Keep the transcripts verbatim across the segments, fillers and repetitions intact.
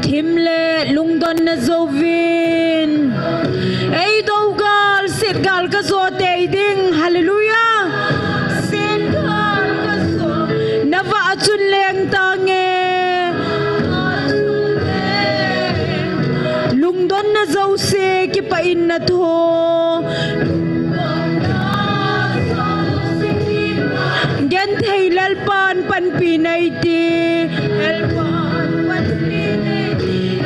Thim le lungdonna jouvin, ei dougal, setgal kajo tei ding. Hallelujah. Setgal kajo. Navah a chun leng tange. Lungdonna jouse kipah in natho. Genthei Lalpan panpi neiti.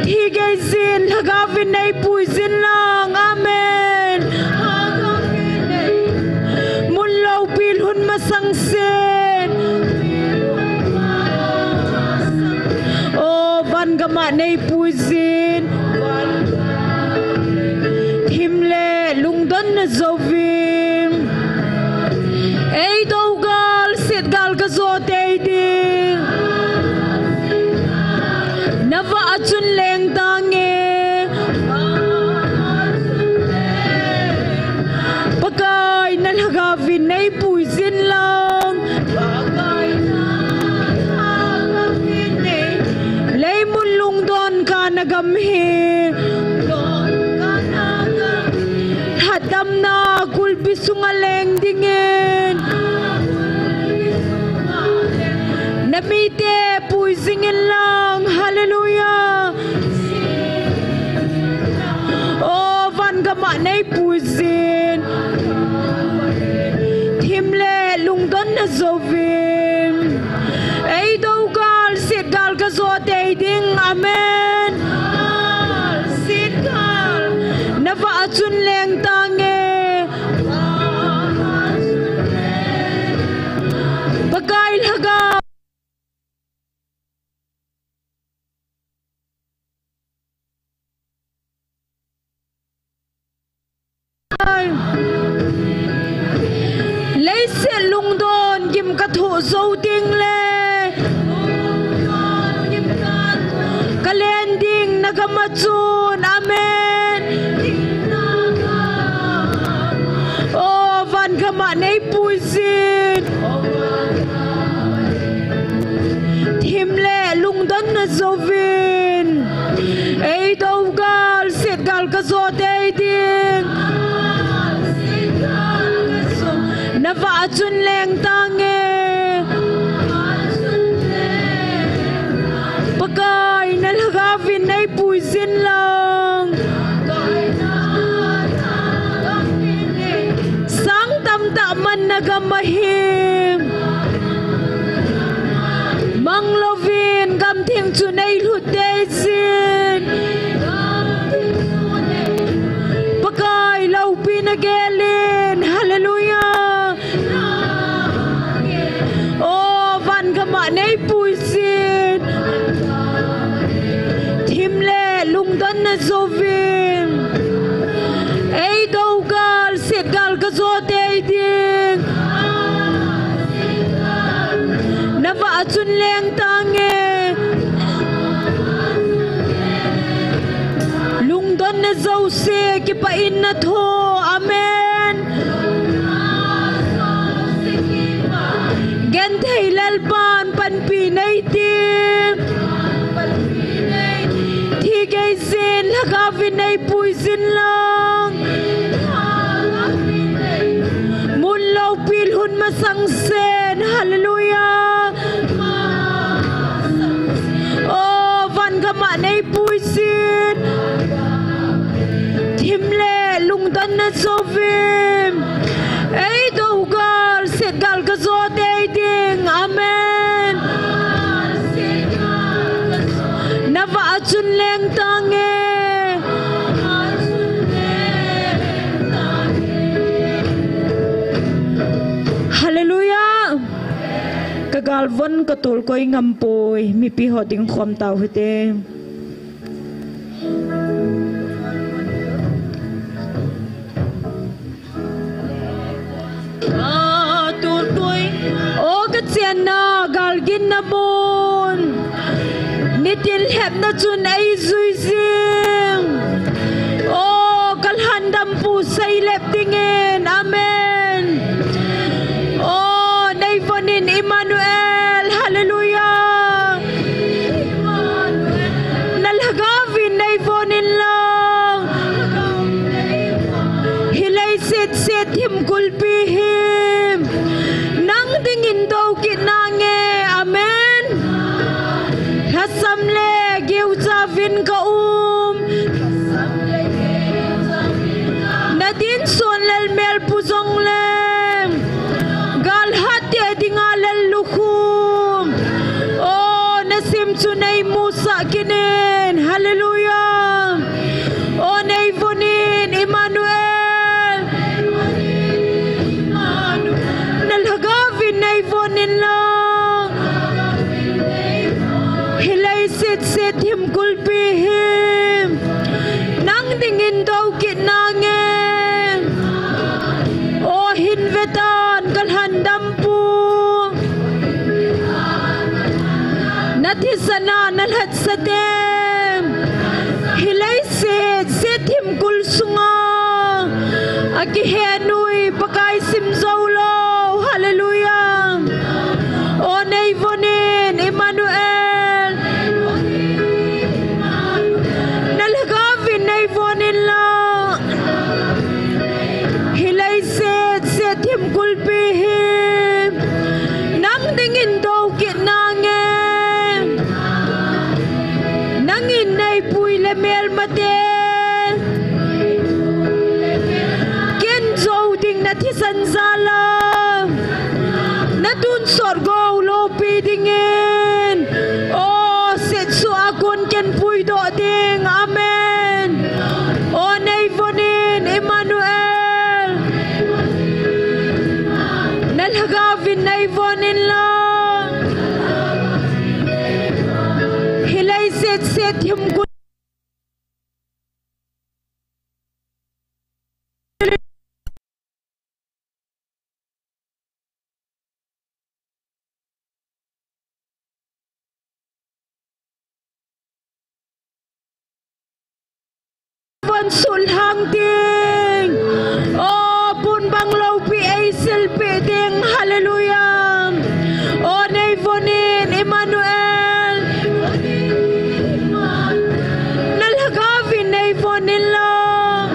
Thi gei jin Lhagaovin neipui jin lang. Amen. Mun loupi lhun masang sen. O van gam a neipui jin. Thim le lungdonna jouvin, ei dougal, setgal kajo tei ding. Navah a chun leng tange. Pakai na Lhagaovin neipui jin lang. Leimun lungdon kana gam hi. Lhatdamna kulpi sunga leng dingin. Namite pui jing in lang. Hallelujah. O van gam a neipui jin. Thim le lungdonna jouvin, ei dougal, setgal kajo tei ding. Amen. Navah a chun leng tange. Pakai Lhagao Leiset lungdon gim kathoh jou ding le, kalen ding nagam a chun. Amen. O van gam a neipui jin. Thim le lungdonna jouvin, ei dougal, setgal kajo tei ding. Navah a chun leng tange. Pakai na Lhagaovin neipui jin lang. Sang tamtah man nagam ahi. Mang louvin gamtheng chu neilhut tei jin. Pakai loupi nagel in. Hallelujah. O van gam a neipui jin. Thim le lungdonna jouvin, ei dougal, setgal kajo tei ding. Navah a chun leng tange. Lungdonna jouse kipah in natho. Amen. Genthei Lalpan panpi neiti. Thi gei jin Lhagaovin neipui jin lang. Mun loupi lhun masang sen. Hallelujah. O van gam a neipui jin. Thim le lungdonna jouvin, ei dougal, setgal kajo tei ding. Amen. Navah a chun leng tange. Hallelujah. Kagalvon katol koi ngam poi, mipi ho ding khom tau hite. O kachenna galginna mun, nitin lhepna chun eijui jing. O kalhandampu seilep dingin. Amen. O neivon in Emmanuel. Hallelujah. in ka um. Na dinsun lel mel pu jong leng, gal hat te dinga lel lukhum. O, na sim chu nei musah kit in. Hallelujah. O, nei von in, Emmanuel. Na lhagao vin nei von in lang. Hilei sit sit thim kulpi hi nang dingin dou kit nange. O, hin vetan ka lhandam pu. Na thisan a na lhatsah te. Hilei sit sit thim kul sunga akihen u hi Pakai sim jou lou. Hallelujah. O, nei von in, Emmanuel. Na lhagao vin nei von in lang. Hilei sit sit thim kulpi hi nang dingin dou kit nange. Nangin nei pui le melmate ken jou ding na thisan jal a na tonsot gou loupi dingin. O, sit suh a kon ken puidoh ding. Amen. O, nei von in, Emmanuel. Na lhagao vin nei von in lang. Hilei sit sit thim kul von sulhang ding. O, pun bang loupi ei silpeh ding. Hallelujah. O, nei von in, Emmanuel. Na lhagao vin nei von in lang.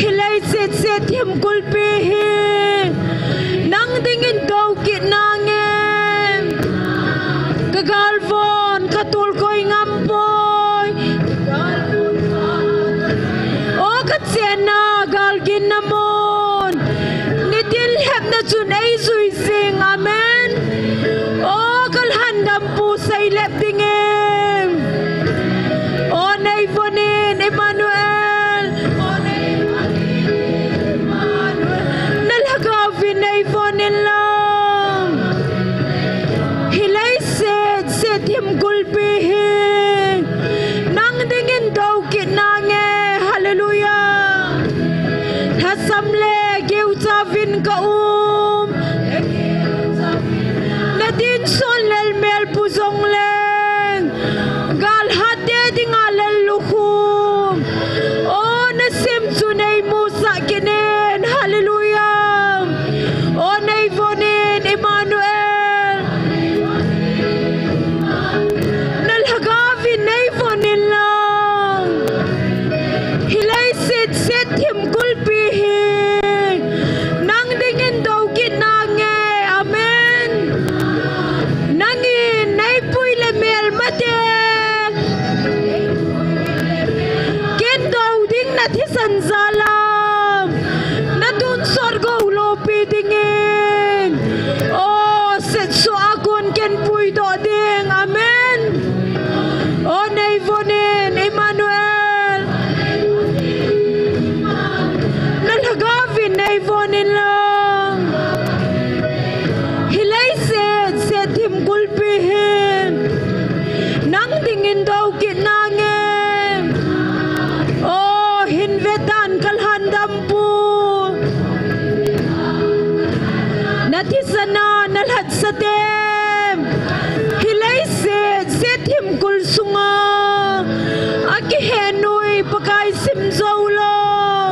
Hilei sit sit thim kulpi hi nang dingin dou kit nange. Ka galvon ka tolkoi ngam poi. O, ka chenna galginna mun. Nitin lhepna chun ei jui jing. Amen. O, ka lhandam pu seilep dingin. O, nei von in, Emmanuel. Na lhagao vin nei von in lang. Hilei sit sit thim kulpi hi nang dingin dou kit nange. Hallelujah. Lhasam le geucha vin ka um. Na dinsun lel mel pu jong leng, gal hat te dinga lel lukhum. O, na sim chu nei musah kit in. Hallelujah. O, nei von in, Emmanuel. Na lhagao vin nei von in lang. Hilei sit sit thim kulpi hi nang dingin dou kit nange. Amen. Nangin nei pui le melmate ken dou ding na thisan jal a na tonsot gou loupi dingin. O, sit suh a kon ken puidoh ding. Amen. O, nei von in, Emmanuel. Na lhagao vin nei von in lang. Hilei sit sit thim kulpi hi nang dingin dou kit nange. O, hin vetan ka lhandam pu. Na thisan a na lhatsah te. Hilei sit sit thim kul sunga akihen u hi Pakai sim jou lou.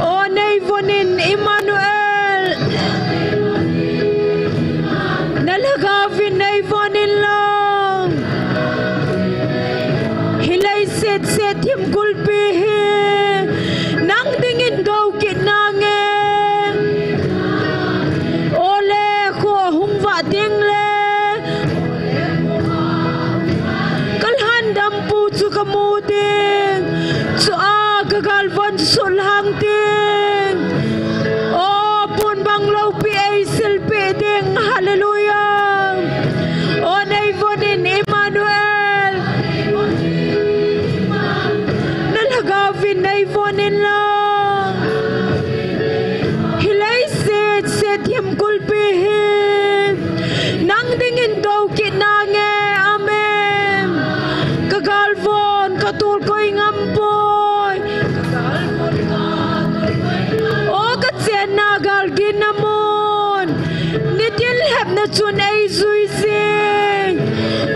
O, nei von in, Emmanuel. Na lhagao vin nei von in lang. Hilei sit sit thim kulpi hi nang dingin dou kit nange. O, le kho hung vah ding le. Jesu a ka galvon sutlhang ding. O, pon bang loupi ei silpeh ding. Hallelujah. O, nei von in Emmanuel. Na lhagao vin nei von in lang. Hi leiset, set thim kulpi hi. Nang dingin dou kit nange. Amen. Ka galvon, ka tol koi ngam poi. O ka chenna gal ginna mun. Nitin lhepna chun ei jui jing.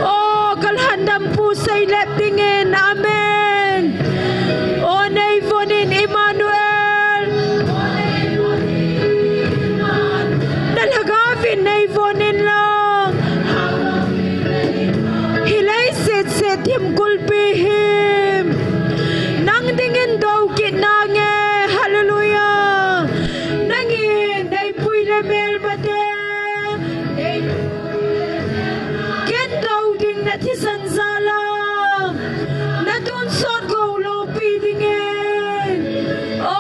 O ka lhandampu seilep dingin. Amen. O nei von in Emmanuel. Na lhagao vin nei von in lang. Hi leiset, set thim kulpi hi. Nang dingin dou kit nange. Hallelujah. Nangin nei pui le melmate. Ken dou ding na thisan jal a. Na tonsot gou loupi dingin. O,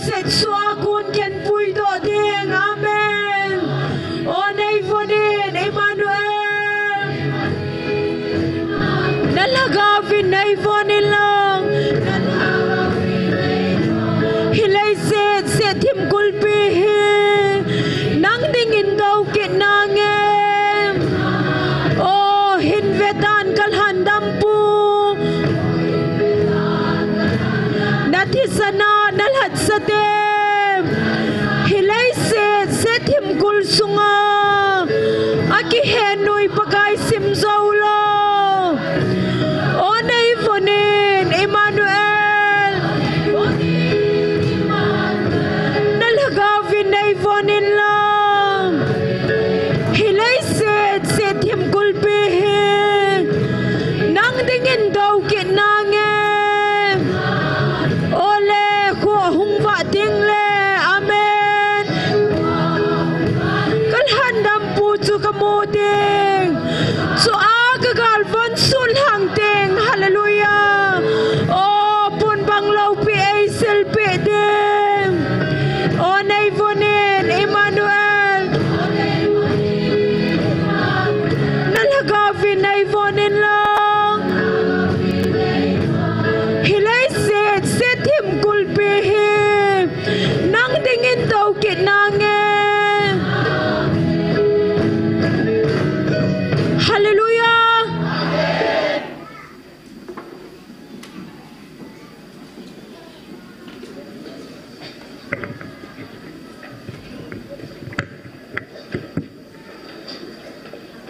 set sua kon ken puidoh ding. Amen. O nei von in Emmanuel. Na lhagao vin nei von in lang. Hi leiset, set thim kulpi hi. Nang dingin dou kit nange. O hin vetan ka lhandampu. Na thisan a na lhatsate. Hi leiset, set thim kul sunga. A kihen nui Pakai sim jou lou. O nei von in Emmanuel. Na lhagao vin nei von in lang. Hi leiset, set thim kulpi hi. Nang dingin dou kit nange. O le, kho hung vah ding le. Amen. Ka lhandampu chu ka mu ding. Chu a ka galvon sutlhang ding. Hallelujah. O pon bang loupi ei silpeh ding. O nei von in Emmanuel. Na lhagao vin nei von in lang. Hi leiset, set thim kulpi hi. Nang dingin dou kit nange. Hallelujah.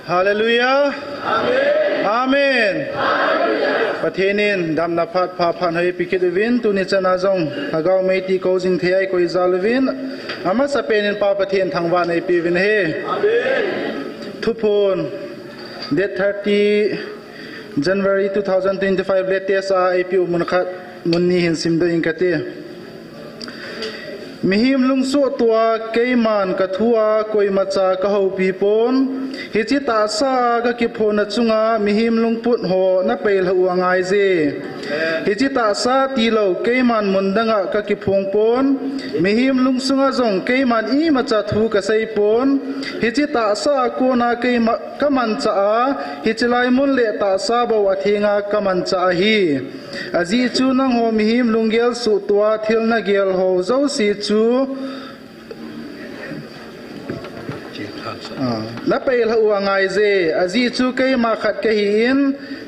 Hallelujah. Amen. Amen. Pathen in damna phat pha phat hoi eipeh kit uvin, tuni chan a jong Lhagao Meitei kou jing thei a eikoi jal uvin, amasapen in Pa Pathen thangvahna eipeh uvin ahi. Amen. Thuphon, date thirty January two thousand twenty-five, latest a eipeh u mun khat, mun ni hin simdoh ing kate. Mihem lungsoh tua keiman ka thu a koimacha ka houpi pon, hiche tahsa a ka kiphonna chunga mihem lungput ho na peilha u angaije. Hiche tahsa tilou keiman mun dang a ka kiphong pon, mihem lungsunga jong keiman imacha thu ka sei pon, hiche tahsa a kona keima ka manchah a, hiche lai mun le tahsa bou a thenga ka manchah ahi. Ajeh chu nangho mihem lunggel soh tua thil na gel ho jouse chu, ah, na peilha u angaije. Ajeh chu keima khat kahi in,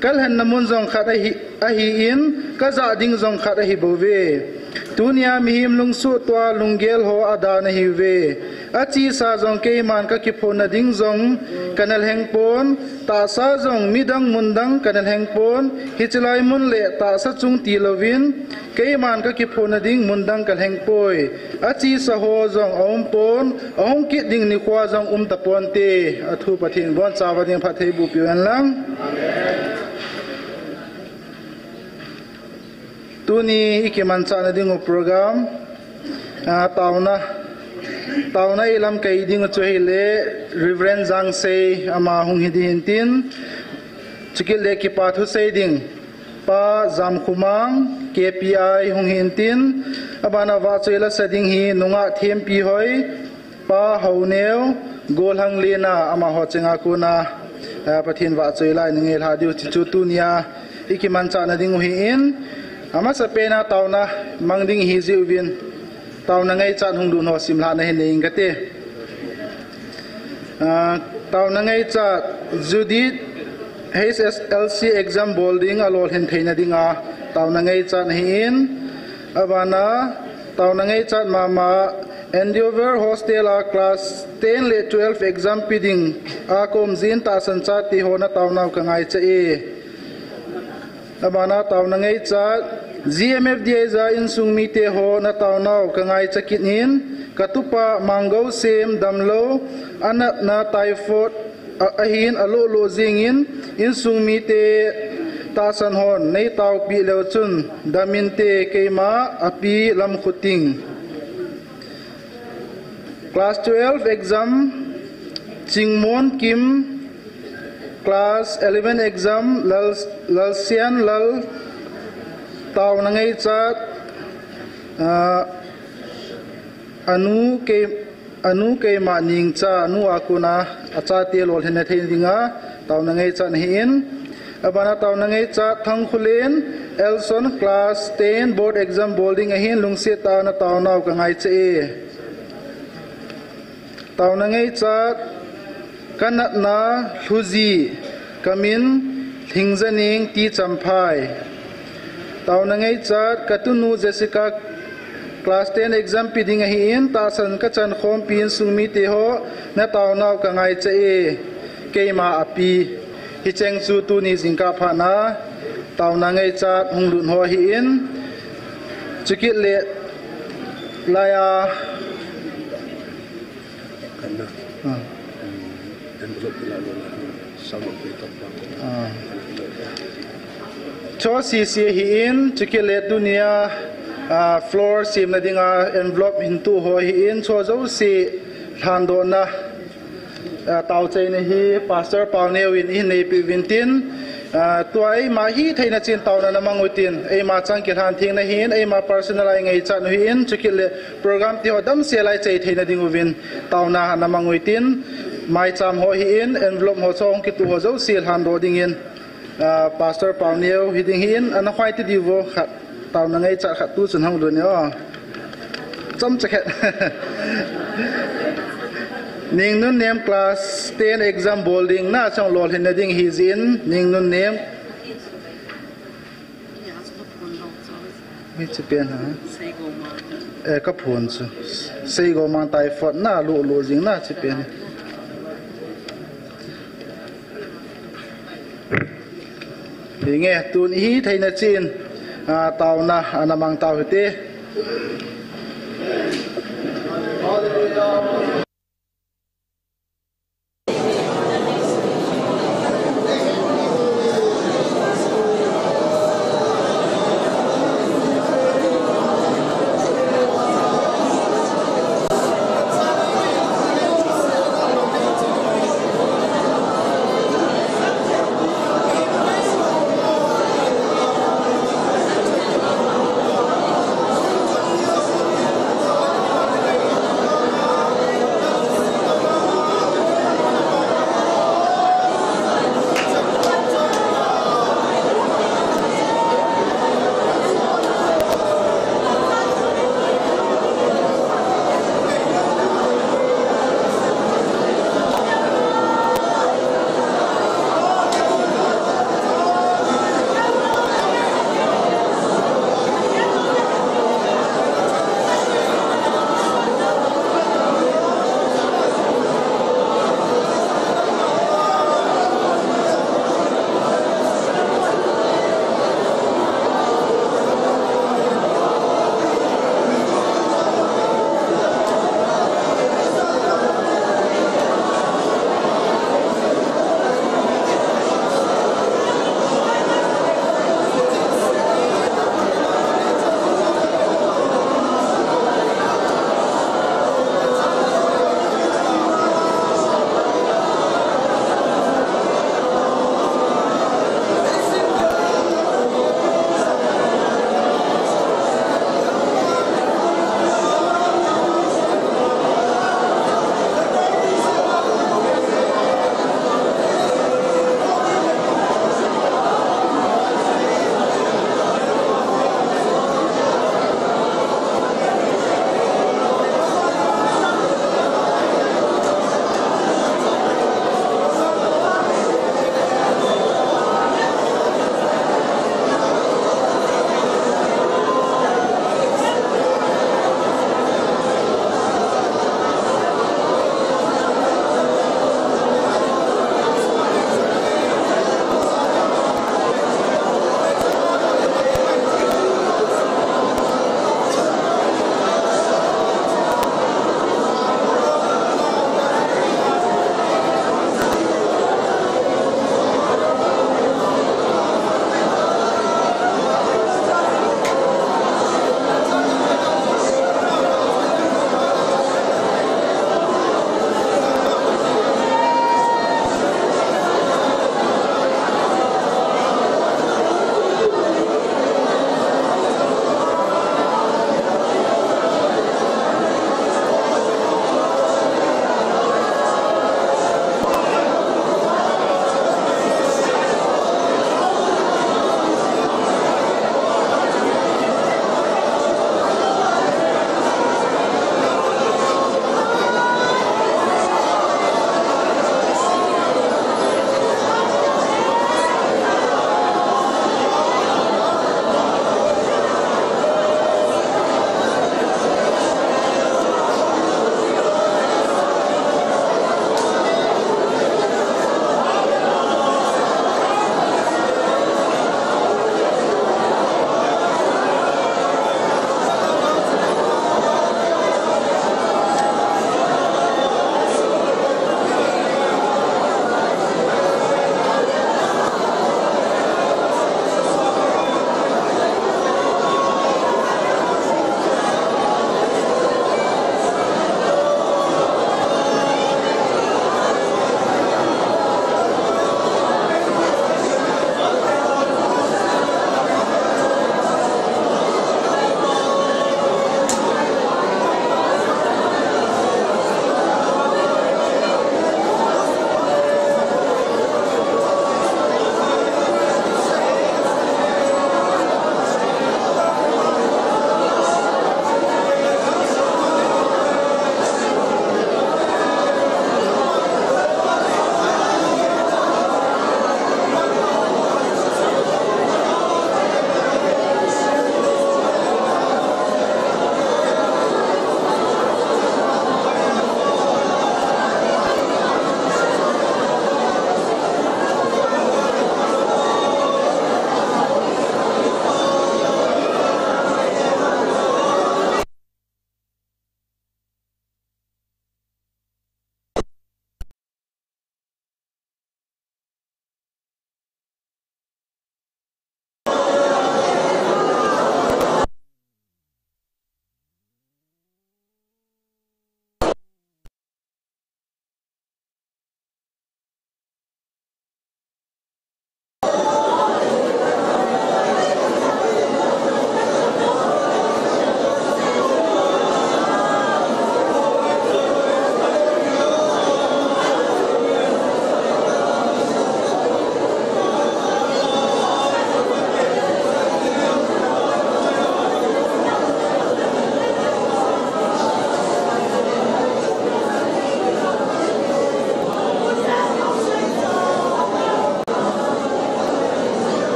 ka lhenna mun jong khat ahi, ahi in, ka jah ding jong khat ahi bouve. Tunia mihem lungsoh tua lunggel ho a dan ahiuve. Achesa jong keiman ka kiphonna ding jong ka na lheng pon, tahsa jong midang mundang ka na lheng pon, hiche lai mun le tahsa chung tilouvin, keiman ka kiphonna ding mundang ka lheng poi. Achesa ho jong aum pon, ahung kit ding nikho jong um taponte, athu Pathen in boncha uva ding phatthei bohpeh u hen lang. Tuni i kimanchahna ding u program, ah, taona, taona i lamkai ding u chu ahile Reverend Jangsei ama hung hi ding ahin tin, chukit le kipa thu sei ding Pa Zamkhumang, K P I hung hintin, abana vahchoi la sa ding hi nungah Thempi Hoi, Pa Hauneo, Golhang Lena, amaho chenga kona, eh, Pathen vahchoi la i ngailah diu chu tunia i kimanchah na ding u hi in, amasa pena tauna mang ding hi jiuvin, tauna ngaichat hung lut ho simlhah na hin nei inge kate. Ah, tauna ngaichat Judith H S L C exam bol ding a lolhin theina dinga tauna ngaichat ahin, abana tauna ngaichat mama Andover Hostel a class ten le twelve exam pe ding a kom jin tahsan chate ho na taunau ka ngaicha e. Abana tauna ngaichat, G M F D I a insung mite ho na taunau ka ngaicha kit in, ka tupa Manggou Sem damlou, anatna typhoid a, ahin alolo jingin, insung mite tahsan hon nei taupi leu chun, daminte keima api lam khuting. Class twelve exam, Chingmon Kim, Class eleven exam, Lal, Lalsian Lal, tauna ngaichat, ah, anu kei, anu keima ningcha, anu a kona, achate lolhin na thei dinga, tauna ngaichat ahin. Abana tauna ngaichat Thangkhulen, Elson class ten board exam bol ding ahin, lungset tah a na taunau ka ngaicha e. Tauna ngaichat, ka natna Lhuji, ka min Lhingjaning T Champhai. Tauna ngaichat, ka tunu Jessica class ten exam pe ding ahin, tahsan ka chan khompi insung mite ho, na taunau ka ngaicha e, keima api. Hicheng chu tuni jingkah phatna, tauna ngaichat hung lut ho ahin, chukit le laiya, ah. Ah. Cho sisi ahin, chukit le tunia, ah, floor semna dinga envelope hin tu ho ahin, cho jouse lhandohna, ah, taochaina hi Pastor Pauneo in i hin neipi uvin tin, ah, tua eima hitheina chin tauna na mang utin, eima chang kilhan thengna hin, eima personal a i ngaichat u hin, chukit le program ti ho damsel a i chai theina ding uvin, tauna na mang utin, maicham ho hin, envelope ho cho hung kitu ho jouse lhandoh dingin, ah, Pastor Pauneo hi ding hin, ana khoi ti diu vo khat, tauna ngaichat khat tu chun hung lut ni o. Chomcha khat. Ningnunnem class ten exam bol ding na chang lolhin na ding hi jin, Ningnunnem. Mi chi pen ha. Eh, ka phun chu. Seigo mang typhoid na lolo jing na chi pen. Hinge tun i hitheina chin, ah, tauna ana mang tau hite.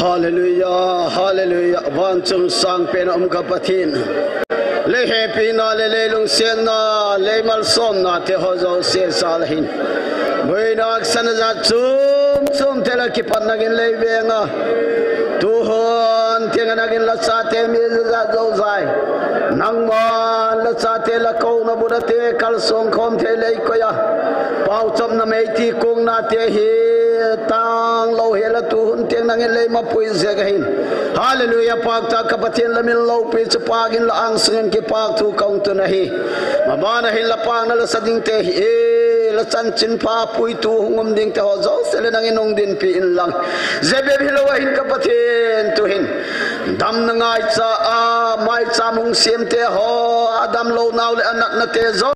Hallelujah, hallelujah. Vanchung sangpen a um ka Pathen, lei hepina le lei lungsetna, lei malsomna te ho jouse jal hin, boina haksatna jat chom chom te la kipat nangin lei veng a, tuhon tiang nangin la chate mi jat jouse, nangman la chate la kouna bula te kalsong khom thei lei koi a, pauchapna meiti kongna te hi tang lou hel a tuhon tiang nangin lei mapui jeh ahin. Hallelujah, pakta ka Pathen, la min loupi chu pagin la angsungin kipakthu kahung tun ahi. Maban ahin la pakna la sa ding te hi, e, la chanchin pha puitu hung um ding te ho jouse le nangin hung dinpi in lang. Jeh bep hilou ahin ka Pathen, tuhin damna ngaicha a, maicham hung sem te ho, adam lou nau le anatna te jo,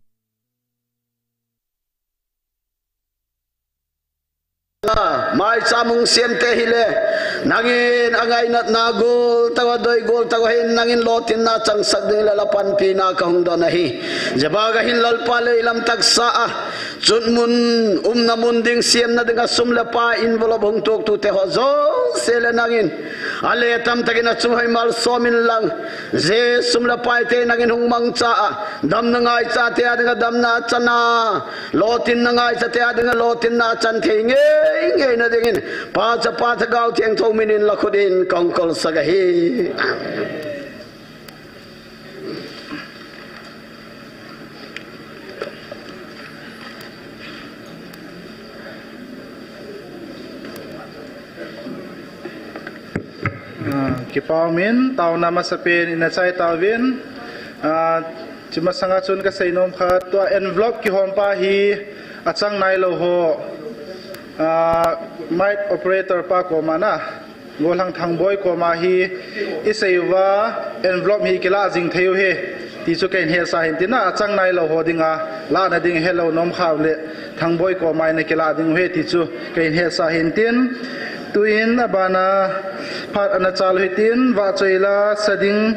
maicham hung sem te hile, nangin angainatna gol tah a, doi gol tah a hin nangin lotinna changsak ding le la panpina kahung don ahi. Jeh bep ahin Lalpa, lei lam taksa a, chutmun, umna mun ding, semna ding a sum le pai envelope hung tuaktu te ho jouse le nangin ale tamtakin achung hoi malsom in lang. Jeh sum le pai te nangin hung mangcha a, damna ngaicha te a dinga damna chan a, lotinna ngaicha te a dinga lotinna chan thei ngei ngeina dingin Pa, Chapa, Lhagao Theng thou minin la khut in kahung kolsak ahi. Amen. Ah, kipa umin, taona masapen ina chai tauvin. Ah, chumasanga chun kasei nom khat, tua envelope kihom pa hi achang nailou ho, ah, mic operator pa koma na, Golhang Thangboi koma hi isei uva, envelope hi kila jing thei u hi, ti chu kahin hesa hin tin, achang nailou ho dinga, lahna ding helou nom kha u le, Thangboi koma ina kila ding u hi, ti chu kahin hesa hin tin. Tuin abana phat ana chal u hitin, vahchoi la sa ding,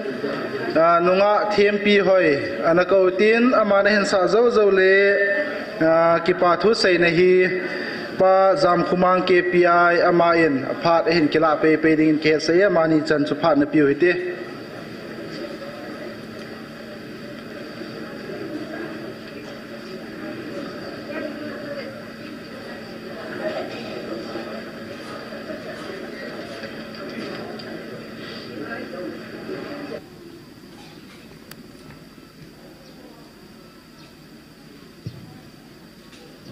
ah, nungah Thempi Hoi ana kou tin, aman ahin sah jou jou le, ah, kipa thu seina hi, Pa Jamkhumang K P I, aman aphat ahin kila pei pei dingin kihetsah e, amani chan chu phat na piu hite.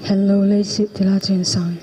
Hello, leiset thilha cheng sang.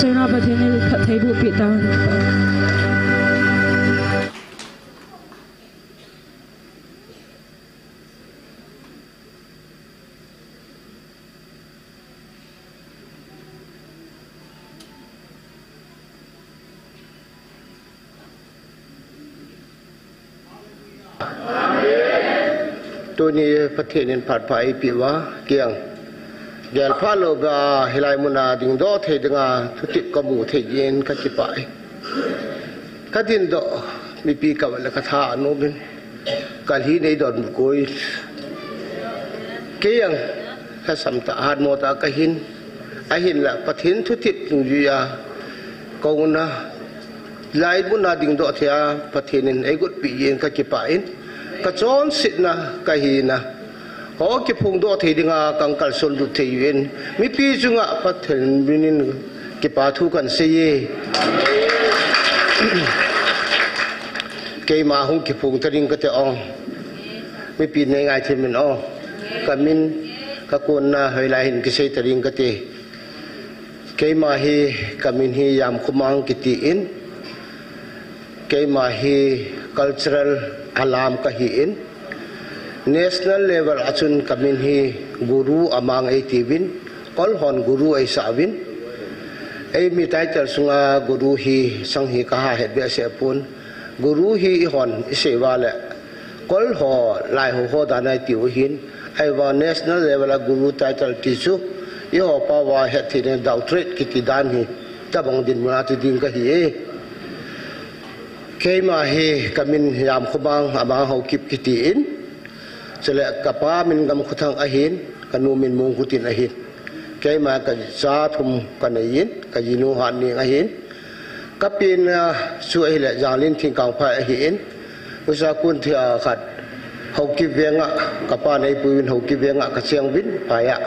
Chuna Pathen in phattheiboh peh tahen. Tuni Pathen in phat pha eipeh uva, kei jong gelpha louva hilai muna dingdoh thei dinga thutep kamu thei jeh in kakipah e. Kadindoh, mipi kavet le katha anom in, kalhi nei don koi. Kei jong lhasam tah, hatmo tah kahin, ahinla Pathen thutep dungjuiya kauna, hilai muna dingdoh thei a Pathen in eigot peh jeh in kakipah in, kachonsetna, kahina ho kiphongdoh thei dinga kakalson lut thei uvin, mipi chunga Pathen minin kipa thu kahin seiye. Keima hung kiphong ta ding kate o. Mipi nei ngaithem in o. Kamin, kakonna hoilai hin kisei ta ding kate. Keima hi, kamin hi Jamkhomang kiti in. Keima hi cultural alam kahi in. National level a chun kamin hi Guru Amang eitiuvin, Kol hon Guru eisah uvin. Eimi title sunga Guru hi sang hi kaha het behseh pon. Guru hi eihon isei uva le Kol ho, Lai ho, ho dan a itiu ahin. Ahivang national level a Guru title ti chu eiho pao a hetthei ding doctorate kiti dan hi tobang dinmun a ti ding kahi e. Keima hi kamin Jamkhomang Amang Haokip kiti in. Chule kapa min Gamkhothang ahin, kanu min Mongkhotin ahin. Keima kacha thum kanei in, kajinu Hatneng ahin. Kapenna chu ahile Janglin Thingkangphai ahin. Usa kun thia khat Haokip venga, kapan eipuiyin Haokip venga kacheng uvin, phaiya.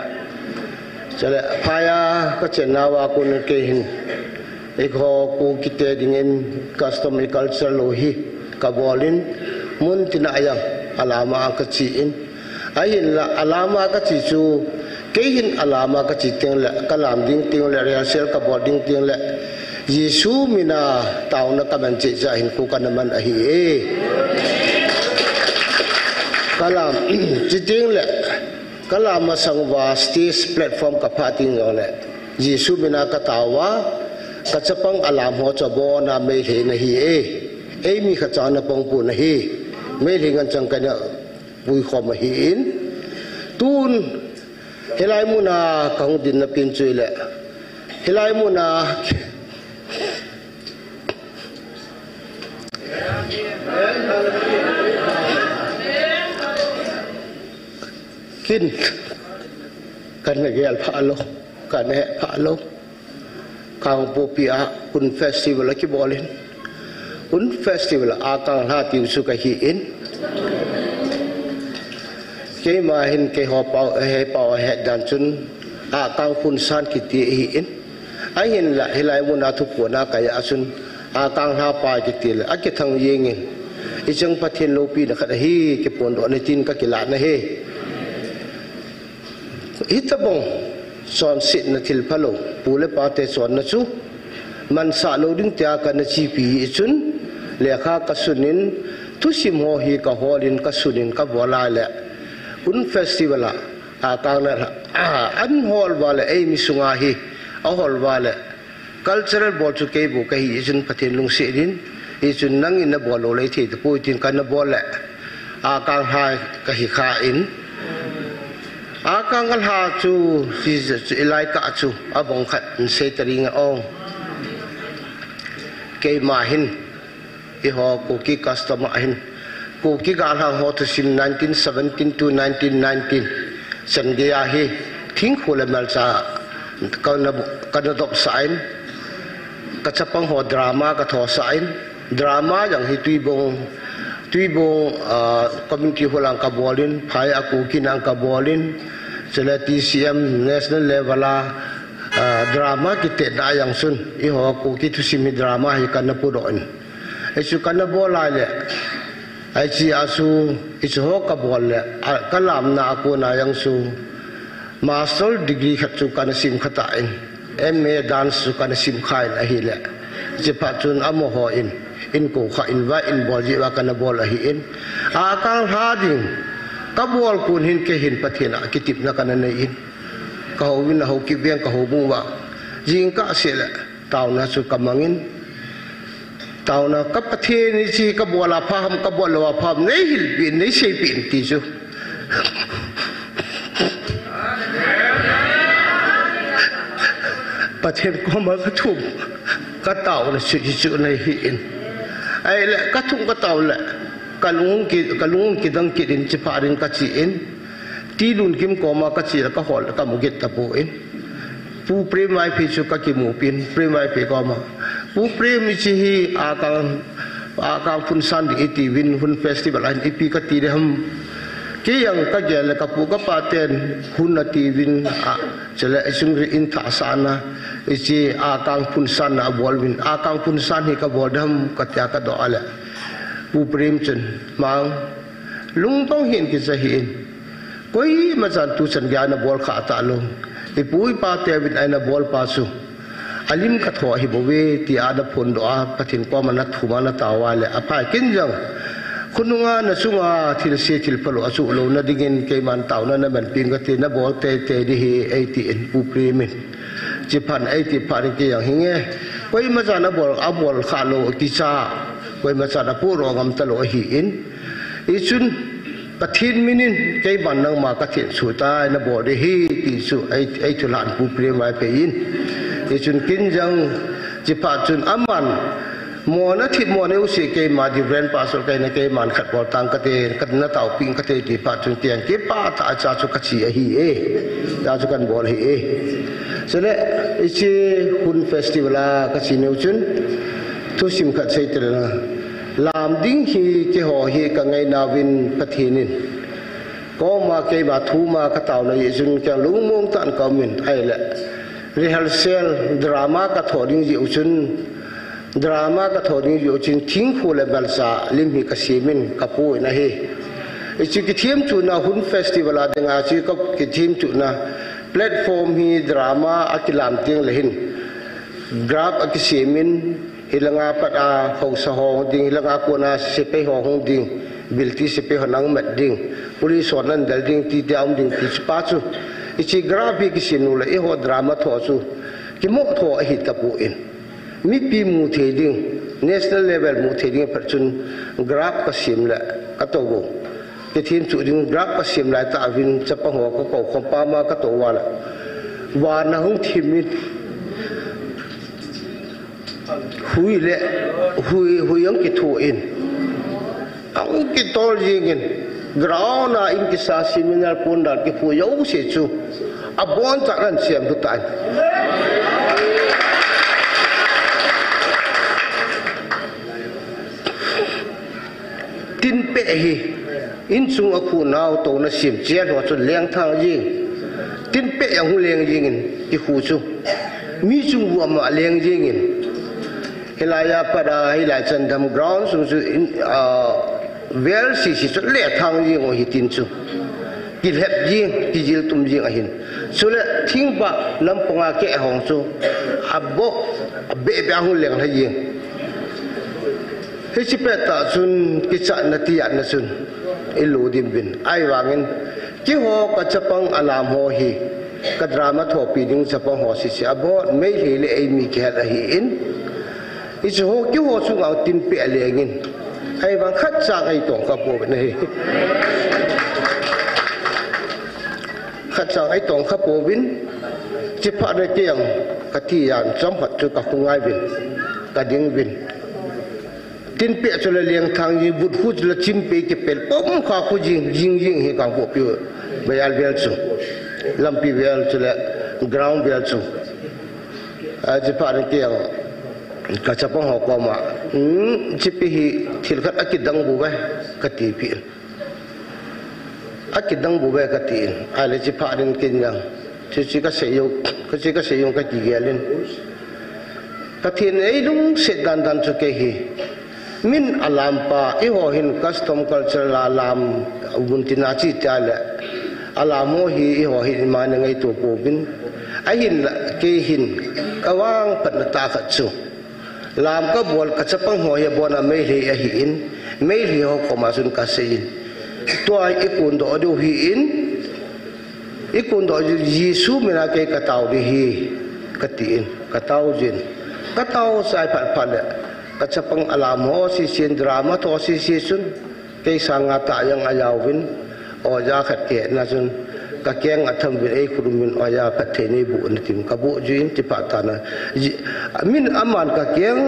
Chule phaiya kachenna uva kon kei hin, eiho Kukite dingin custom, culture lou hi kabol in, mun tina jong alama kache in. Ahinla alama kache chu, kei hin alama kache teng le, kalam ding teng le, rehearsal kabol ding teng le, Jesu mina taona kaman cheh cheh a hinkho kana man ahi e. Kalam, chuteng le, kalam masang uva stage platform kaphah teng jongle, Jesu mina katao uva, kachapang alam ho chu abona Meitei nahi e. Eimi khat cha napang pon ahi. Meitei ngen chang kana puikhom ahin. Tun, hilai muna kahung dinna pen chu ahile, hilai muna kin, kana gel pha lou, kana he pha lou. Kangpokpi a Hun Festival akibol in. Hun Festival a Akang lha tiu chu kahi in. Keima hin keiho pao, he pao ahet dan chun Akang Hun San kiti ahi in. Ahinla hilai muna thuphon a kaja a chun Akang lha pa kiti le akithang jeng in. Icheng Pathen loupina khat ahi, kiphondoh in tin kakilah na ahi. Hitobang chonsetna thil phalou, pu le pate chonna chu mansah lou ding tia kana chepi hi chun, lekha kasun in, thusim ho hi kahol in, kasun in, kabol a le, Hun Festival a, Akang na, a, an hol uva le, eimi sunga hi, ahol uva le, cultural bol chu kei bou kahi, hichun Pathen lungset in, hichun nangin nabol lou lei thei tapoi tin kana bol le, Akang lha kahi kha in, Akang lha chu, chu, chu ilai kah chu, abang khat in sei ta ding a ong. Keima hin, eiho Kuki custom a hin, Kuki galhang ho thusim nineteen seventeen to nineteen nineteen. Chan gei a hi, thingkhu le melcha kana, kana dopsah in, kachapang ho drama kathosah in, drama jong hi Tuibong, Tuibong, ah, community hall a kabol in, phai a Kuki na kabol in, chule T C M national level a, ah, drama kitetna a jong chun, eiho Kuki thusim hi drama hi kana pudoh in. Hichu kana bol a le, hiche a chu, hiche ho kabol le, a, kalamna a kona jong chu, master degree khat chu kana sim kha tan. M A dance chu kana sim khan ahile, chiphat chun amaho in, in ko kha in va in bol ji va kana bol ahi in. A kang ha ding, ka bol kun hin kei hin Pathen a kitepna kana nei in. Ka ho vin a ho ki veng ka ho bu va. Jing ka se le, tauna chu ka mangin. Tauna ka Pathen ni chi ka bol a pha ham ka bol lo a pha ham nei hil pi nei sei pi ti chu. Pathen koma ka thum ka tauna chu chu nei hi in. Ai le ka thum ka tau le ka lung ki ka lung ki dang ki din chi pha din ka chi in. Ti lun kim koma ka chi le ka hol ka mu git ta pu in. Pu Prem Vaiphei chu ka kimu pin, Prem Vaiphei koma. Pu Prem ichi hi a kang, a kang phun san di iti vin hun festival an ipi ka ti de ham. Kei jong ka gel le ka pu ka pa ten hun a ti vin a, chele isung ri in tha sana, ichi a kang phun san a bol vin, a kang phun san hi ka bol de ham ka tia ka do ale. Pu Prem chun, mang, lungdong hin ki sa hi in. Koima chan tu chan gei a na bol kha ta lo. I pu i pa te vin a na bol pa chu. A lim ka tho hi bou ve ti a na phon do a Pathen koma na thum a na tau a le a phai kin jong. Khonung a na chung a thil se thil pha lo a chu lo na ding in keiman tauna na man ping ka ti na bol te te di hi ei ti in Pu Prem in. Chi phan ei ti phan kei jong hi nge. Koima chan a bol a bol kha lo ki cha. Koima chan a pu ro ngam ta lo hi in. I chun Pathen min in keiman nangma ka thin chu tai na bol de hi ti chu ei, ei thu lan Pu Prem Vaiphei in. I chun kin jong chi pha chun aman mo na thit mo ne u si keima di brand pastor kei na keiman khat bol tang ka te, ka na tau ping ka te ti pha chun kiang ki pa ta cha chu ka chi ahi e. Ta chu kan bol hi e. Chele ichi hun festival a ka chi neu chun thusim khat sei te na. Lam ding hi keiho hi ka ngaina vin Pathen in. Koma keima thuma ka tauna ji chun kei lungmong tan ka um in ai le. Rehearsal drama ka tho ding ji u chun. Drama ka tho ding ji u chun thingkhu le balsa lim hi ka sem in ka pu in ahi. Ichi kithem chu na hun festival a ding a chi ka kithem chu na platform hi drama a kilam ting le hin. Graph a kisem in Hilanga pat a haosa ho hung ding, hilanga kona sepai ho hung ding, bilti sepai ho nang mat ding, police ho nan del ding, ti te um ding, ti chu pa chu. Ichi graph hi kisem nu le, eiho drama tho chu, kimo tho ahi ta pu in. Mipi mu thei ding, national level mu thei ding phat chun graph ka sem le, ka to go. Kithin chu ding graph ka sem lai ta vin chapang ho ka ko khom pa ma ka to wa la. Wa na hung thim in. Hui le, hui, hui ang kithu in. Ang kitol jing in. Ground a in kisa seminar pon dal ki hui yo se chu. A bon ta nan siam tu tan. Tin pe hi, in chung a khu nau to na sim chia lo chu leng thang jing. Tin pe yang hu leng jing in, ki khu chu. Mi chung vua ma leng jing in. Hilai a pat a, hilai chan dam ground sung chu in, ah, vel si si chu le thang jing o hi tin chu. Ki lhep jing, ki jil tum jing ahin. Chule thing ba lam panga ke hong chu. A bo, a be be a hu leng la jing. Hichi pet ta chun kichatna tiatna chun i lu dim bin. Ai vangin, kiho ka chapang alam ho hi, ka drama thopi ding chapang ho si si a bo, mei hi le ei mi kihat ahi in. Ichi ho kiho chunga tin pe a lengin. Ai vang khat chang ai tong ka po na hi. Khat chang ai tong ka po bin. Chi pha na kiang ka ti yan chom phat chu ka khungai bin. Ka ding bin. Tin pe chu le leng thang ji but hu chu le chim pe ki pel pom kha khu jing, jing jing hi kang po pi. Bayal bel chu. Lampi bel chu le ground bel chu. A chi pha na kiang. Ka chapang ho koma, hmm, chipi hi thil khat a kidang bu ve, ka ti pi. A kidang bu ve ka ti. A le chi pha din kin yang. Chi chi ka sei yo, ka chi ka sei yo ka ki gelin. Pathen ei lungset dan dan chu kei hi. Min alam pa, eiho hin custom culture la lam, bun tina chi ta le. Alam ho hi, eiho hin ima na ngai to po bin. Ahin la, Kei hin ka vangphatna tah khat chu, lam ka bol ka chapang ho hi abon a Meitei ahin, Meitei ho koma chun ka seiyin, tua i kundoh diu hi in, i kundoh diu Jesu mina kei ka tao ding hi, ka tin, ka tao jin. Ka tao chai phat phat le, ka chapang a lam ho sisi in, drama tho sisi chun, kei sanga tah jong ajaovin, oja khat kei na chun, ka keng atham uvin, ei khut um uvin, oja phatthei nei boh in atin, ka boh jin, ti phat tah na. Ji-, min aman ka keng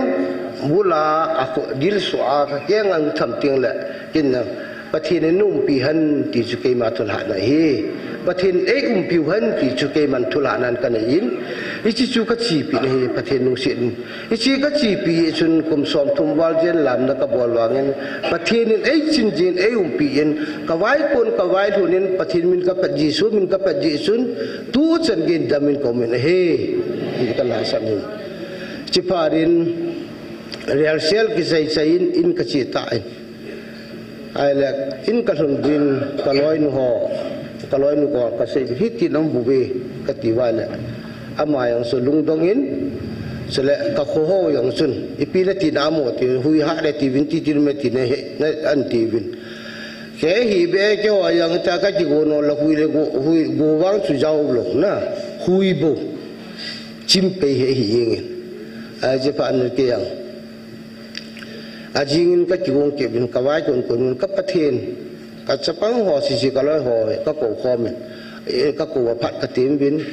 bul a, a kho, dil sua, ka keng atham teng le, kin na, Pathen in na umpi hen ti chu keima thulhahna ahi. Pathen in ei umpiu hen ti chu keiman thulhahna in ka nei in. Hiche chu ka chepi na ahi, Pathen lungset in. Hiche ka chepi chun kum somthum val jen lamna ka bol vangin, Pathen in ei chin jin, ei umpi in, ka vaikon, ka vailhun in, Pathen min ka pet, Jesu min ka pet jeh chun, tuchan gei in dam in ka um in ahi. Ti ka lhahsam in. Chuphat in, rehearsal kisei sei in, in ka che tan. Ahile, in ka lhun uvin, ka loinu ho, ka loinu ho ka sei, hiti nom bou ve, ka ti uva le. Ama jong chu lungdong in, chule ka kho ho jong chun, ipi na tina mo ti, hui hah le tiuvin, titi nom e ti na he, na an tiuvin. Kei hi be keiho jong ta ka kigo nom le hui le go, hui go vang chu jao lou na, hui bou. Chim pei he hi jeng in. Ajeh pha an kei jong. Ajing in ka kigong kei uvin, ka vaikon kon uvin, ka Pathen, ka chapang ho sisi ka loi ho, ka kou khom in, eh, ka kou a phat ka tem uvin,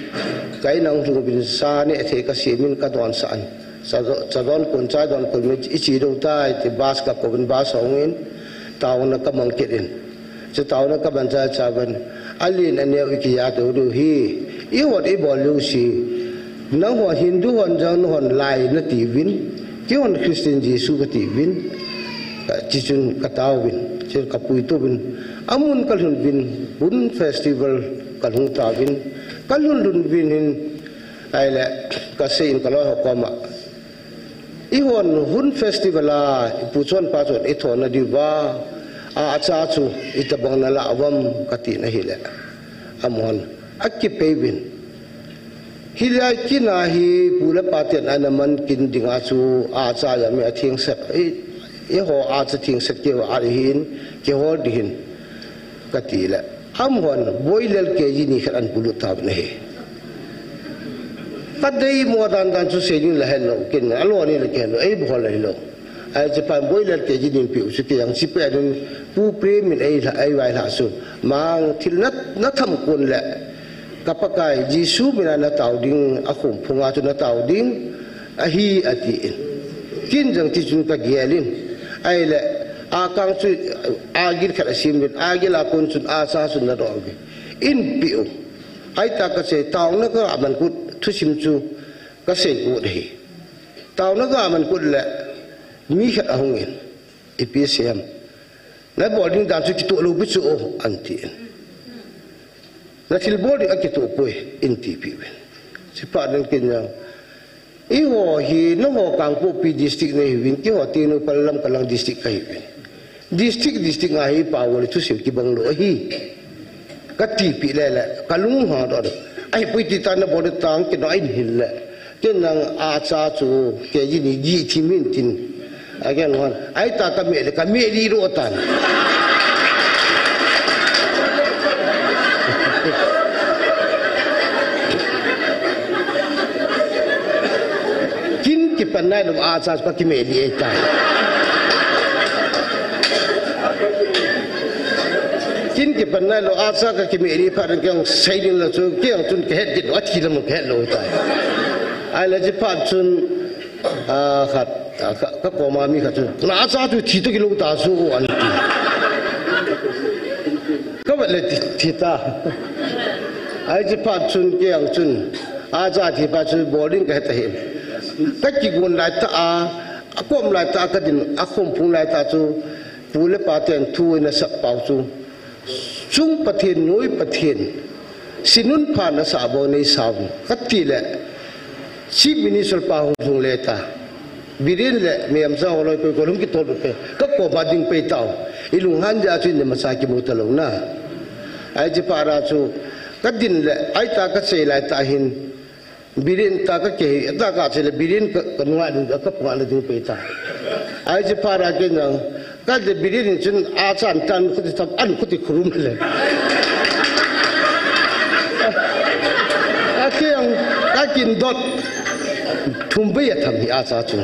ka in a hung lhung uvin, sa neh thei ka sem in ka don sah in, sa do-, sa don kon, chai don kon uvin, i che diu tai, ti bus ka kou uvin, bus hung in, taona ka mang kit in. Chu taona ka man cha cha uvin, alen aneo i kija diu diu hi, i hon i bol diu si, nangho Hindu hon jong nahon lai na ti uvin, keihon Christian Jesu ka ti uvin, ka, chi chun ka tao uvin, chun ka puito uvin, amun ka lhun uvin, Hun Festival ka lhung tauvin, ka lhun lhun uvin hin, ahile, ka sei in ka loi ho koma, Eihon Hun Festival a, i pu chonpa chon i thona diuva, a, acha chu itobang na lah uvam ka tin ahile. Amahon, akipei uvin. Hilai kin a hi pu le pa ten ana man kin dinga chu acha jong mi athengset, i, eiho acha thengset keu ahin, kihol ding ahin. Ka ti le, amahon boilel kg ni khat ana pulut tauvin ahi. Ka deimo dan dan chu sei ding la helou, ken alo ni le ken ei bol la helou. Ai che pan boilel kg ni pi u chu kei jong chi pe ding pu Prem in ei la, ei vai la chu. Mang thil na, na tham kon le. Ka Pakai, Jesu mina na tao ding, a khumphunga chu na tao ding, ahi, ati in. Kin jong ti chun ka gel in. Ahile, a kang chu, a gil khat a sim in, a gil a kon chun, acha chun na dong in. In pi u. Ahi ta ka sei, taona ka man kut, thusim chu ka sei kut ahi. Taona ka man kut le, mi khat ahung in. Ipi sem. Na bol ding dan chu kitoh lou pi chu o, an ti in. Na thil bol ding akitoh poi, in ti pi uvin. Chi pa dan ken jong. Eiho hi, nangho Kangpokpi district na hi uvin, keiho Tengnoupal Lamka lang district ka hi uvin. District, district nga hi pa voli thusim kibang lou ahi. Ka ti pi le le, ka lung ha do. Ahipoi ti ta na bol tang ken ahin hil le. Ken nang acha chu kg ni gi thim hin tin. Again one. Ahi ta ka meh le, ka meh li ro tan. Kin kipan nai lou acha chu ka kimeh li e tan. Kin kipan nai lou acha ka kimeh li phat kei jong sei ding la chu, kei jong chun ka het kit lou, athi lam ka het lou tai. Ahile chi phat chun, a, khat, a, ka, ka koma mi khat chun, na acha chu thi toh kilou ta chu, an ti. Ka vet le thi, thi ta. Ahi chi phat chun kei jong chun, acha thi phat chu bol ding ka het ahi. Ka kigon lai tah a, akom lai tah a ka din, akhumphung lai tah chu, pu le pa ten thu ana sap pau chu. Chung Pathen, noi Pathen, sinun pha nasah bou nei sao, ka ti le, Chief Minister pa hung lhung le ta, Biren le Mem sa ho loi koi koi lhung kitol pe, ka koma ding pei tao, i lunghan ja chu in ne masa kimu ta lou na. Ahi chi pa ra chu, ka din le, ahi ta ka sei lai tah hin, Biren ta ka kei, ta ka chele Biren ka, ka nunga ding, ka panga ding pe ta. Ai che para ke nang, ka de Biren chun a chan tan khuti thap, an khuti khurum le. A ke ang, ka kin dot, thum be a tham hi a cha chu.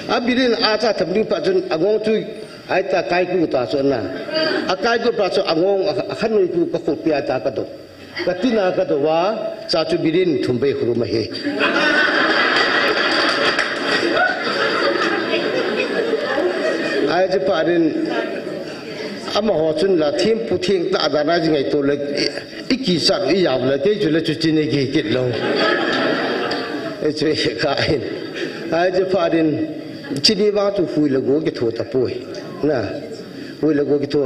A Biren a cha tham ding pa chun, a ngong chu, ai ta kai ku ta chu na. A kai ku pa chu, a ngong, a, a khan nui ku ka khu pi a ta ka dot. Ka tina ka dot a, cha chu Biren thum be khurum ahi. Ai che pa din, amaho chun la thim pu thing ta da na ji ngai to le, i, i ki sa i ya le, te chu le chu chini ki kit lo. E chu e ka in. Ai che pa din, chini ba chu hui le go ki tho ta poi. Na, hui le go ki tho.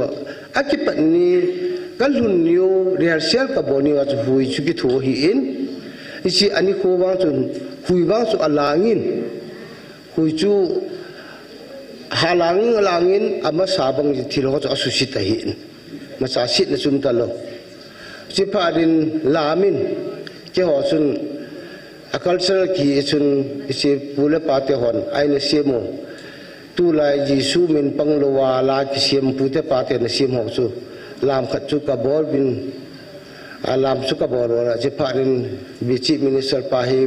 A kipat ni, ka lhun niu, rehearsal ka bol niu a chu hui chu kitho hi in. Hiche a nikho vang chu, hui vang chu a lang in. Hui chu ha lang in, a lang in, a masa bang thil ho chu a susit ahi in. Masa sitna chu um ta lo. Che pa din lam in, keiho chun, a cultural ki chun, hiche pu le pa te hon, ai na sem u. Tulai Jesu min pang lou a la kisem pu te pa te na sem ho chu. Lam khat chu ka bol vin, a lam chu ka bol vin, a che pa din Chief Minister pa hi,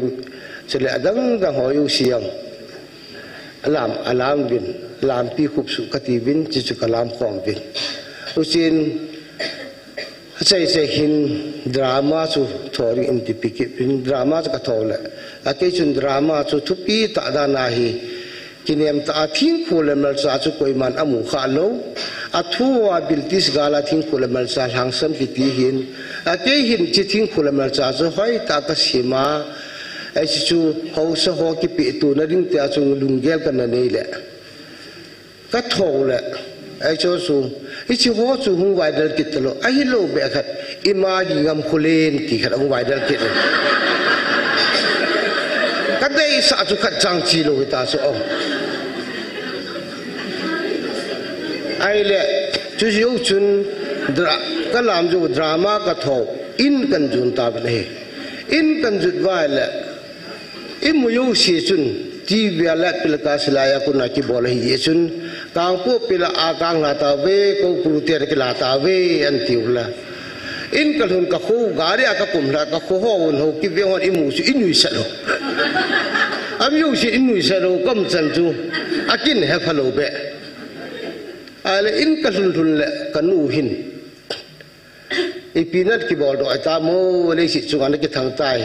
chule a dang dang ho u siang. A lam, a lam vin, lampi khup su ka ti vin, che chu ka lam khom vin. Huchin, Achai chai hin drama chu tho ding in ti pi kit in drama chu ka tho le. A kei chun drama chu thupi ta dan ahi. Kinem ta a thingkho le malcha chu koiman a mu kha lo. A thu a British gal a thingkho le malcha lhangsan kiti hin. A kei hin chi thingkho le malcha chu hoi ta ka sima. Ai chi chu hausa ho kipe tuna ding te a chu lunggel ka na nei le. Ka tho le, ai chu chu, hiche ho chu hung viral kit ta lo, ahi lo be khat, ima hi ngam khulen ti khat hung viral kit le. Ka deisah chu khat chang chi lo hi ta chu, oh. Ai le, chu jou chun, dra-, ka lam jou drama ka tho, in kan jun ta be le. In kan jut vai le, I mu jouse chun, T V a le pilka silai a kona kibol ahi jeh chun, Kangpokpi la a kang la tauve, Koupuru te kila tauve, an tiu la. In ka lhun ka kho, gari a ka kum la, ka kho ho un ho, kiveng hon i mu chu i nuisat lou. Ami jouse i nuisat lou, ka um chan chu, a kin he pha lou be. Ahile in ka lhun lhun le, ka nu hin. Ipi na kibol doh ta mo, leiset chunga na kithang tai.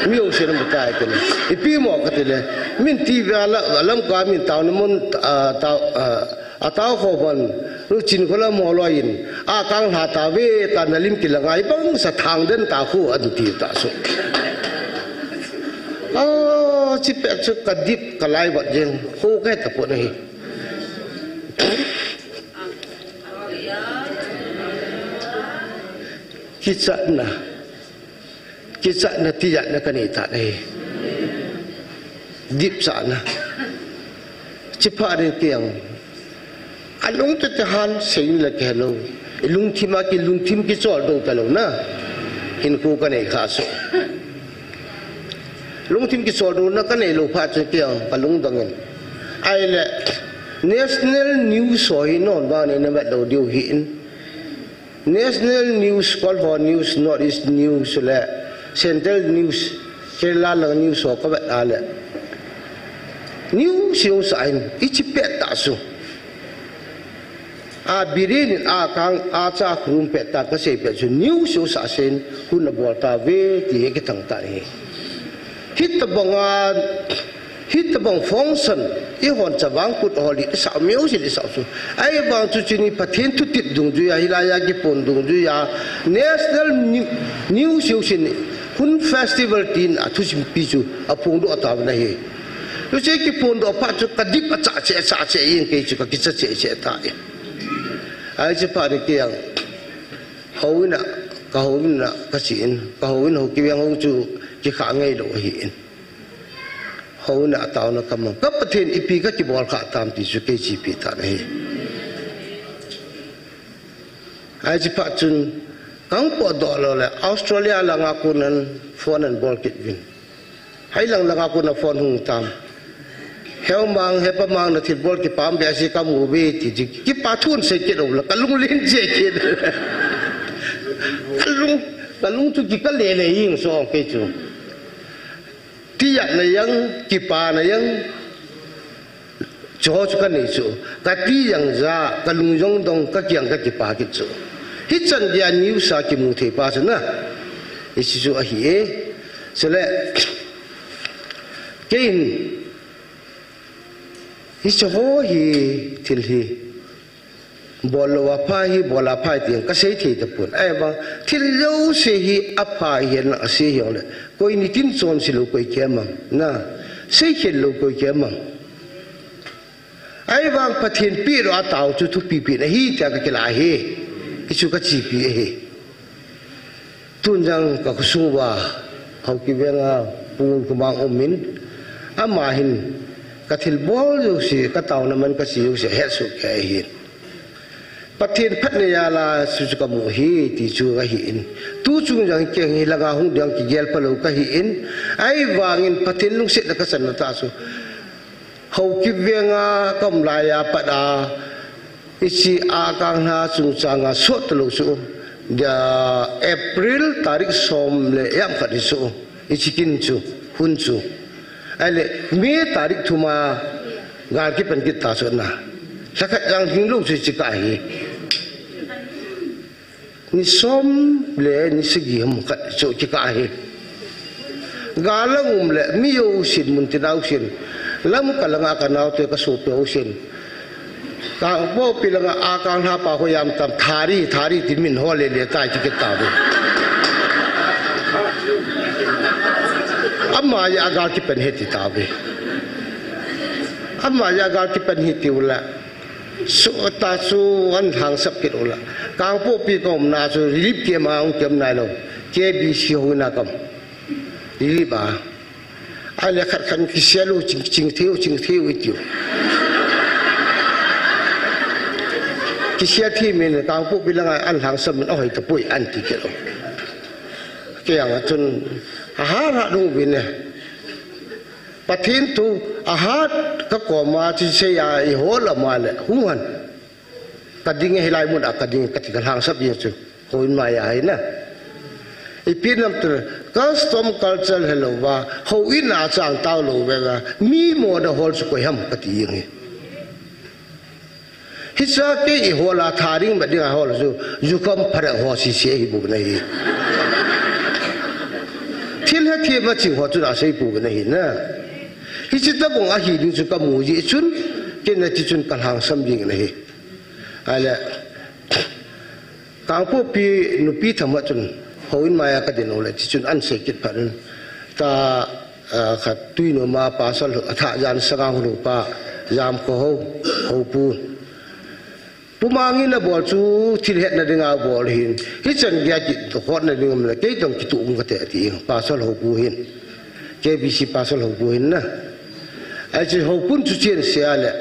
Mi jouse na mu tai kati. Ipi mo kati le. Min T V a la, lam ka min tao na mun, a, tao, a, a tao kho ban. Nu chin kho la mo lo in. A kang la tauve ta na lim kila ngai bang sa thang den ta khu an ti ta so. A, chi pek chu ka dip ka lai vat jeng. Khu ka ta po na hi. Kichatna, kichatna tijatna ka nei ta nei. Dipsahna. Chipha rin kiang. A lungtute han seiyin la ke lo. I lungthim a ki lungthim kichol do ta lo na. Hinkho ka nei kha so. Lungthim kichol do na ka nei lo pha chu kiang ka lungdang in. Ahile National News ho hi non ba nei na vet lo diu hi in. National News, Kolho News, North East News le Central News, Kerala lang News ho ka vet a le. News jong sa in, i chi pet ta su. A Biren in a kang, a cha khurum pet ta ka sei pet chu news jong sa sen, hun a bol tauve ti hi kithang ta hi. Hitabang a, hitabang function, i hon chavang kut holi, i sa music i sa su. Ahivang chu chini Pathen thutep dungjui a, hilai a kipon dungjui a, National New, New Season, Hun Festival tin a thusim pi chu, a phongdoh ta na hi. Chu che kipon doh phat chu ka dip a cha che, cha che, in kei chu ka kicha che che ta e. Ai che pha ni kiang. Houin a, ka houin a, ka chi in, ka houin ho kiveng ho chu, kikha ngai lo hi in. Houin a taona ka mang. Ka Pathen ipi ka kibol kha tam ti chu kei chi pi ta na hi. Ai chi pha chun, kang po doh lo le, Australia langa konan phone an bol kit vin. Hai lang langa kona phone hung tam. Heu mang, hepa mang, na thilbol kipah behseh kamu ve ti chu. Kipa thu sei kit lou la, kalung len che kit. Kalung, kalung chu kikale le ing so kei chu. Tijat na jeng, kipana jeng. Chuho chu kanei chu. Kati jeng ja, kalung jong dong, kakiang kakipa kit chu. Hichan dia news a kimu thei pa chu na. Hiche chu ahi e. Chule, keiin, hiche ho hi thil hi. Bol lou apha hi, bol apha hi ti jong kasei thei tapon. Ahivang, thil jouse hi apha hi na asei hijongle. Koi nitin chonse lou koi kei mang. Na, seikhel lou koi kei mang. Ahivang Pathen peh lou a tao chu thupi pen ahi tia kakila ahi. Hichu kachepi ahi. Tun jong kakhosung uva, Haokip venga, Pu Ngulkhomang um in, ama hin, kathilbol jouse, kataona man kache jouse, ahetsoh kei ahin. Pathen phatna jal a, chu chu kamu ahi, ti chu kahin. Tu chung jong kei hi langa hung ding kigel pha lou kahin. Ahivangin Pathen lungsetna kachanna tah chu. Haokip venga kaum laiya pat a, hiche a kanghna chungchanga sot talou chu, dia April tarik som le jang khat hi chu, hiche kin chu, hun chu. Ahile, May tarik thum a, gal kipan kit ta chu na. Lhakhat jang lhinglou chu hiche kah hi. Ni som le ni sagi ham khat chu kikah ahi. Gal lang um le mi jousen, muntin a jousen. Lamka langa kanaote kasopi jousen. Kangpokpi langa a kanghna pa ho jam tam thari, thari ti min ho le le tai ti kit tauve. Ama jeh a gal kipan ahi ti tauve. Ama jeh a gal kipan ahi tiu la. Chu ta chu an lhangsap kit u la. Kangpokpi kaumna chu relief camp a hung camp nailou. K B C houin a kaum. Relief a. Ahile khat khat kisel u ching, ching thei u, ching thei u itiu. Kisel thei min Kangpokpi langa an lhangsap min ahoi tapoi an ti kit u. Kei jong a chun ahat hat hung uvin e. Pathen thu ahat kakoma chu sei a ihol a ma le hung hen. Kading e hilai mun a kading e kati kalhangsap jeng chu. Houin maiya hi na. Ipi nam tu custom culture helou va, houin a chang tao lou veva, mi mo da hol chu koi ham kati jeng e. Hiche kei ihol a tha ding, mat ding a hol chu, jukham phareng ho sese hi bou na hi. Thil hethem a ching ho chu asei bou na hi na. Hiche tabang ahi ding chu kamu jeh chun, kei na ti chun kalhangsam ding na hi. Ahile, Kangpokpi nupi themkhat chun, houin maiya kadin u le, ti chun an sei kit phat in. Ta, ah, khat Tuinom a pasal, athah jan sanga hung lou pa, Jamkhao ho, Houpu. Pu Mang in abol chu thil hetna dinga abol ahin. Hichan geiya kihotna ding um le, kei toh kitoh um kate ati, pasal Houpu hin. K B C pasal Houpu hin na. Ahi chu Houpun chu chen se a le,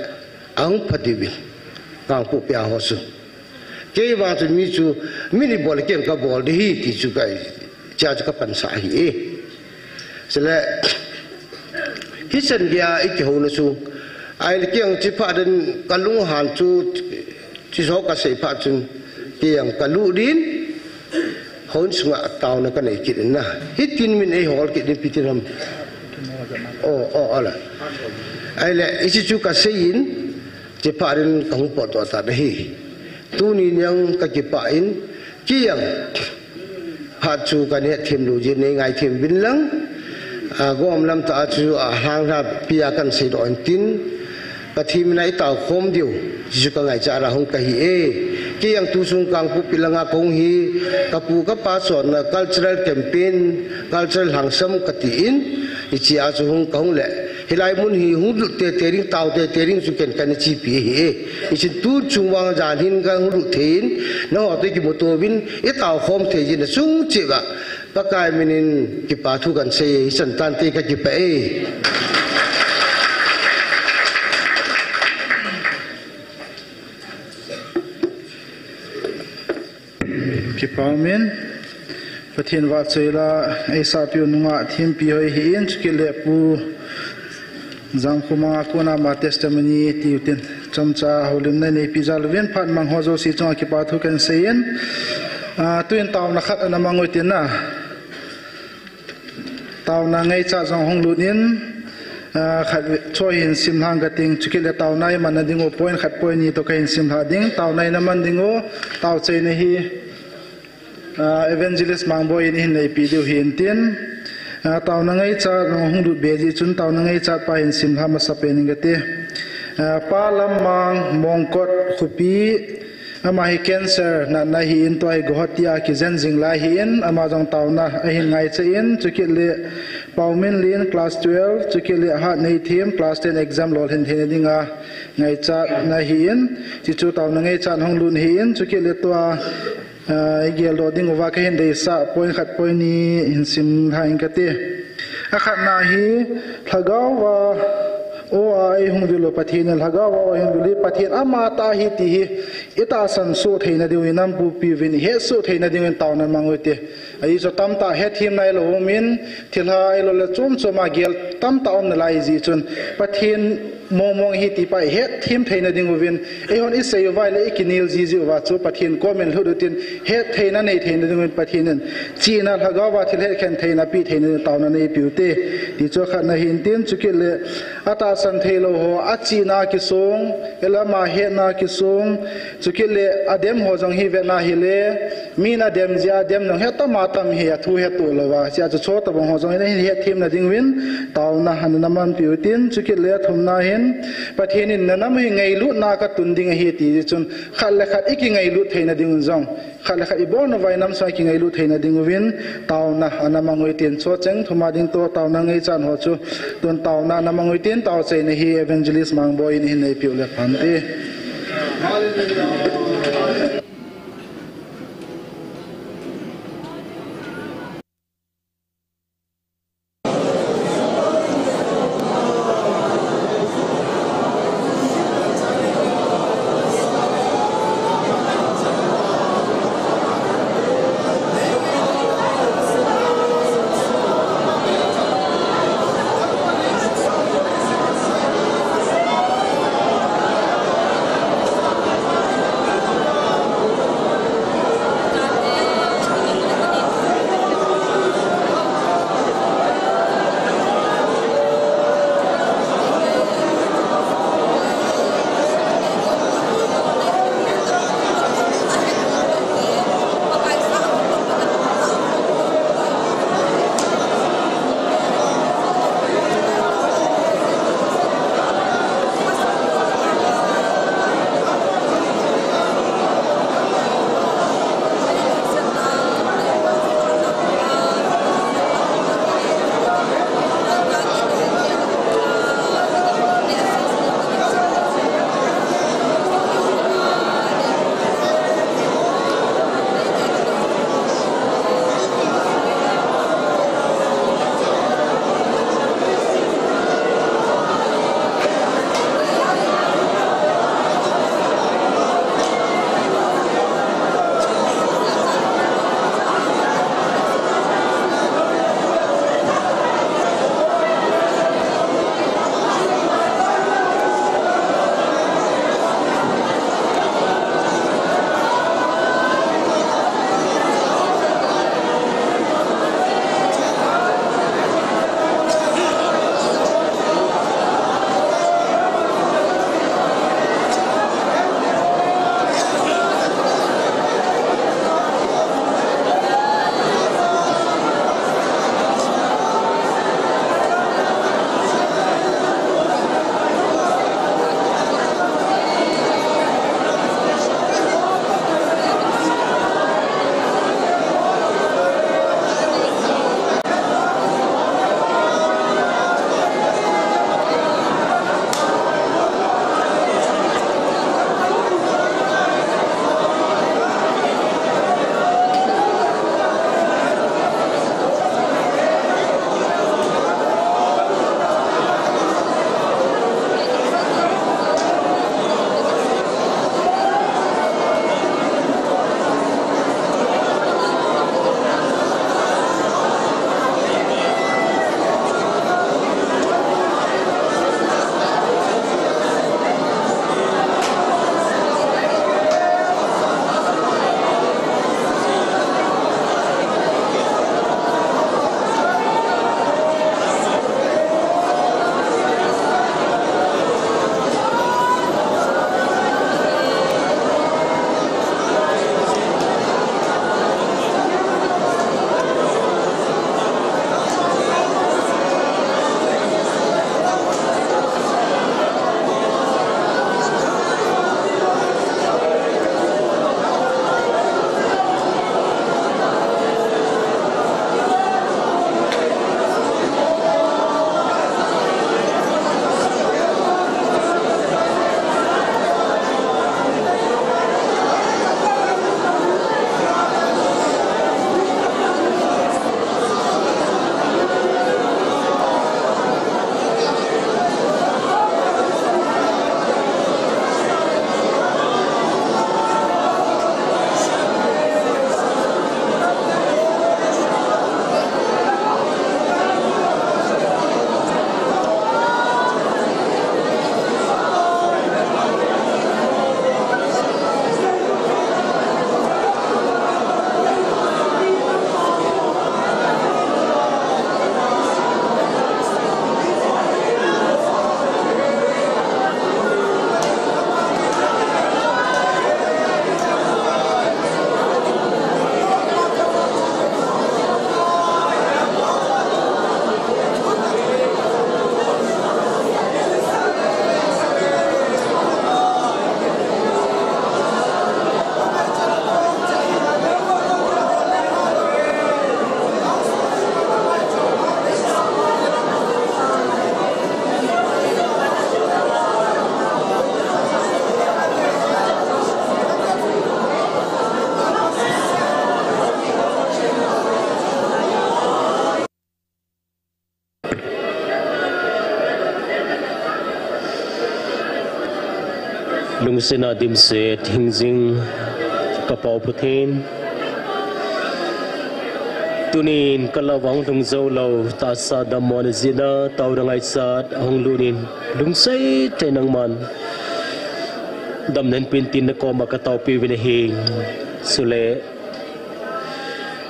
ahung pha diu vin. Kangpokpi a ho chu. Kei vang chu mi chu, mi ni bol kei kabol ding ahi ti chu ka, cha chu kapansah ahi e. Chule, hichan geiya ikihouna chu, ahile kei jong chuphat in kalunghan chu, chuho kasei phat chun, kei jong kalut in, houin sunga taona kanei kit in na. Hitin min eihol kit in ipi tin ham. O, o, ala. Ahile, hiche chu kasei in, chuphat in kahung potdoh tan ahi. Tuni jong kakipah in, kei jong phat chu kahin hethem lou jeh in neingaithem uvin lang. A, gom lam tah a chu, a, lhang lha pi a kahin seidoh in tin, Pathen min a itao khom diu, ti chu kangaichat a hung kahi e. Kei jong tu sung Kangpokpi langa kahung hi, kapu kapa chonna cultural campaign, cultural lhangsam kati in, hiche a chu hung kahung le, hilai mun hi hung lut tete ding, tao tete ding chu ken kana chepi ahi e. Hichun tu chung vang jan hin kahung lut thei in, nangho toh kimuto uvin, itao khom thei jeh in achung cheh uva, Pakai min in kipa thu kahin sei e, hichan tante kakipah e. Kipa um in. Pathen vahchoila, eisahpiu nungah thempi hoi hi in, chukit le Pu Jangkhomang a kona ama testimony tiu tin, chomcha houlimna neipi jal uvin, phat mang ho jouse chunga kipa thu kahin sei in, ah, tuin taona khat ana mang u tin na. Taona ngaichat jong hung lut in, ah, khat ve-, chu hin simlhang kating, chukit le taona iman na ding u point khat point ni toh kahin simlha ding, taona ina man ding u, taochaina hi, ah, Evangelist Mangboi in eihin neipi diu hin tin, ah, taona ngaichat jong hung lut be jeh chun taona ngaichat pa hin simlha masapen in kati. Ah, Pa Lammang Mongkot khopi, ama hi cancer natna hi in tua hi Guwahati a kijen jing lai hi in, ama jong taona ahin ngaicha in, chukit le Pauminlin class twelve, chukit le Hatneithem class ten exam lolhin theina dinga ngaichatna hi in, chuchu taona ngaichat hung lut hi in, chukit le tua, ah, igeldoh ding uva kahin deisah point khat point ni hin simlha in kati. Akhatna hi, lhagao a, o a eihung vil u Pathen in, lhagao a eihung vil u Pathen amatah ahi ti hi, itahsan soh theina diuvin, nampupi uvin, ihetsoh theina diuvin taona mang u hite. Ajeh chu tamtah hetthem nailou um in, thilha ahiloule chom chom a gel tamtah um nalai jeh chun, Pathen mongmong ahi ti pa ihetthem theina ding uvin, eihon isei uva ahile ikinel jiji uva chu Pathen kom in lhut utin, hettheina nei theina ding uvin Pathen in chihna lhagao a thil hetkhen theina pe theina ding taona neipiu hite, ti chu akhatna hin tin, chukit le atahsan theilou ho, achihna kisong, ahilou le ama hetna kisong, chukit le adem ho jong hi vetna hile, min adem jeh a adem jong hi atam atam hi athu hetoh louva, hichea chu chutobang ho jong hi ahin hetthemna ding uvin taona ana manpiu tin, chukit le athumna hin, Pathen in nanam hi ngailutna katun ding ahi ti chun, khat le khat ikingailut theina ding un jong, khat le khat ibon uva inam sunga ikingailut theina ding uvin taona ana mang u hitin, chu cheng thuma ding toh taona ngaichat ho chu tun taona ana mang u hitin, taochaina hi Evangelist Mangboi in eihin neipiu le pha hite. Lungsetna dimset hingjing ka Pa u Pathen. Tunin ka lah uva hung lhung jou lou, tahsa dammo na jeh a, taona ngaichat hung lut in, lungset tah in nangman damna hinpen tin na koma ka taopi uvin ahi. Chule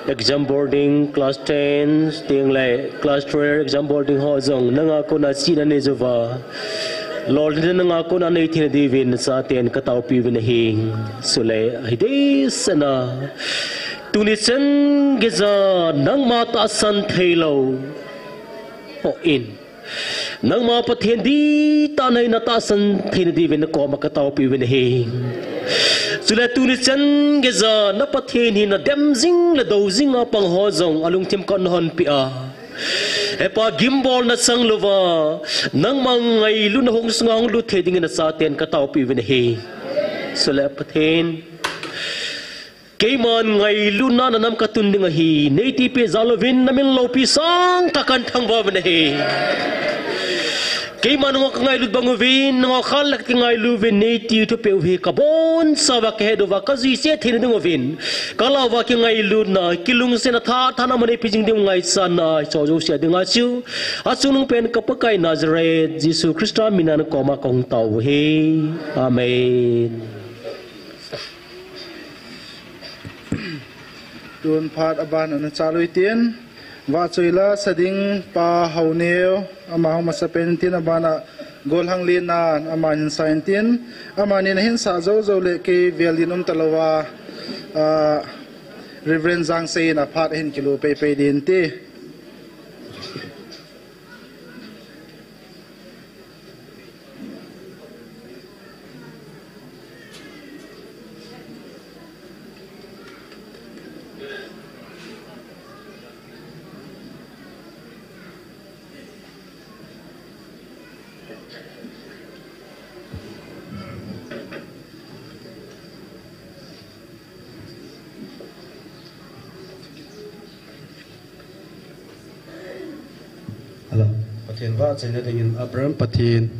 exam boarding, class ten, teng le class twelve exam boarding ho jong nanga kona chihna nei jou uva, lolhinna nanga kona nei theina diuvin nachaten ka taopi uvin ahi. Chule hi deisahna, tuni chan geija nangma tahsan thei lou hon, nangma Pathen dihtah na tahsan theina diuvin na koma ka taopi uvin ahi. Chule tuni chan geija na Pathen hina dem jing le dou jing a pang ho jong alungthim kon hon peh a, He Pa, gimbolna chang louva, nangma ngailutna hung sunga hung lut thei dingin nachaten ka taopi uvin ahi. Chule Pathen, keiman ngailutna na nam ka tun ding ahi, nei tipeh jal uvin, na min loupi sangtah kan thangvah uvin ahi. Keiman nangho ka ngailut bang uvin, nangho khat le khat ka ngailu uvin, nei ti thupeh u hi ka bonchauva ka het uva, ka juise theina ding uvin, ka lah uva kingailutna, kilungsetna, tha, tha na mun a nei pi jing ding ngaichatna, hiche jouse a dinga chu, achungnung pen ka Pakai Nazareth, Jesu Christa mina na koma ka hung tao u ahi. Amen. Tun phat aban ana chal u hitin, vahchoi la sa ding Pa Haoneo, ama hung masapen intin, abana Golhang Lena, ama hin sa intin, amani na hin sah jou jou le kei vel din um talouva, ah, Reverend Jangsei in aphat ahin kilo pei pei ding ti. Hello. Pathen vahchoina dingin Abraham Pathen,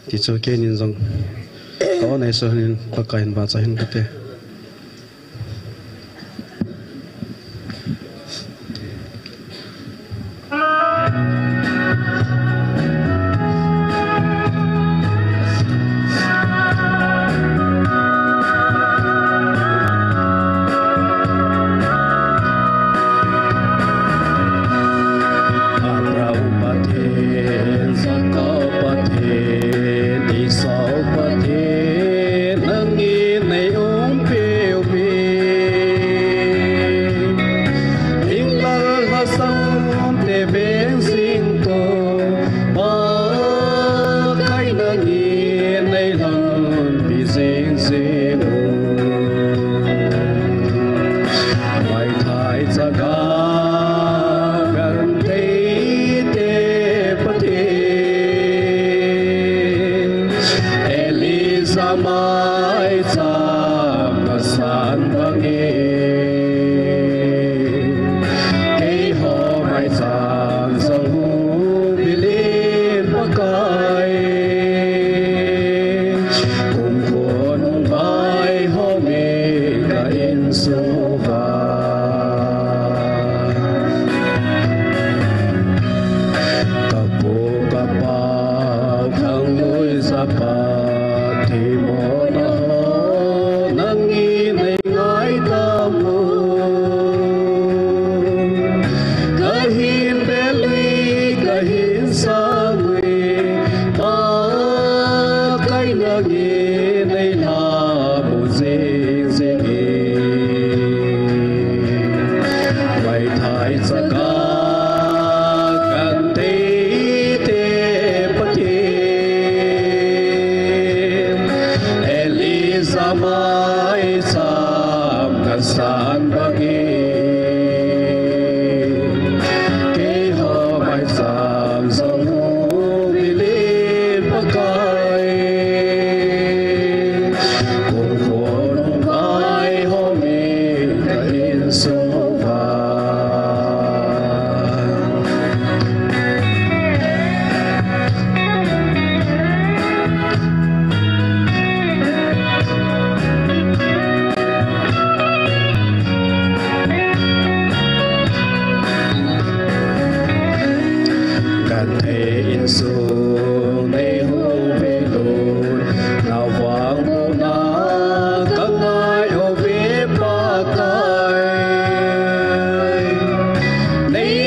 ti chu keinin jong ka on ei so hin Pakai in vahchoi hin kate. Abraham Pathen, Jacob Pathen, Esau Pathen, nangin nei um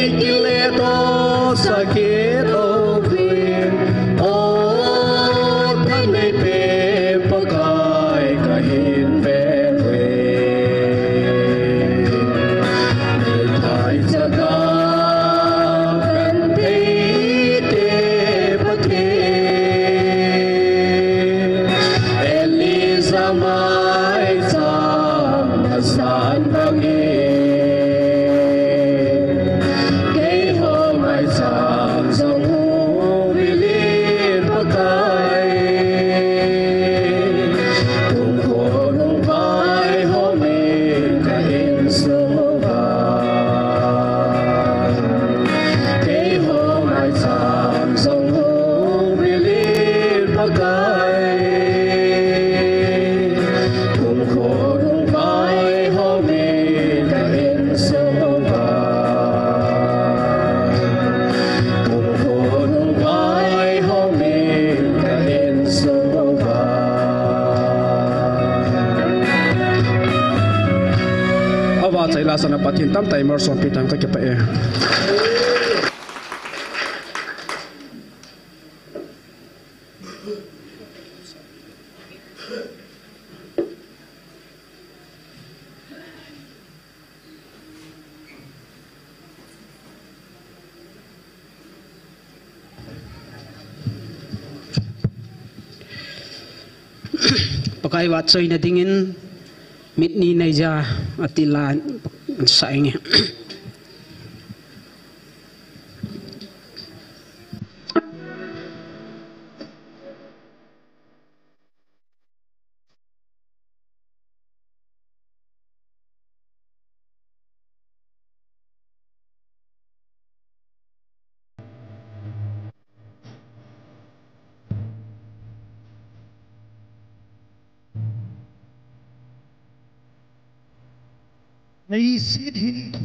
Kile to sa kito vin, o tanei pe Pakai kahin veve. Mithai chaka kan peite Pathen. Elijah mai chang asan bangin, keiho mai chang jong hung vil in Pakai. Kum ko nung vai ho min ka insung uva. Keiho mai chang jong hung vil in Pakai. Kum ko nung vai ho min ka insung uva. Kum ko nung vai ho min ka insung uva. Ava chai la sana Pathen tamtah i malsom pi tan ka kipah e. Pakai vahchoina dingin mit ni nei ja ati la sa inge. Leiset hinkho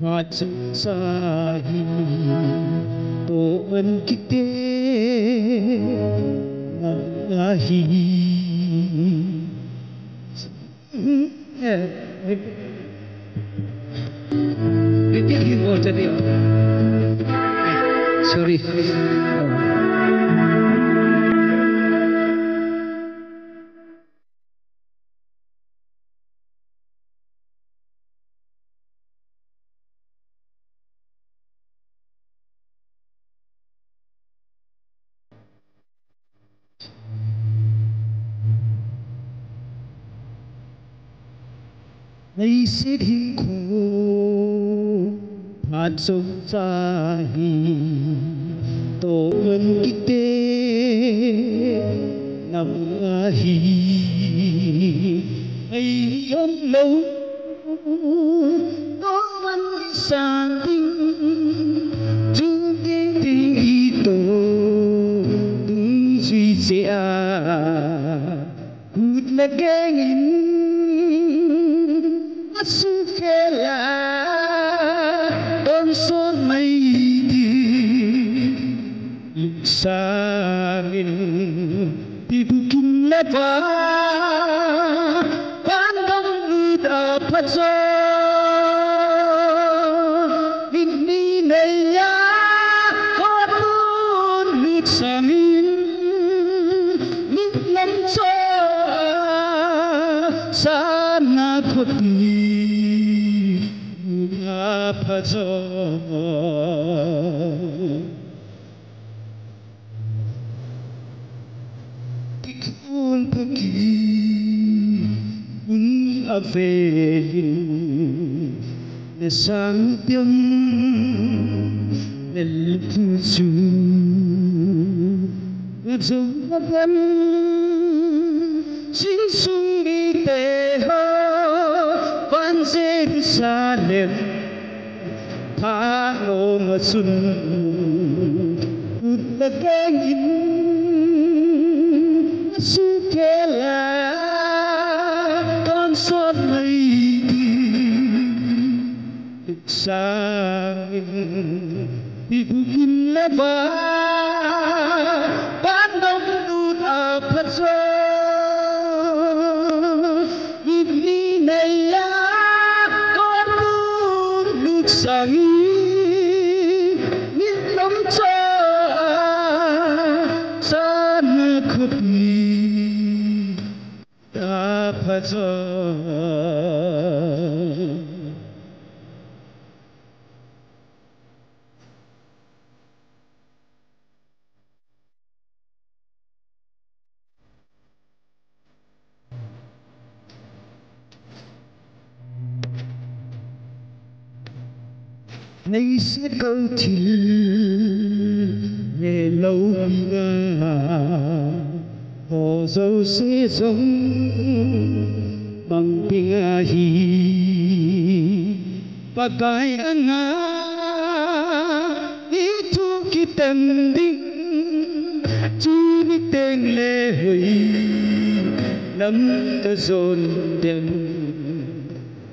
phat chomcha hi toh ngen kiti ahi. Repeat him also. Sorry. Leiset hinkho phat chomcha hi toh ngen kiti ahi. Ei um lou toh ngen san ding, chung ding ding hi toh dungjui cheh a. Khut le keng in asuhkhel a tonsot mai ding. Lungsang in tibukim le va van dong lut a phajo. Mit ni nei a khotun lut sangin, mit lam cho a sana khotun lut a phajo. Kikhol paki un avelin, na sang piang na luphu chu na jong na gam sing sung mite ho, van Jerusalem phat nung a chun, khut le keng in asuhkhel a tonsot mai ding. Lungsang in tibukim le va van dong lut a phajo. Mit ni nei a khotun lut Sangin, min lam cha, sana khopi, ta pha jo. Nei se kal thil le lo pinga, ho jouse jong mang pinga hi. Pakai anga, i thu kitem ding, chu ni teng le hoi, lam ta jon dem.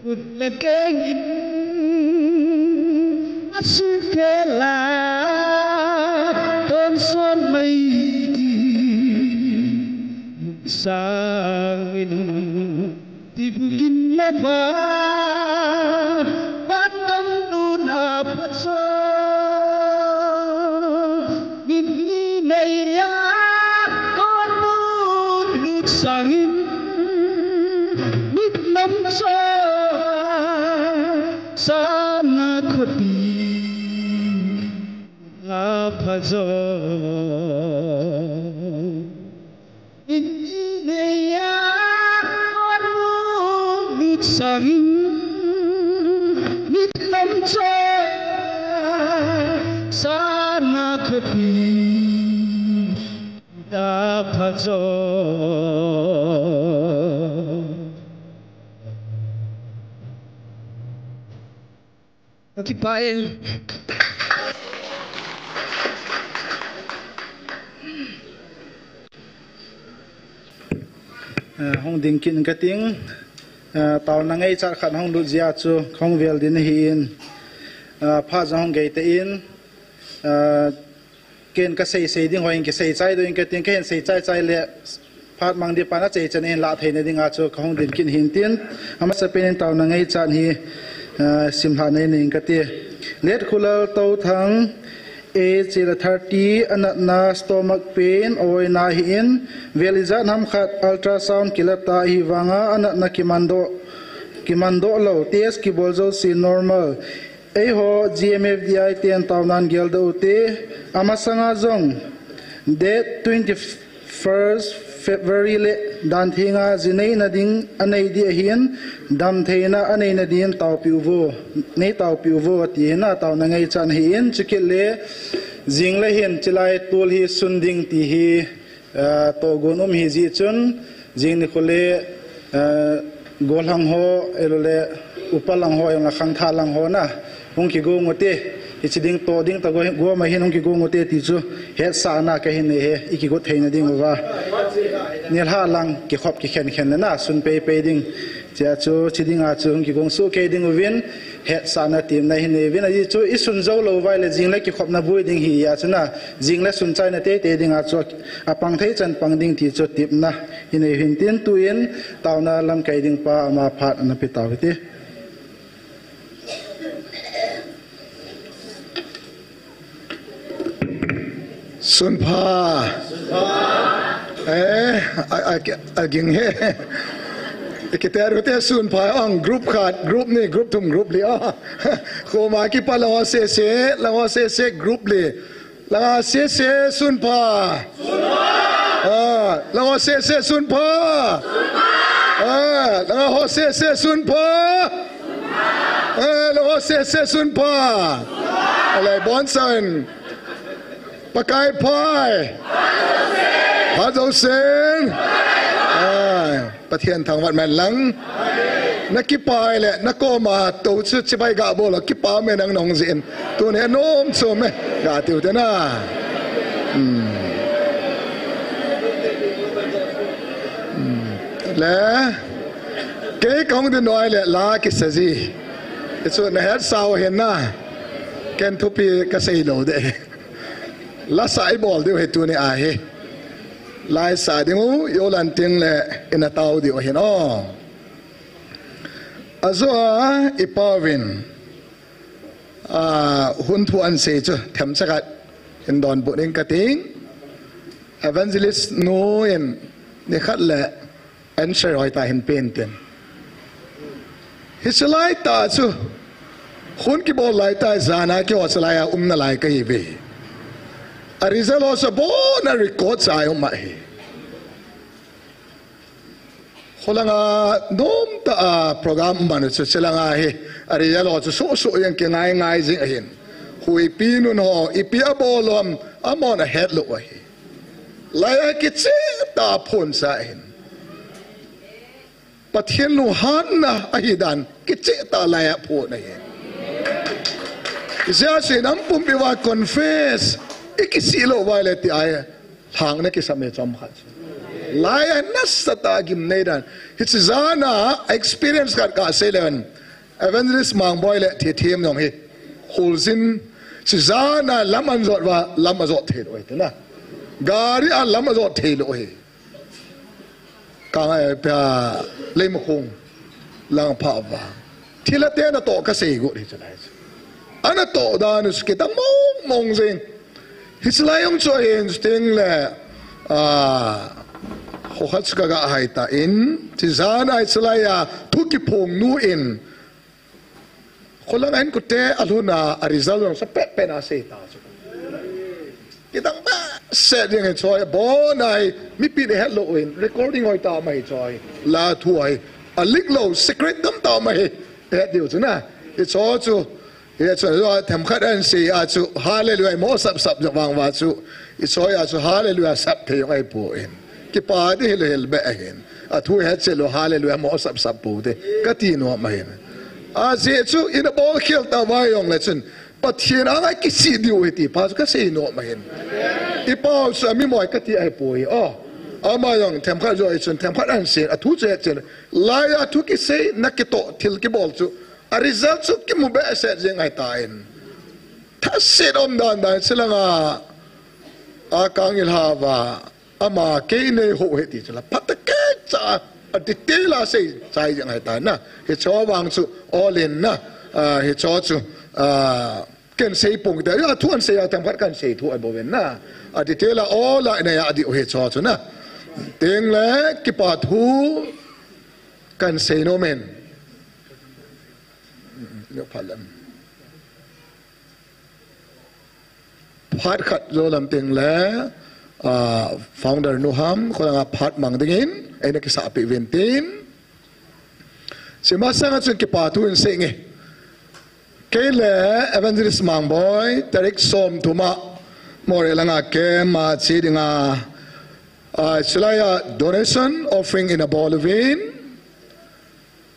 Kut le keng in, a su ke la, ton son mai di, sang in. Tibukin leva, patam nuna paso, minni neiya, konu luksangin, mitlam sa, sana khoti, apaso. Injineya konu mit sangin mit lamcha sana khati da phajo. Ka kipah e. Eh, hung ding kit inge kating, eh, taona ngaichat khat hung lut jeh a chu kahung vel ding ahin, eh, phat jong hung gei tan, eh, Ken ka sei sei ding hoi, ka sei chai ding ka tin, ka hin sei chai chai le phat mang ding pan a chai chan in la thei na ding a chu ka hung ding kit hin tin. Amasa pen in taona ngaichat hi, ah, sim lha nei ning ka ti. Let Khulal Touthang, age thirty, anatna stomach pain, oina hi in, vel ijat ham khat ultrasound kila ta hi vanga anatna kiman doh, kiman doh lou, test kibol jouse normal. Eiho G M F D I ten taonan geldoh ute, amasanga jong date twenty-first February le dan thenga ji neina ding anei ding ahin, damtheina anei na ding taopi uvo, nei taopi uvo ati hin ataona ngaichat ahin, chukit le jing le hin chilai tul hi sun ding ti hi. Ah, togon um hi jeh chun, jing nikho le, ah, golhang ho, ahilou le, upa lang ho, ahilou le khangthah lang ho na, hung kigong ute, hichi ding to ding ta go, go ma hin hung kigong ute ti chu, hetsahna kahin nei e, i kigot theina ding uva. Nilhah lang, kikhop kikhen khen na, sun pei pei ding. Chea chu, chi dinga chu, hung kigong soh kei ding uvin, hetsahna temna hi nei uvin, ajeh chu, i sun jou lou vai le, jing le kikhopna boi ding hi, a chu na, jing le sun chaina teitei dinga chu, apang thei chan pang ding ti chu, temna hi nei uvin tin, tuin, taona lamkai ding pa, ama phat ana pe tau hite. Sun pha. Sun pha. Eh, a, a, a ging he. Kiti ru te sun pha ang group khat, group ni, group thum, group li a. Koma kipa lang ho sese, lang ho sese group li. Lang ho sese sun pha. Sun pha. Ah, lang ho sese sun pha. Sun pha. Ah, lang ho sese sun pha. Eh, lang ho sese sun pha. Alai bon san. Pakai phai. Pha jousen. Ai, Pathen thangvah man lang. Na kipa le, na koma tou chu chibai ga bol, kipa me nang nong jin. Tuni nom chu me. Ga tiu te na. Hmm. Hmm. Le. Kei kahung ding noi le la kisa ji. Hichu na hetsau hen na. Ken thupi kasei lou de. La sa i bol diu hi tuni a hi. La i sa ding u, i ulan ting le ina tau diu hin o. Ajo a i pauvin. Ah, hun thu ahin sei chu themcha khat hin donbut ing kating. Evangelist nu in nikhat le answer hoitah hin pen tin. Hiche laitah chu hun kibol laitah jana keiho chulai a umna lai kahiuve. A result ho chu abona record cha a um ahi. Kholanga nomtah a program um a chu, chulanga hi a result ho chu sohsoh jeng kingai ngai jing ahin. Huipi nun ho ipi abol u ham amahon ahet lou ahi. Lai a kicheh tah a phonsa ahin. Pathen lunghanna ahidan kicheh tah lai a phon ahi. Hijeh chun inam pumpi uva confess ikisih lou uva ahile ti ahi. Lhangna kisam e chomkhat chu. Lai a nasatah a gimnei dan. Hiche jana experience khat kasei leu hen. Evangelist Mangboi le Thithem jong hi kholjin, hiche jana lam ahin jot uva, lam ajot theilou ahi tina. Gari a lam ajot theilou ahi. Kangai pia Leimakhong lang pha uva. Thilha te natoh kasei got hichu lai chu. Anatoh dan u chu kidang mong mong jeng. Hichu lai jong chu ahin chuting le, ah, kho khat chu kaga hai tan, hiche jana hichu lai a thu kiphong nu in Kholanga hin kute alhun a, a result jong sa pet pet a asei ta chu. Kidang behseh ding hichu, abon a hi, mipin ahet lou uvin, recording hoitah um ahi chu. La thu ahi, a leak lou, secret tamtah um ahi, het diu chu na. Hichu chu, hichu chu, themkhat ahin sei a chu, hallelujah, mo sap sap jong vang uva chu. Hichu a chu, hallelujah, sap thei jong ahipoi. Kipa ding hilou hel beh ahin. A thu het chet lou hallelujah mo sap sap pou te. Kati nom ahin. Ajeh chu ina bol khel tauva jongle chun Pathen anga kisih diu ahi ti pa chu kasei nom ahin. I pau chu ami moi kati ahipoi. Oh. Ama jong themkhat jo i chun themkhat ahin sei a thu chu het chet. Lai a thu kisei na kitoh thil kibol chu. A result chu kimu behseh jeng ahitan. Thaset um dan dan silanga. A kangil hava. Ama kei nei ho he ti chu la phatecha a detail a sei chai jeng ahitan na. Hichu vang chu all in na, ah, hichu chu, ah, ken sei pong te, a thu ahin sei a themkhat kahin sei thu ahi bouvin na. A detail a all a nei a diu hichu chu na. Tengle kipa thu kahin sei nom in. Phat khat jo lam tengle, ah, founder nu ham, kholanga phat mang dingin, eina kisahpeh uvin tin. Hiche masanga chun kipa thu hin sei inge. Kei le Evangelist Mangboi, tarik som thum a, Moreh langa camp a che dinga, ah, hiche lai a donation offering ina bol uvin.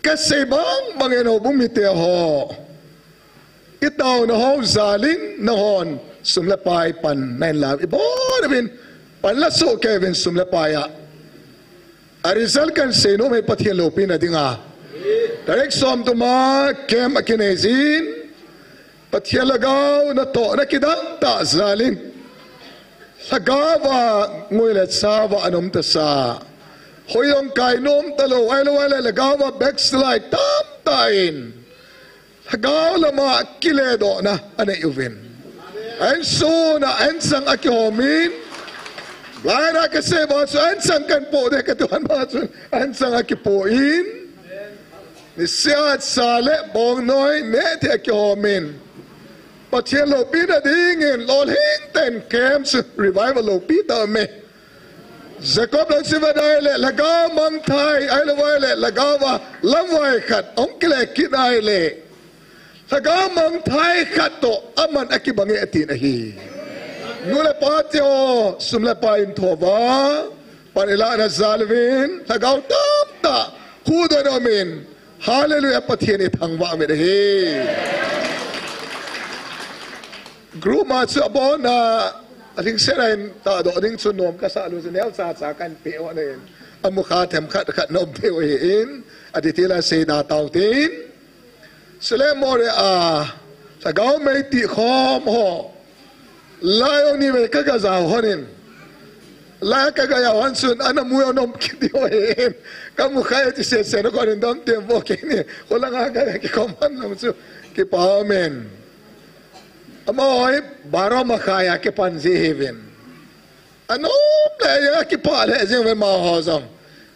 Kasei bang bang in houbung mite ho. I taona ho jal in nahon sum le pai pan nahin lau i bon uvin pan la soh kei uvin sum le pai a. A result kahin sei nom e Pathen loupina dinga. Tarik som thum a camp akinei jin. Pathen lhagao natohna kidang tah jal in. Lhagao a ngui le chao a ana um tasa. Hoi jong kai nom talou, ahilou ahile lhagao a backslide tamtah in. Lhagao lama kiledohna anei uvin. Ahin sun a, ahin chang akihom in. Lai a kasei bang chu ahin chang kahin po ding kati vang bang chun ahin chang akipo in. Niseh a cha le bongnoi neh thei a kihom in. Pathen loupina dingin lolhing tah in camp chu revival loupi tah a um e. Jacob Langchivadai le lhagao mangthai, ahilou ahile lhagao a lamvai khat ahung kile kit ahile. Lhagao mangthai khat toh aman akibang e atin ahi. Nu le pa te ho, sum le pai in thouva. Pan ilahna jal uvin, lhagao tamtah, huhdoh in aum in, hallelujah, Pathen ithangvah uvin ahi. Group a chu abon a, alhingset a hin tahdoh ding chu nom kasah lou chu neocha cha kahin peh u ahin. Amukha themkhat khat na um thei u ahin, a detail a seida tau tin. Chule Moreh a, lhagao mei tihkhom ho. Lai jong nivei kaga jao hon in. Lai kaga jao hon chun, ana mu jong nom kit diu ahin. Kamu khai ti sese na kon in dom tem vo kei ni. Kholanga kaga kikhom hon jong chu. Kipa amen. Amaho hi baro makhai a kipan ji ahiuvin. Anom lheh jeng a, kipah lheh jeng uve amaho jong.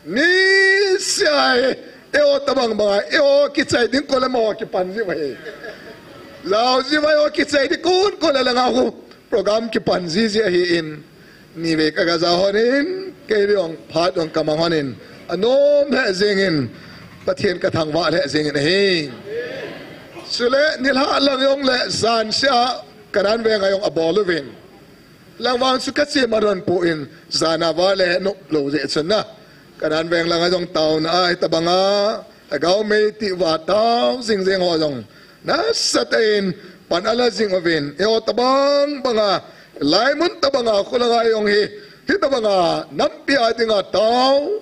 Niseh a hi, eiho tabang banga, eiho kichai ding kon le amaho kipan ji uve. Jao ji uva eiho kichai ding kon kon le langa khu program kipan jiji ahin. Nivei kaga jao lhonin, kei jong phat jong kamang lhonin. Anom lheh jengin, Pathen kathangvah lheh jengin ahi. Chule, nilhah lang jong le jan seh a, Kanan veng a jong abol uvin. Lang vang chu kache man lhon poi, jan a vale nop lou jeh chun na. Kanan veng langa jong taona a, hitabanga, Hagao Meitei uva tao jing jeng ho jong. Nasatah in pan ala jing uvin, eiho tabang banga, laimun tabanga, kholanga jong hi, hitabanga, nampi a dinga tao,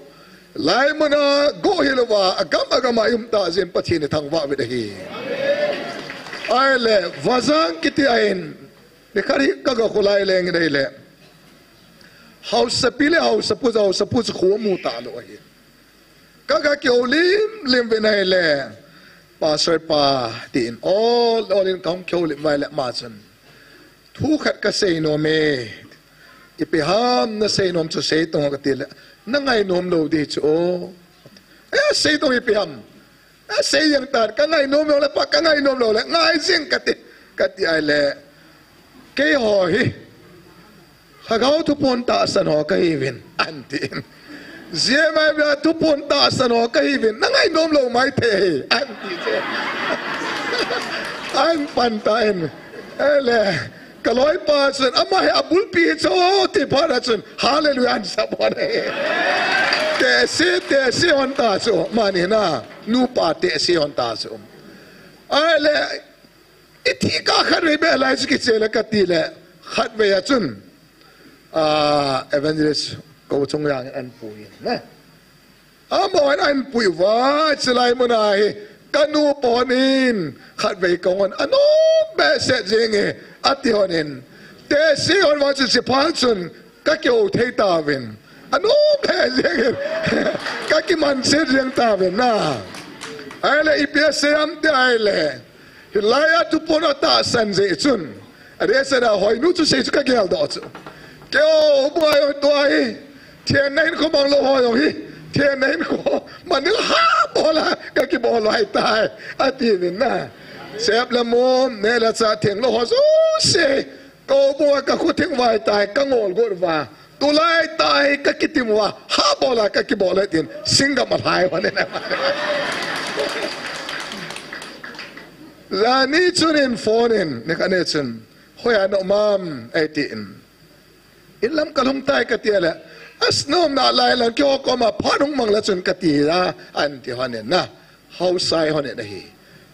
laimun a go hilouva, agam agam a i um tah jeh in Pathen ithangvah uvin ahi. Ahile, Vajang kiti a hin, nikhat hi kaga kholai leng in ahile. Haosapi le haosapu, haosapu chu kho amu talou ahi. Kaga kihoulim lim uvin ahile, Pastor pa, tin, ol, ol in kahung kihoulim uva ahile ama chun, thu khat kasei nom e. Ipi ham nasei nom chu sei tong o kati le, nangai nom lou ding chu o. E, sei tong ipi ham. E, sei jeng tan, kangai nom lou le, pa kangai nom lou le, ngai jeng kati, kati ahile, keiho hi Lhagao Thupon tahsan ho kahiuvin, atin. J M I V a Thupon tahsan ho kahiuvin, nangai nom lou maithei, atin. Ahin pan tan. Ahile, kaloipa chun, ama hi abulpi chu, ti phat a chun, Hallelujah, ahin sap lhon e. Tehse, tehse lhon ta chu, amani na, nupa tehse lhon ta chu. Ahile, ithi kah khatvei beh lai chu kiche le kati le, khatvei a chun, ah, Evangelist Kouchungjang in ahin pui in, na. Amaho in ahin pui uva, chulai mun a hi, kanu pa hon in, khatvei kahung lhon, anom behseh jeng e, ati lhon in. Tehse lhon vang chu chuphat chun, kakihou thei tauvin. Anom lheh jeng in, kakimanchah jeng tauvin na. Ahile ipi asei ham ti ahile, hilai a Thupon atahsan jeh chun, adeh seh a hoinu chu sei chu kageldoh chu. Keiho houbung a jong tua hi, thenna hinkho manglou ho jong hi, thenna hinkho man ding ha bol a kakibol uva ahitai, atiuvin na. Sep le mom, neh le chah thenglou ho jouse, ka houbung a kakhu theng uva ahitai, kangol got uva. Tulai tah hi kakitim uva, ha bol a kakibol e tin, singgam alhai uva ne. Jani chun in phone in, nikhat ni chun, hoiya na um am, eitin. In lam kalhung tai kati le, anomna lai lang keiho koma phat hung mang le chun kati a, ahin ti lhon in na, haosai lhon in ahi.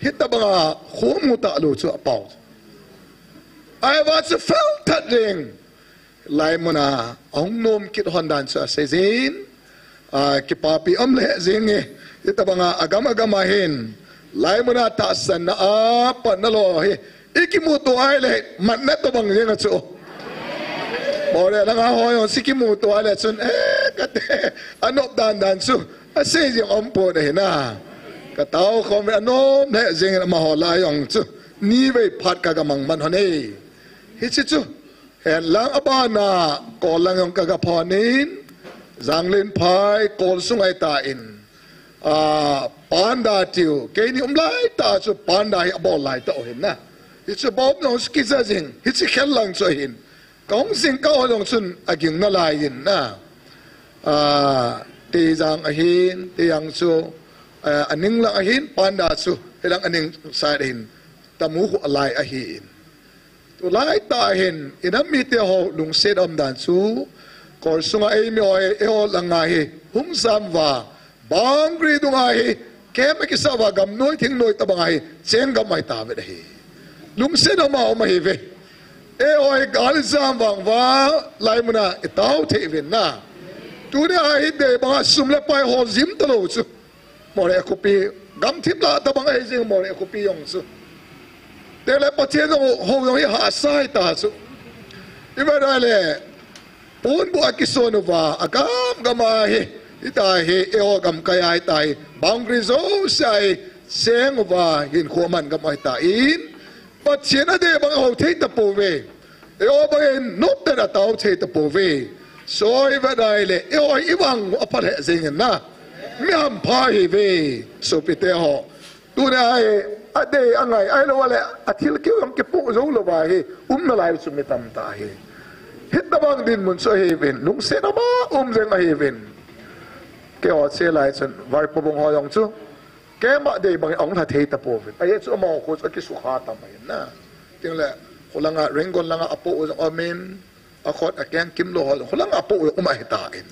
Hitabanga kho amu talou chu apao. Ahivang chu fel that ding. Laimun a, ahung nom kit lhon dan chu asei jin. A, kipapi um lheh jeng e, hitabanga agam agam a hin. Laimun a tahsanna a, panna lou hi. Ikimuto ahile, matna tobang jeng a chu. Moreh langa ho jong chu kimuto ahile chun, eh, kati, anop dan dan chu. Asei jeng umpon ahi na. Katao khom ve anom lheh jeng in amaho lah a jong chu. Nivei phat kaga mang man lhon e. Hiche chu. Henlang abana, kol lang jong kaga phon in, Janglei phai, kol sung ahitan. A, panda tiu, keini um laitah chu panda hi abol laitah u ahin na. Hichu bom jong chu kija jing, hiche khel lang chu ahin. Kahung jing kah ho jong chun aging nalai in na. A, Teijang ahin, Teijang chu, a, aning lang ahin, panda chu, hilang aning side ahin. Tamu khu alai ahin. Tulai tah hin, inam mite ho lungset um dan chu, kol sunga eimi ho, eiho langa hi, hung jam uva, boundary dunga hi, kem akisa uva, gamnoi thingnoi tabanga hi, cheng gam mai tave ahi. Lungset um a um ahi ve. Eiho hi gal jam vang uva, laimun a itao thei uvin na. Tunia hi dei banga sum le pai hol jim talou chu. Moreh khopi, gamthip lah tabang ahi jing Moreh khopi jong chu. Tele Pathen jong hou jong hi hahsa ahi ta chu. Ivet a le, ponbuh a kison uva, agam gam a hi, hita hi, eiho gamkai a hita hi, boundary jouse a hi, cheng uva, hinkho man gam ahitan, Pathen adei bang ahou thei tapouve. Eiho bangin noptah in atao thei tapouve. Soivet ahile, eiho hi ivang u apha lheh jengin na. Mi hampha ihiuve, sopite ho. Tunia hi, adei angai, ahilouleh, athil keu jong kipoh jou louva hi, umnalai chu mi tamtah ahi. Hitobang dinmun chu ahiuvin, lungset ama um jeng ahiuvin. Keiho chea lai chun, Varpo bung ho jong chu. Keima dei bangin ahung lha thei tapouvin. Ajeh chu amaho khu chu akisukha tam ahin na. Tengle, khulanga, Rangoon langa apoh u jong aumin, akhut akeng kimlou ho jong, khulanga apoh u jong um ahitan.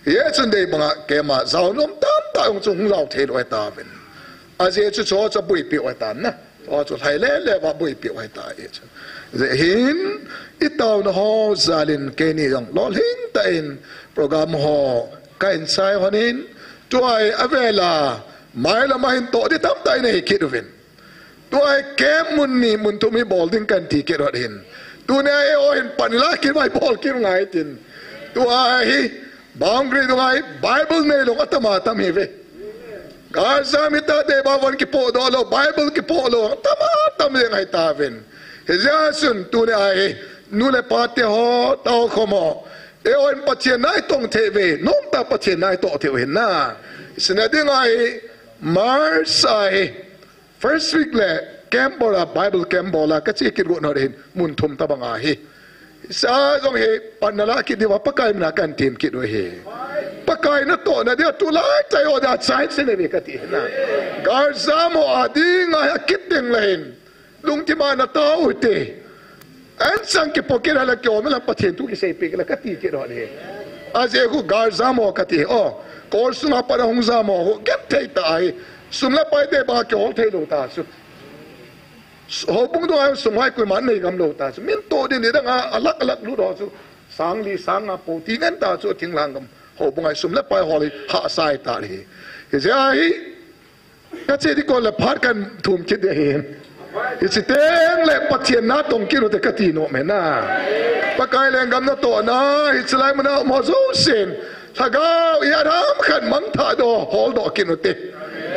Hijeh chun dei banga keima jaonom tamtah jong chu hung jao theilou ahitauvin. Ajeh chu chuche chu abuipi u ahitan na. Chuche chu lhai lele uva buipi u ahita ahi chu. Hijeh hin, itaona ho jalin keini jong lolhing tah in program ho kahin chai lhonin, tua hi avela, mailam a hin toh ding tamtah in ahi kit uvin. Tua hi camp mun ni, mun thum hi bol ding kahin ti kit lhon ahin. Tunia eiho hin panla kit uva ibol kit u ngai tin. Tua hi boundary dunga hi Bible neilou atama tam ihiuve. Galjam hita, dei bang von kipohdoh lou, Bible kipoh lou, atama tam jeng ahitauvin. Hijeh chun tunia hi, nu le pa te ho, tao khom ho. Eiho hin Pathen na itong thei uve, nomtah Pathen na itoh thei u ahin na. Sina dinga hi, March a hi, first week le camp bola, Bible camp bola, kache kit got lhon ahin, mun thum tobang ahi. Hiche jong hi, panla kit diuva, Pakai mina kahin thum kit u ahi. Pakai natohna dia, tulai tah a dia, chance neive kati ahi na. Galjam ho adinga hi, akit tengle hin. Lungthima natao u hite. Ahin chang kipoh kit a le kiom a le Pathen thu kiseipeh kit le kati kit lhon ahi. Ajeh khu galjam ho kati. O, kol sunga pat a hung jam ho khu genthei tah ahi. Sum le pai dei banga kihol theilou ta chu. Houbung dunga sum hai koiman nei ngam lou ta chu. Min toh ding ni danga alak alak lut ho chu. Sang li sang nga po ti ngen ta chu thinglhang gam. Houbung a sum le pai hol hi hahsa tah ahi. Hijeh a hi. Kache ding kol le phat kahin thum kit ding ahin. Hiche tengle Pathen na tong kit u hite kati nom ahi na. Pakai lenggam natohna, hiche lai muna um ho jousen. Lhagao in aram khat mangthah doh, holdoh kit u hite.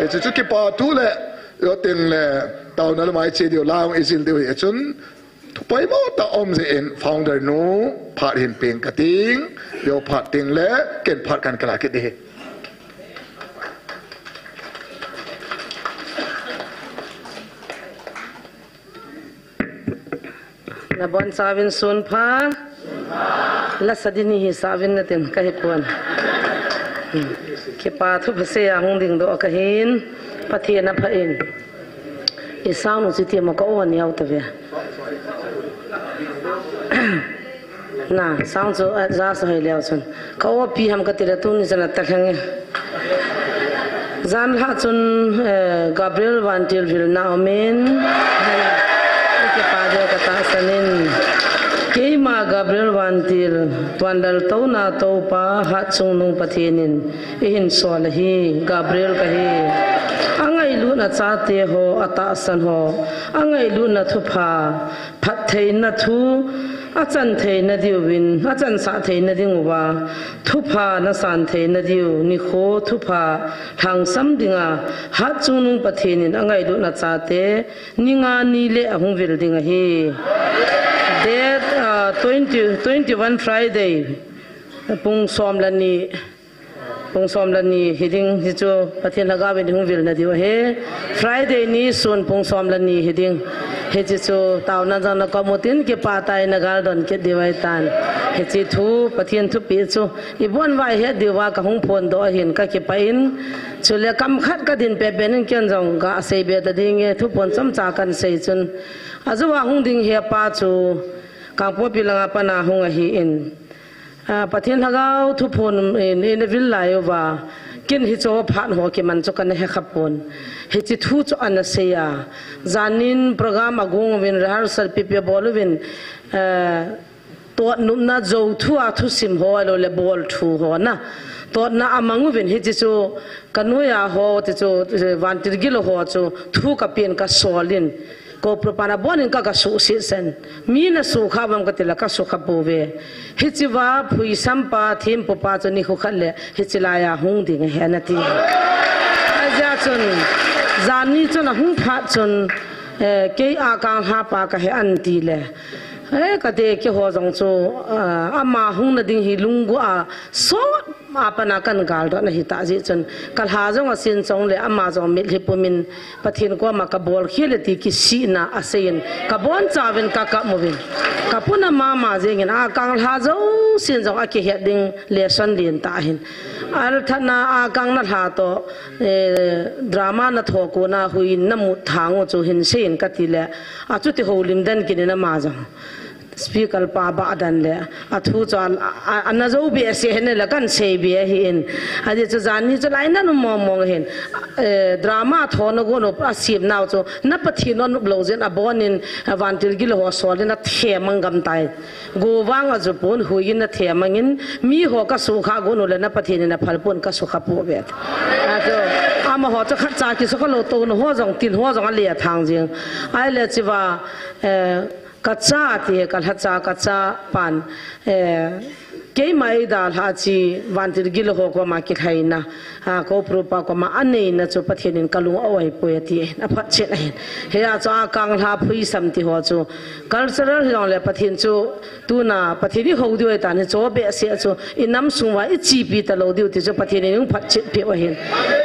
Hiche chu kipa thu le, jou tengle, taona lama iche diu, la ijil diu ahi chun. Thu poimo tah um jeh in founder nu phat hin peng kating, jou phat tengle, ken phat kahin kila kit ding ahi. Nabonchauvin sunpha. Lasa ding ni hisah uvin natin kahipon. Kipa thu phasei a hung dingdoh kahin, Pathen apha in. I sound u chu itia mo ka on jou tave. Na, sound chu, ah, ja sa hoi leu chun. Ka off pi ham kati le tuni chan ata lheng e. Jan lha chun, eh, Gabriel Vantil vilna umin. Kipa deu katahsan in. Keima Gabriel Vantil, tuan lal touna toupa, hatchungnung Pathen in. Eihin sol ahi, Gabriel kahi. Angailutna chate ho, atahsan ho. Angailutna thupha, phattheina thu, achan theina diuvin, achansah theina dinguva, thupha nasan theina diu, nikho thupha, lhangsam dinga, hatchungnung Pathen in angailutna chate, ni nga ni le ahung vil ding ahi. Date, ah, twenty, twenty-one Friday, pung som le ni, Pung som le ni hiding, hichu Pathen lhagao in hung vilna diu ahi. Friday nisun pung som le ni hiding. Hiche chu taona jong nakom utin kipah tah in nagal don kit diu ahitan. Hiche thu, Pathen thupeh chu ibon uva ihet diuva kahung phondoh ahin kakipah in. Chule kamkhat kadin pepen in ken jong gasei be ta ding e, thuphon chomcha kahin sei chun. Ajouva hung ding hepa chu Kangpokpi langa pat a hung ahin. Ah, Pathen lhagao thuphon in, in eina vil lai uva, ken hiche phat ho kiman chu kana hekha pon. Hiche thu chu ana sei a. Janin program agong uvin, rehearsal pipi abol uvin, eh, totnopna jou thu a thusim ho, ahilou le bol thu ho na. Totna amang uvin hiche chu kanoiya ho, ti chu, eh, Vantil gilou ho chu thu kapen kasol in. Ko propan abonin ka, kasuhset sen. Mi nasukha uvam kati le kasukha pouve. Hichea phuisam pa, thempu pa chu nikho khat le hiche laiya hung ding ahi nati. Ajeh chun, jan ni chun ahung phat chun, Eh, kei a kanglha pa kahi anti le. Eh, kati keiho jong chu, ah, ama hung na ding hi lunggu a sot a pana kan galdoh na hita jeh chun. Kalha jong asin chong le ama jong mitlhi pumin Pathen koma kabol khel e ti kisihna aseiyin. Kabon chauvin kakap uvin. Kapuna mama jengin a kanglha jousen jong akihet ding lesson lentah ahin. Althana a kang nalha toh, eh, drama natho kona huiyin namut thang u chu hinseiyin kati le. Achuti houlim den kinin ama jong. Speaker pa ba dan le. Athu chu a, a, ana jou behseh hin le kan sei be ahin. Ajeh chu janhi chu lai nanum mong mong hin. Eh, drama thona gon u asim nau chu. Na Pathen nanop lou jeh in abonin, eh, vantil gilou ho solin athem mang gam tai. Go vang ajupon huiyin athem mangin, miho kasukha gon u le na Pathen in aphal pon kasukha pouve. Achu, amaho chu khatcha kisukha lou touna ho jong, tin ho jong ale athang jing. Ahile chiva, eh, kacha ti, kalhacha, kacha pan, eh, keima eidalha chi, vantil gilou ho koma kilhaina, ah, Koupru pa koma aneina chu Pathen in kalung a-oi poi ati ahin, aphatchet ahin. Hia chu a kanglha phuisam ti ho chu, cultural hijongle Pathen chu tuna Pathen ihou diu ahitan hichu behseh chu inam sung uva ichepi talou diu ti chu Pathen in eiphatchet peh u ahin.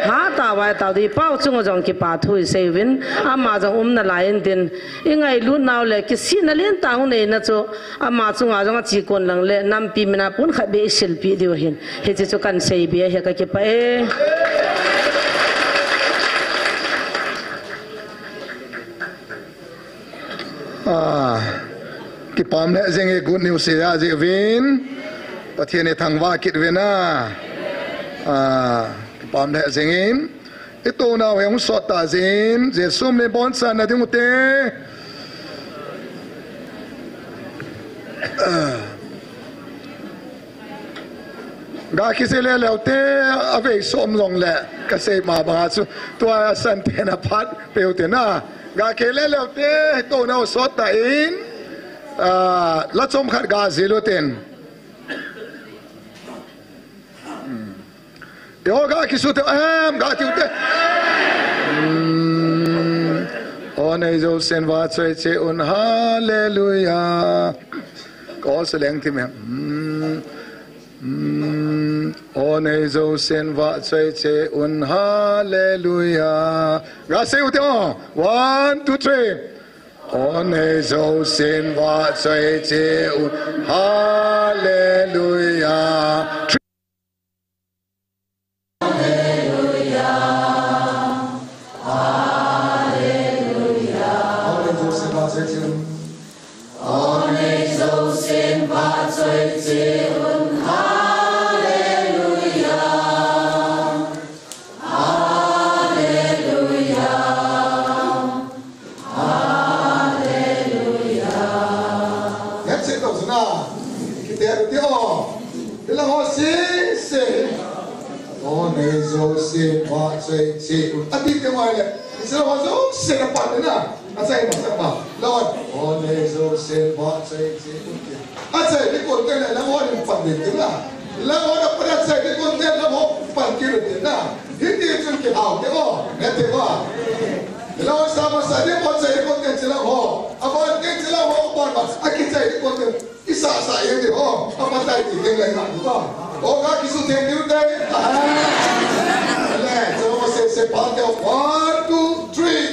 Hatah uva itao diu, ipau chunga jong kipa thu isei uvin, ama jong umna lai intin, ingailut nau le kisihna lentah hung neina chu ama chunga jong ache kon lang le nampi mina pon khat beh isilpeh diu ahin. Hiche chu kan sei be ahi, kakipah e. Ah, kipah lheh jenge, good news ija jeh uvin. Pathen in thangvah kit uvin a. Ah, kipah lheh jenge. Itounau hi hung sot ta jin, Jesu min in bonsahna ding ute. Ah. Ga kisi lele ute, avei som jongle, kasei ma banga chu, tua sante na phat peu te na. Ga kile lele ute, itounau sot ta in, ah, la chomkhat ga jil uten. Hmm. Eiho ga kisu te, em, ga tiu te. Hmm. O nei jousen vahchoi cheh un, hallelujah. Ko se leng ti me. Hmm. Hmm. O nei jousen vahchoi cheh un, hallelujah. Ga sei ute o. One, two, three. O nei jousen vahchoi cheh un, hallelujah. Hallelujah. Hallelujah. Hep se to suna. Kite ru ti o. Ila ho si se. O nei jousen vahchoi cheh un. Ati te mai le. Ila ho jouse na pan na. Achai masa pa. Lord. O nei jousen vahchoi cheh un. Achai di kon te le la ho ni pan de te na. La ho na pan achai di kon te la ho pan ki te na. Hiti chun kihao te o, ne te o. Lord sa masa di kon chai di kon te chila ho. Aban te chila ho, aban ma. Akichai di kon te. Isa sa ye di ho. Aban tai di te le na ho. O ga kisu te di te. Le, so se se pa te. One, two, three.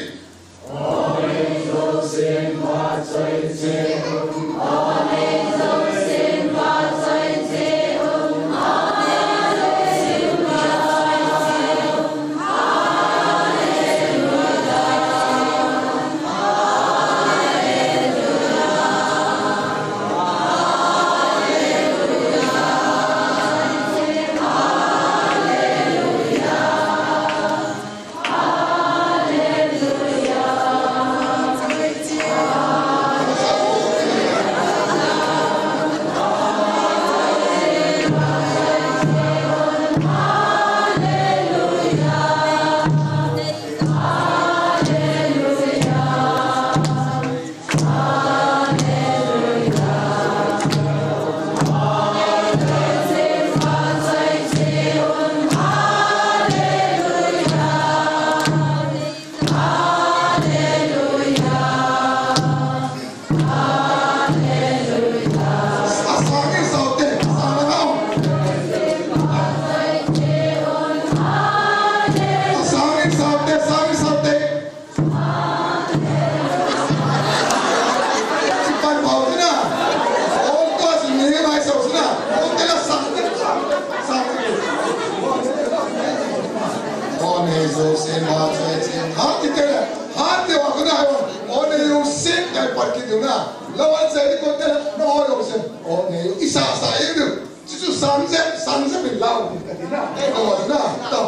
Lawan sa di ko te la, no, yo se. O, ne, yo, isa sa, yo, yo. Sisu sanse, sanse bin lau. Na, na, na.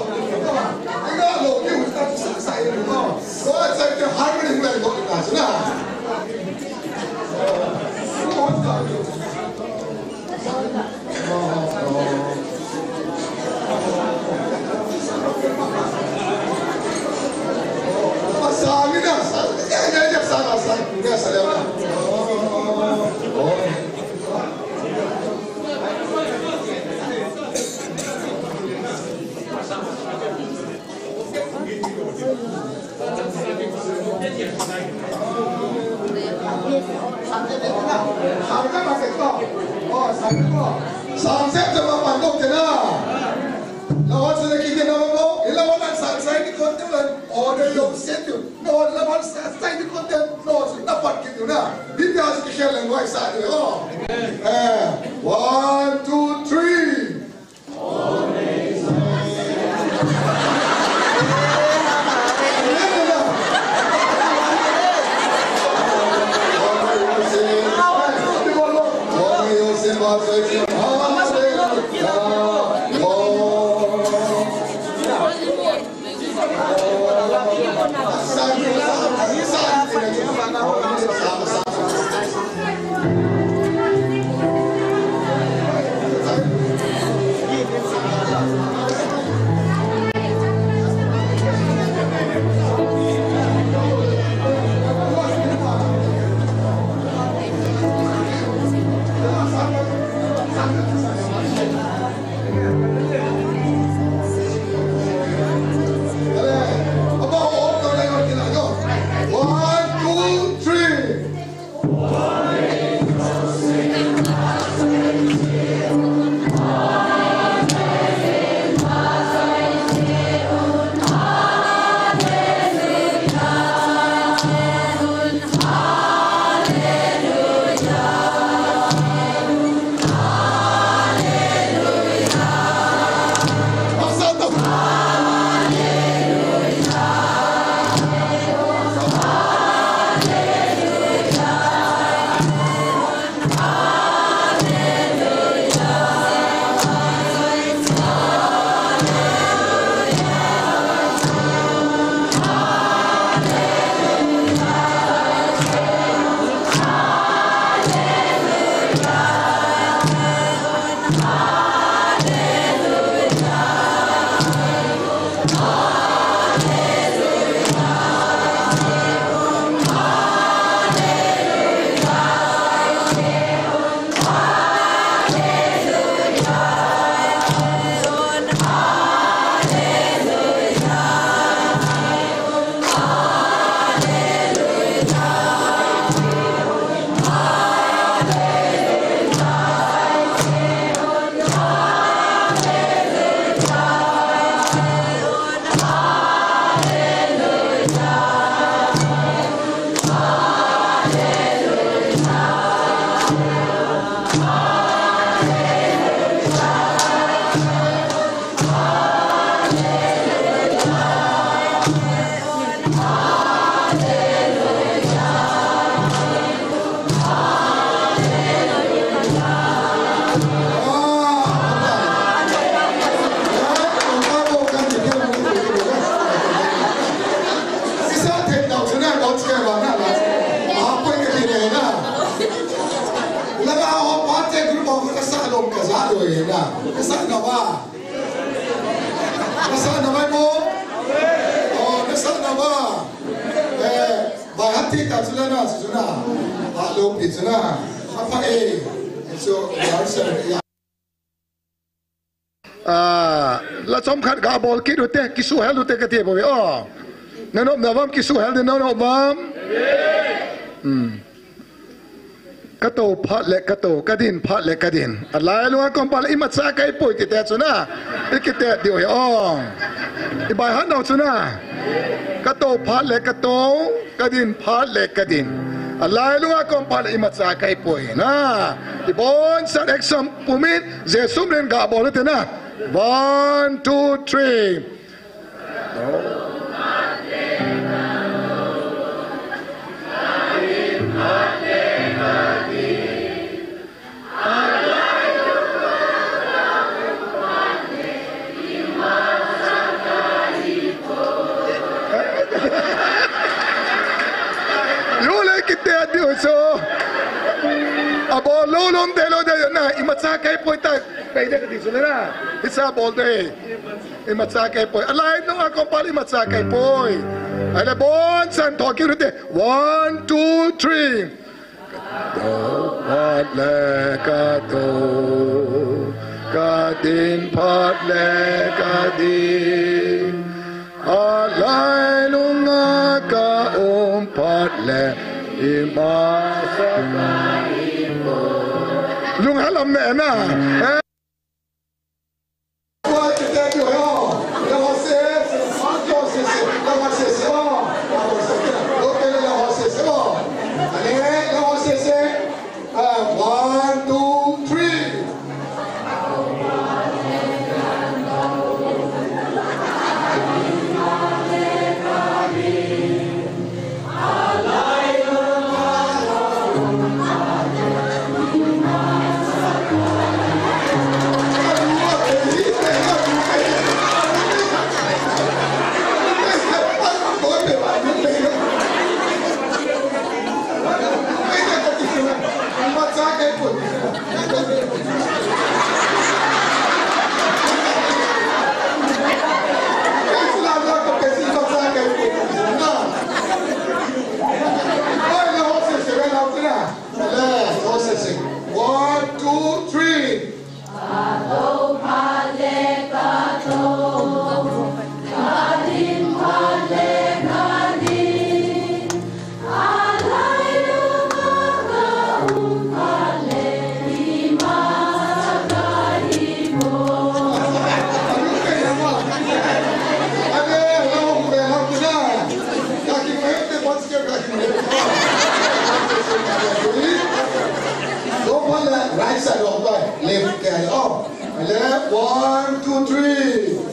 Ina lo, yo, sa, sa, yo, no. Lawan sa di harmony, na, na. One, two, three. One, two, three. Nasa na mai mo? Oh, nasa na mai. Eh, bai hati ta chula na, chula. Alo pi chula. Apa eh? So, ya, ya. Ah, la chom khat ga bol kit ute, kisuhel ute kati bou ve. Oh. Nanop navam kisuhel de nanop vam. Hmm. Ka to phat le ka to, ka din phat le ka din. A lailunga kom phat le imacha kai poi ti te chu na. I kite diu hi ong. I bai han dau chu na. Ka to phat le ka to, ka din phat le ka din. A lailunga kom phat le imacha kai poi na. I bon san exam pumin, Jesu min ga bol te na. One, two, three. Bol lou lou te lou te na, imacha kahi poi ta, kahi de kati sule na. Isa bol de. Imacha kahi poi. Alai nunga kompal imacha kahi poi. Ahile bon chan tho kit u hite. One, two, three. Ka dou phat le ka dou, ka din phat le ka din. Alailunga ka um phat le, ima sa ka hi poi. Lung halam me na. Eh. One, two, three. One, two, three. Right side of the left hand. Oh, left. One, two, three. One,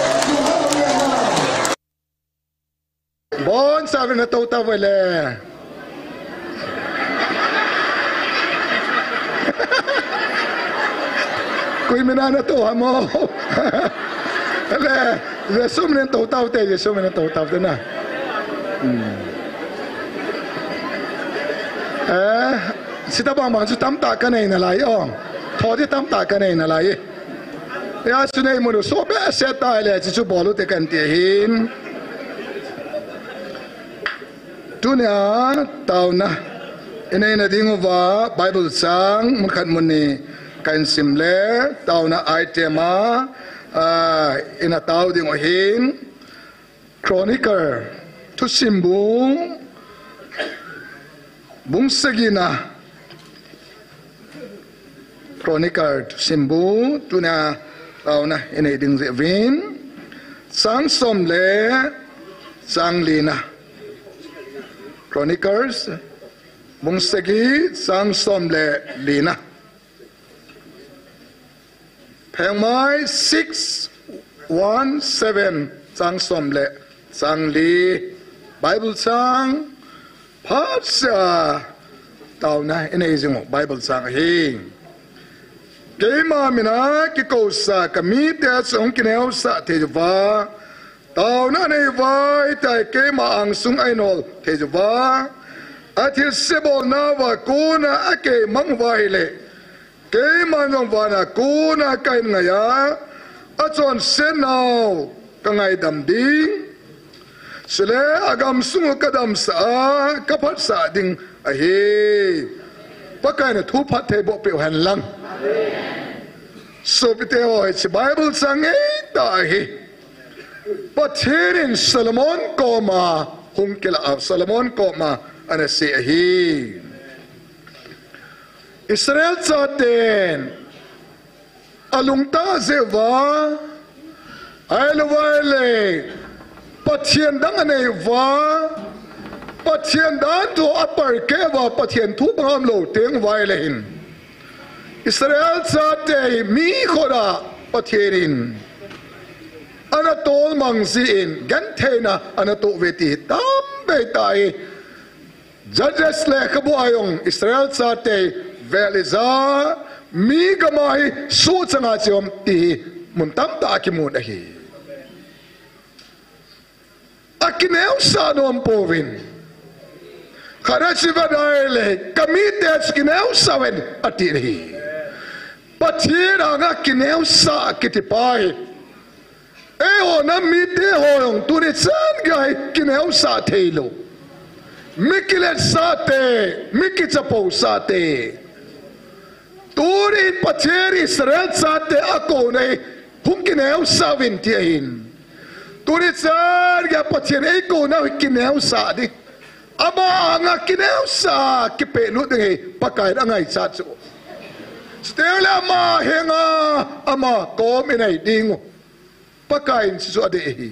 two, three. Bon, sabi na tau tau le. Kui mina na tau hamo. Le, Jesu min tau tau te, Jesu min tau tau te na. Hmm. Eh, sita bang bang su tam ta ka nei na lai ong. Tho di tam ta ka nei na lai. Ya, sunei munu so be se ta le, chu bolu te kan ti hin. Tunia, tauna. Inei na ding uva, Bible sang, mun khat mun ni kan sim le, tauna item a, ah, ina tau ding u hin. Chronicle, Thusimbu, bung sagina. Chronicle, Thusimbu, tunia tauna inei ding jeh uvin. Chang som le chang lina. Chronicles, bung sagi, chang som le lina. Phengmai six one seven, chang som le chang li. Bible chang phat sa tauna inei jing u Bible chang ahi. Keima mina kikousa ka mite chu hung kineosah thei uva, tauna anei uva, hitia keima angsung a ahin hol thei uva, athilse bolna uva kona akeimang uva ahile, keiman jong vana kona kahin ngai a, achonsetnau kangaidam ding. Chule agamsung u kadamsah a, kaphatsah ding ahi. Pakaiyin athu phatthei boh peh u hen lang. Sopite ho, hiche Bible chang ngeitah ahi. Pathen in Solomon koma hung kilah a, Solomon koma ana sei ahi. Israel chaten alungtah jeh uva, ahilouva ahile Pathen dang anei uva, Pathen dan thu aperkeh uva, Pathen thu bang umlou teng uva ahile hin, Israel chate hi mi khut a Pathen in ana tolmang jin, gentheina ana toh uve ti hi tam bei tah ahi. Judges lekhabu a jong Israel chate vel ija, mi gam a hi suhchang a che um ti hi mun tamtah a kimun ahi. Akineosah nom pouvin. Khat a chu vet ahile, kamite chu kineosah uvin, ati ahi. Pathen anga kineosah kiti pa hi, eiho nam mite ho jong tuni chan gei a hi kineosah theilou, mi kiletsah te, mi kichapousah te. Tunin Pathen Israel chate akouna hi, hung kineosah uvin ti ahin. Tuni chan gei a Pathen eikouna hi kineosah ding, ama anga kineosah kipehlut ding hi Pakaiyin angaichat chu. Chuteng le ama henga, ama kom inei dingu Pakaiyin chuchu adei ahi.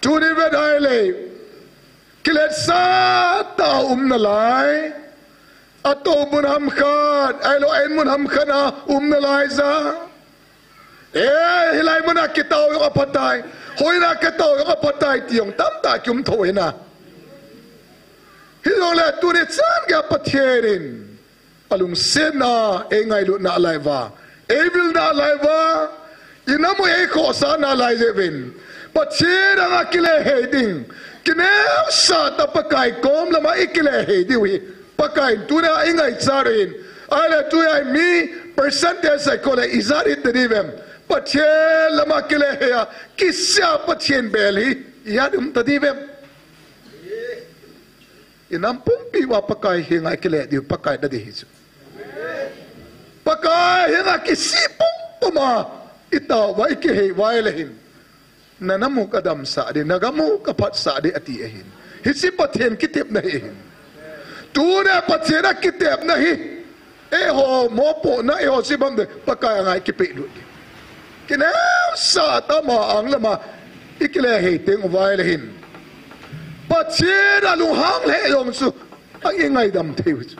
Tuni vet ahile, kiletsah tah a um nalai, atoh mun ham khat, ahilou a in mun ham khat a um nalai ja. E, hilai mun a kitao jong aphatai, hoiya kitao jong aphatai ti jong tamtah kium thou ahi na. Hijongle tuni chan gei a Pathen in alungsetna, eingailutna lai uva, eivilna lai uva, inam u eikhohsahna lai jeh uvin, Pathen anga kile hei ding, kineosah tah a Pakai kom lama ikile hei diu hi Pakaiyin tunia eingaichat u ahin. Ahile tunia mi percentage a ikoi le ijat hita diu vem? Pathen lama kile hei a, kisih a Pathen bel hi ijat um ta diu vem? Inam pumpi uva Pakai henga ikile diu, Pakai na dei hi chu. Pakai henga kisih pumpum a itao uva, ikihei uva ahile hin, nanam u kadamsah ding, nagam u kaphatsah ding ati ahin. Hiche Pathen kitepna hi ahin. Tunia Pathen a kitepna hi, eiho mopohna, eiho chibam ding, Pakai anga ikipehlut ding. Kineosah tah a ama ang lama ikile hei teng uva ahile hin, Pathen alunghang lheh jong chu, a, ingaidam thei u chu.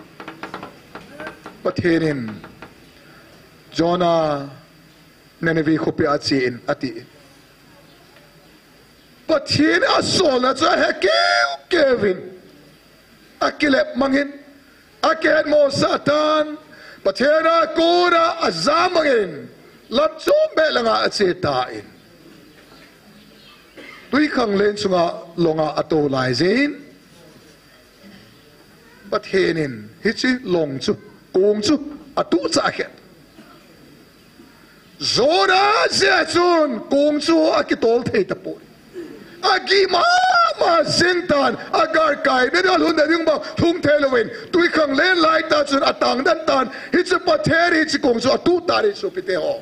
Pathen in Jonah Nineveh khopi a achen ati. Pathen asolna chu ahe keukeu vin, akilep mangin, akihetmosah tan, Pathen a kona ajam mangin, lam chom beh langa ache tan, twikhanglen chunga longa atou lai jeh in, Pathen in hiche long chu, kong chu atuhchah khen. Jonah jeh chun kong chu akitol thei tapoi. Agih mama jing tan, agalkai nading, alhun nading bang lhung thei louvin, twikhanglen laitah chun atang den tan, hiche Pathen in hiche kong chu atuh tan ahi sopite ho.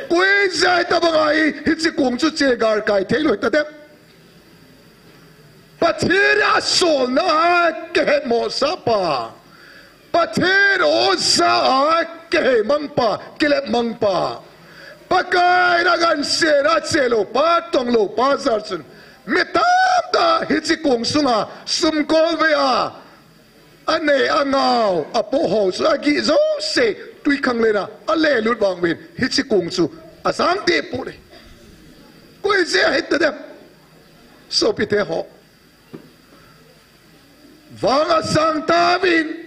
Koi jeh a hitabang a hi, hiche kong chu che galkai thei lou hita dem? Pathen asolna a kihetmosah pa, Pathen oja a kiheimang pa, kilep mang pa, Pakai in agansetna a che lou pa, tong lou pa jal chun, mi tamtah hiche kong sunga sumkolvei a anei angao apoh ho chu agih jouse twikhanglen a alelut vang uvin, hiche kong chu ajang deh poi. Koi jeh a hita dem, sopite ho? Vang asang tauvin,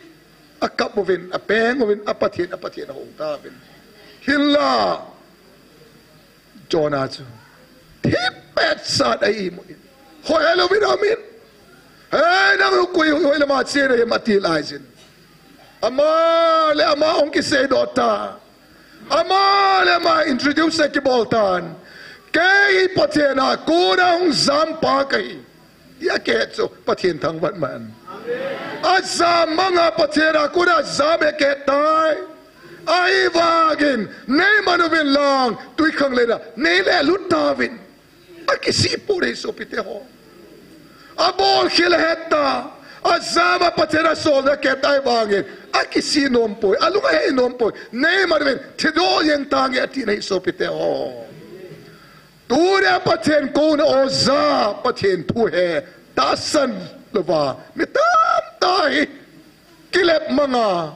akap uvin, apeng uvin, a Pathen, a Pathen ahung tauvin. Hinla Jonah chu thipbeh chat a imu in, hoi helouvin aumin, "Hei, nang koi, hoi lama che nahim?" ati laiyin, ama le ama hung kiseidoh tan, ama le ama introduce akibol tan, "Kei Pathen a kona hung jam pa kahi," ti akihet chu Pathen thangvah man. Ajam manga Pathen a kona jam akihet tai. Ahivangin neiman uvin lang, twikhanglen a neilelut tauvin. Akisih poi sopite ho. Abolkhel ahet ta, ajam a Pathen asolna akihet tai vangin, Akisih nom poi, alung ahei nom poi. Neiman uvin, thi doh jeng tange ati nahi sopite ho. Tunia Pathen kouna oja, Pathen thu he, tahsan louva, mi tamtah hi kilep manga,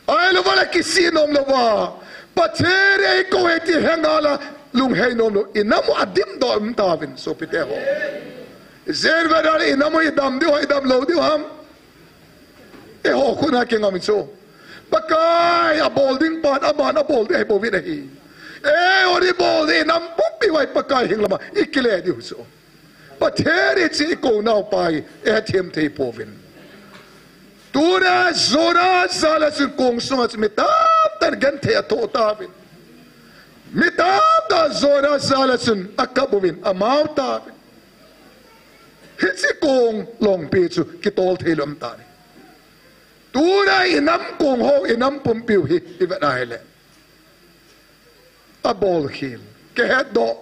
ahilouva le kisih nom louva, Pathen in eikou ahi ti henga la, lunghei nom lou, inam u adim doh um tauvin, sopite ho. Jen veda le inam u idam diu ham, idam lou diu ham. Eiho khut a kingam chu. Pakai abol ding pan, aman abol ding ahi bouvin ahi. Eihon ibol ding inam pumpi uva Pakai heng lama ikile diu chu. Pathen in hiche ikou naupa hi eihethem thei pouvin. Tunia Jonah jal a chun kong sunga chun mi tamtah in genthei athoh tauvin. Mi tamtah Jonah jal a chun akap uvin, amao tauvin. Hiche kong longpi chu kitol thei lou um tan ahi. Tunia inam kong ho, inam pumpiu hi ivet a ahile, abolkhel, kihetdoh,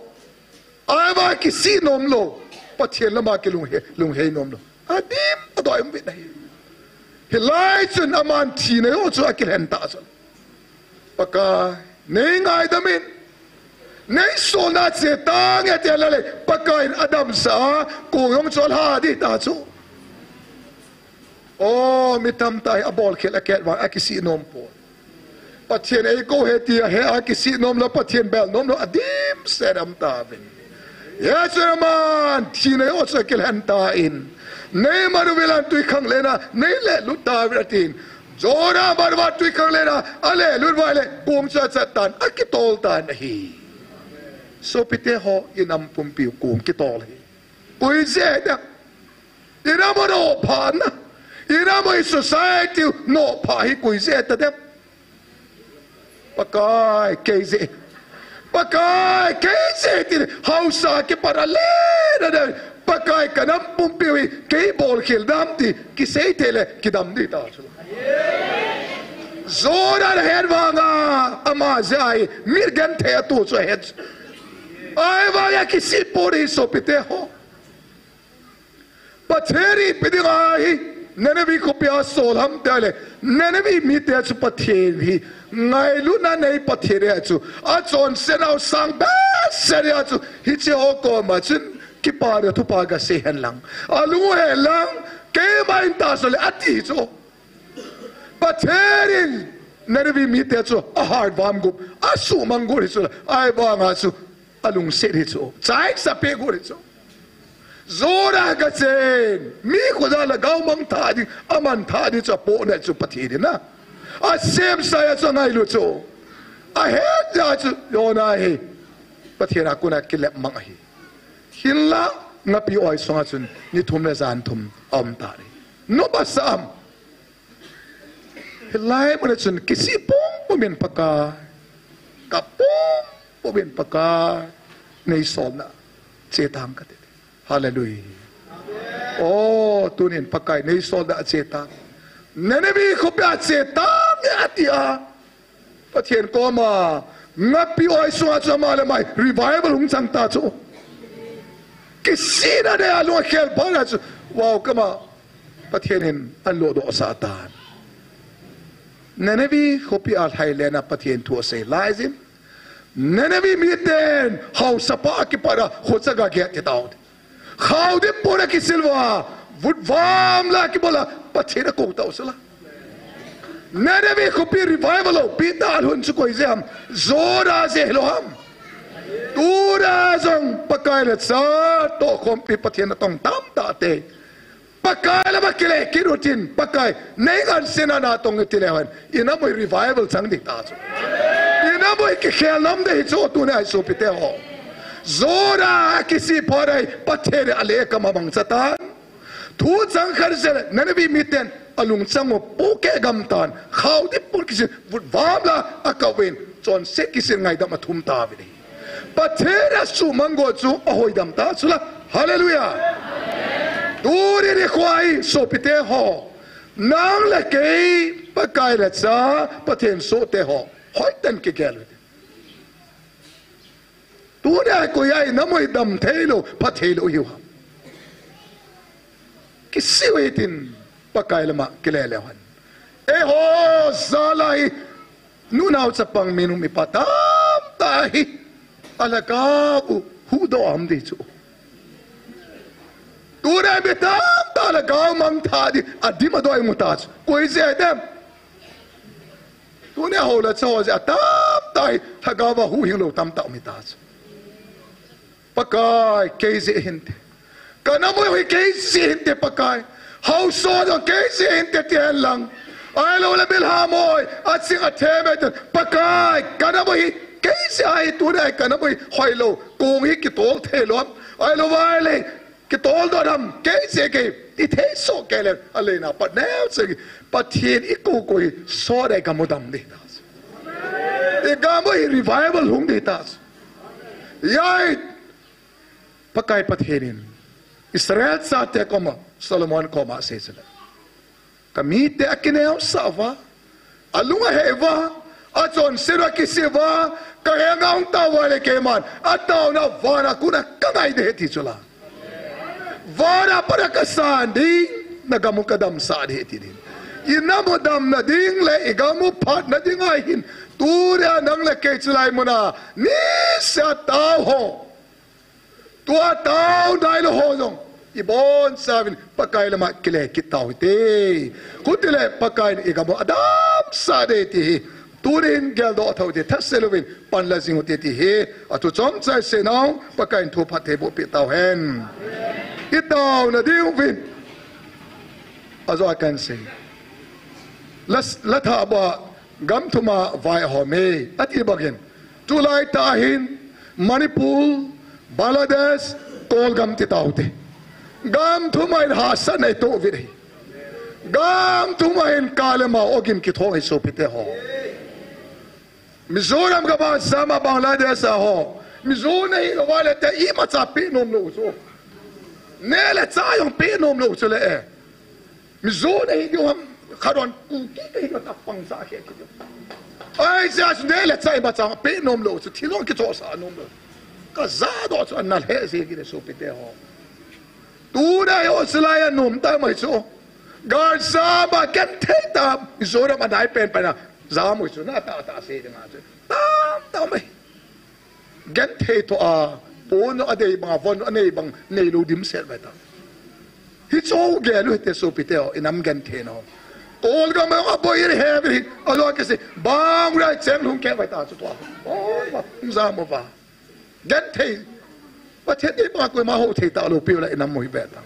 ahivang kisih nom lou, Pathen lama kilunghei, lunghei nom lou, adim adoh um uvin ahi. Hilai chun aman thina joh chu akilhen tah chun, Pakai, neingaidam in, neisolna che tange ati a le, Pakai in adamsah a, kong jong chu alha ding ta chu. O, mi tamtah hi abolkhel akeh vang akisih nom poi. Pathen eikou ahi tia he akisih nom lou, Pathen bel nom lou, adimset um tauvin. Hichun aman thina joh chu akilhen tan, neiman uvin lang twikhanglen a neilelut tauvin atin. Jonah man uva twikhanglen a alelut uva ahile kong chu achat tan, akitol tan ahi. Sopite ho, inam pumpiu kong kitol ahi. Koi jeh dem? Inam u nophahna, inam u, i society u nophah hi koi jeh tadem? Pakai, kei jeh. Pakai, kei jeh tin haosa kipat a len a den, Pakai, kanam pumpiu hi kei bolkhel dam ti kisei thei le kidam ding ta chu. Jonah in ahet vanga, ama jeh a hi mi genthei atoh chu ahet. Ahivang akisih poi sopite ho. Pathen in ipi dinga hi Nineveh khopia asol ham ti ahile, Nineveh mite chu Pathen hi ngailutna nei Pathen ahi chu, achonsetnau sang behseh ahi chu, hiche ho koma chun kipana thupha gasei hen lang, alung u hen lang, keima in tahsan le ati chu. Pathen in Nineveh mite chu ahatvam got, asuhmang got hi chu, ahivanga chu alungset hi chu, chainsapeh got hi chu. Jonah kachen, mi khoja lhagao mang thah ding, aman thah ding chu apohna chu Pathen in a, asemsa a chu angailu chu, ahet jeh a chu Jonah hi Pathen a kona kilep mang ahi. Hinla, ngapi oi sunga chun ni thum le jan thum aum tan ahi. Nopsah am? Hilai mun a chun kisih pumpum in Pakai, kap pumpum in Pakai, neisolna che tang kati. Hallelujah. O, tunin Pakai neisolna che tang. Nineveh khopia che tang ati a, Pathen koma ngapi oi sunga chu ama le ama revival hung chang ta chu. Kisihna dei a lung akhel phat a chu, wow, kama, Pathen in alodohsah tan. Nineveh khopia lhailen a Pathen thu asei laijin, Nineveh miten haosapa akipat a khocha gageh ti tau. Khao dimpur a kisil uva, vutvam la kibol a, Pathen akou tau chu la. Nineveh khopi revival loupi tah a lhun chu koi jeh ham? Jonah jeh hilou ham? Tuna jong Pakai le chatoh khompi Pathen natong tamtah te Pakai lama kile kit utin, Pakai, nei ngansena natong iti leu hen, inam u hi revival chang ding ta chu. Inam u hi kikhel nom ding hi chu, tuni a hi sopite ho. Jonah akisih phat a hi Pathen in ale kama mangcha tan. Thu chang khat jeh le Nineveh miten alungchang u pohkeh gam tan. Khao dimpur kisil, vutvam la akap uvin, chonset kisil ngaidam athum tauvin ahi. Pathen asuhmang got chu ahoidam ta chu la. Hallelujah. Tuni nikho a hi sopite ho, nang le kei, Pakai le cha, Pathen sohte ho, hoitah in kigel u hite. Tuni a koi a inam u hi dam theilou, pha theilou ihiu ham? Kisih u hitin, Pakai lama kile leu hen. Eiho jal a hi, nunao chapang minu mipa tamtah hi, alhagao u huhdoh a um ding chu. Tuni mi tamtah lhagao mangthah ding, adim adoh imu ta chu. Koi jeh dem? Tuni hou le chah ho jeh a tamtah hi, lhagao a huhhing lou tamtah um hita chu. Pakai, kei jeh hinte. Ka nam u hi kei jeh hinte Pakai. Haosa jong kei jeh hinte ti hen lang. Ahilou le bilham hoi, aching athem e tin. Pakai, ka nam u hi kei jeh ahi, tuni a hi ka nam u hi hoilou. Kong hi kitol thei lou. Ahilou vai le, kitol doh ham, kei jeh kei, ti thei soh kei le, aleina pat neo cheh. Pathen i kou kou hi, soh dei ka mu dam ding ta. I gam u hi revival hung ding ta. Hijeh a Pakai Pathen in Israel chate koma, Solomon koma asei chu le, ka mite akineosah uva, alung ahei uva, achonset u akisih uva, ka henga hung tao uva le keiman, ataona vana kona ka ngai ding ahi ti chu la. Vana pat a kasan ding, na gam u kadamsah ding ahi ti ding. I nam u damna ding le, i gam u phatna ding a hin, tuni a nang le kei chu lai mun a, niseh a tao ho. Tua tao nailou ho jong, i bonchauvin Pakai lama kile kit tau hite. Khuti le Pakai in i gam u adamsah ding ahi ti hi. Tunin geldoh tho hite, thase louvin pan la jing u hite ti hi. Athu chomcha isei nau, Pakai in thu phattheiboh peh tau hen. I taona diuvin. Ajo a kahin sei. La, la thah bua gam thum a vai ahom e, ati bangin. Tulai tah hin Manipur, Bangladesh, Kolgam ti tau hite. Gam thum a hin hahsatna itoh uvin ahi. Gam thum a hin ka le amau ogin kithong ahi sopite ho. Mizoram gam a, Assam a, Bangladesh a ho. Mizo nahi lou va le te imacha peh nom lou chu. Neh le chah jong peh nom lou chu le e. Mizo nahi diu ham, kharon Kuki kahi diu tapang sa khe kit diu. Ai, jeh chu neh le chah imacha peh nom lou chu, thil jong kichohsah nom lou. Ka jadoh chu ana lheh jeng kit e sopite ho. Tuni a hi Australia a nom tah mai chu. Gal jam a genthei tah, Mizoram a nai penpen a jam u chu na tah tah sei ding a chu. Tamtah mai. Genthei tho a, pon u adei bang a, von u anei bang, neilou dimset vai ta. Hichu gel u hite sopite ho, i nam genthei na ho. Kolgam a aboi hi heavy hi, alo kisi, bang rai cheng lhung kei vai ta chu tua. Oh, va, jam u va. Genthei. Pathen in bang koima hou thei talou piu la i nam u hi ve ta.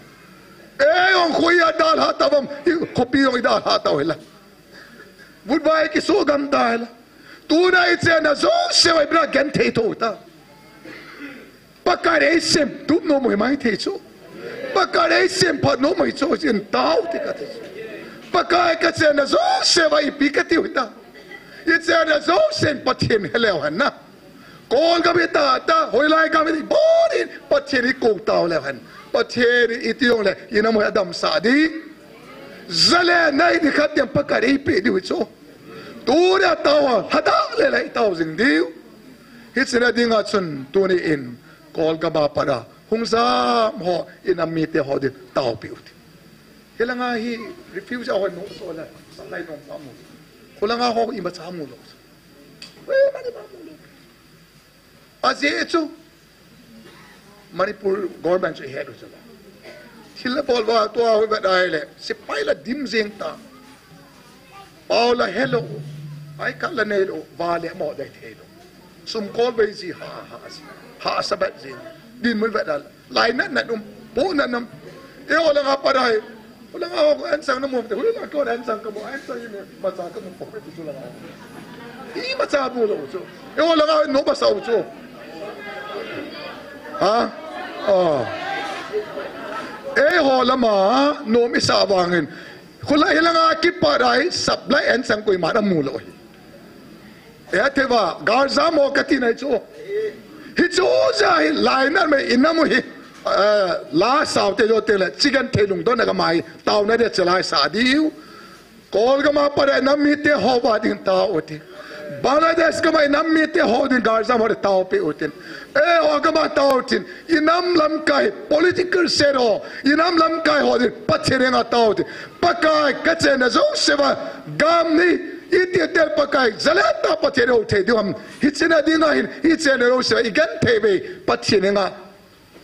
Ei jong khoi a dalha ta uvam, i khopi jong i dalha tau hi la. Vutvai kisu gam ta hi la. Tuna i chenna jouse uva i bra genthei tho ta. Pakai in eisem tup nom u hi maithei chu. Pakai in eisem phat nom u hi chu, in tao ti kati chu. Pakai, ka chenna jouse uva ipi kati u hita. I chenna jouse in Pathen he leu hen na. Kolgam hita, ta, hoilai gam hita, bonin Pathen i kou tao leu hen. Pathen in iti jongle, i nam u hi adamsah ding. Jale nai nikhat ding Pakai in eipeh diu hi chu. Tuni a tao a, lhadah le le i tao jing diu. Hiche na dinga chun tuni in, Kolgam a pat a hung jam ho, i nam mite ho din taopeh u hite. Hilanga hi refugee ho nom so le, sangai nom pa mu. Khulanga ho imacha mu lou. Ei, mani pa mu lou. Ajeh chu Manipur government chu ihet u chu la. Thil abol uva tua hoi vet ahile, sepai la dim jeng ta. Pao la helou, I card la neilou, va le mo dei theilou. Sum kol bei ji ha ha ji. Hahsa bet ji. Dinmun vet a. Lainat nat um, pohnat um. Eiho langa pat a hi. Hulanga ho ansang namu te, hulanga ko ansang kamu, ansang imacha kamu po te chu langa. Imacha mu lou chu. Eiho langa nom asah u chu. Ha? Oh. Eiho lama nom isah vangin. Hula hilanga kipat a hi supply ansang koima namu lou hi. Hethem uva, gal jam u kati nai chu. Hichu jeh a hi lainat mai i nam u hi, eh, la sao te jo te le, chi genthei lungdonna gam a hi, taona dia chelai sa diu. Kolgam a pat a nam mite ho uva ding tao u hite. Bangladesh gam a i nam mite ho ding galjam ho ding taopeh utin. Eiho gam a tao utin. I nam lamkai political set ho, i nam lamkai ho ding Pathen henga tao utin. Pakai, kachenna jousea gam ni, iti tia Pakai, jaleh tah Pathen hou thei diu ham. Hiche na dinga hin, hiche na jousea i genthei uve Pathen henga.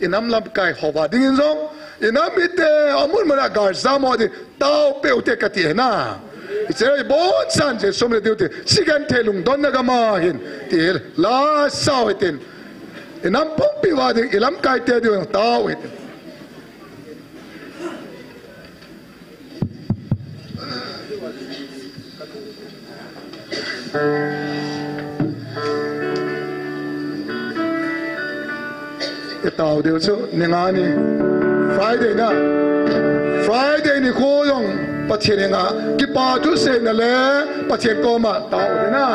I nam lamkai hoa dingin jong, i nam mite amun muna galjam ho ding taopeh ute kati ahi na. Hiche hi boncha Jesu min a diu te, sigenthei lungdonna gam a hin, ti la sao hitin. I nam pumpi uva ding, i lamkai te diu tao hitin. I tao diu chu, ni nga ni. Friday na. Friday nikho jong, Pathen henga, kipa thu seina le, Pathen koma, tao diu na.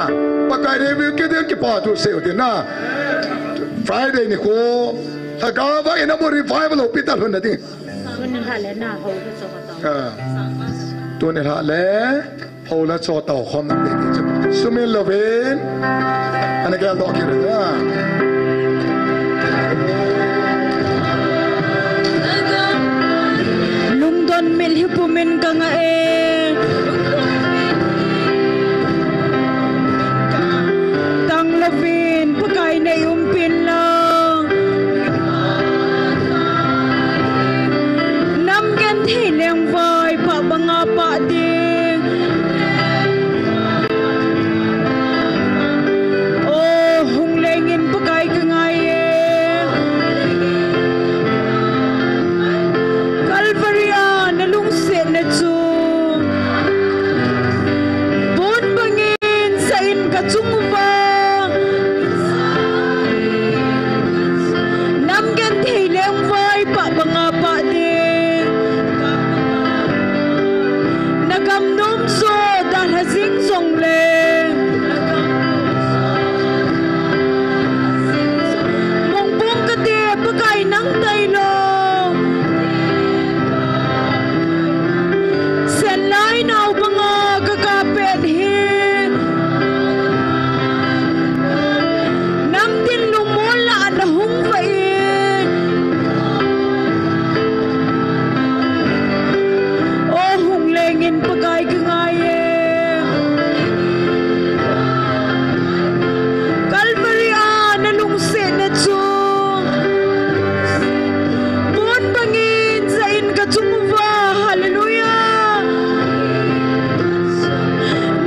Pakai revive kit ding kipa thu sei u diu na. Friday nikho, lhagao va i nam u revival houpi talhon na ding. Tuni lha le na, hou le cho ka tao. Ah. Tuni lha le, hou le cho tao khom na pe ki chu. Sumil louvin. Ana geldoh kit le na. Lungdon mitlhi pumin ka nga e. Tang louvin Pakai nei umpin lang. Nam genthei lengvai pah banga pah ding. O, hung lengin Pakai ka ngai e. Calvary a na lungsetna chu. Pon bangin sa in ka chung uva. Nam genthei lengvai pah banga pah ding. Na gam nom jo dalha jing jongle. Mongpong kate Pakai nang tailou. Senlai nao banga ka kap pet hi. Nam tin lungmon lah a na hung vah in. O, hung lengin Pakai ka ngai e. Calvary a na lungsetna chu. Pon bangin sa in ka chung uva. Hallelujah.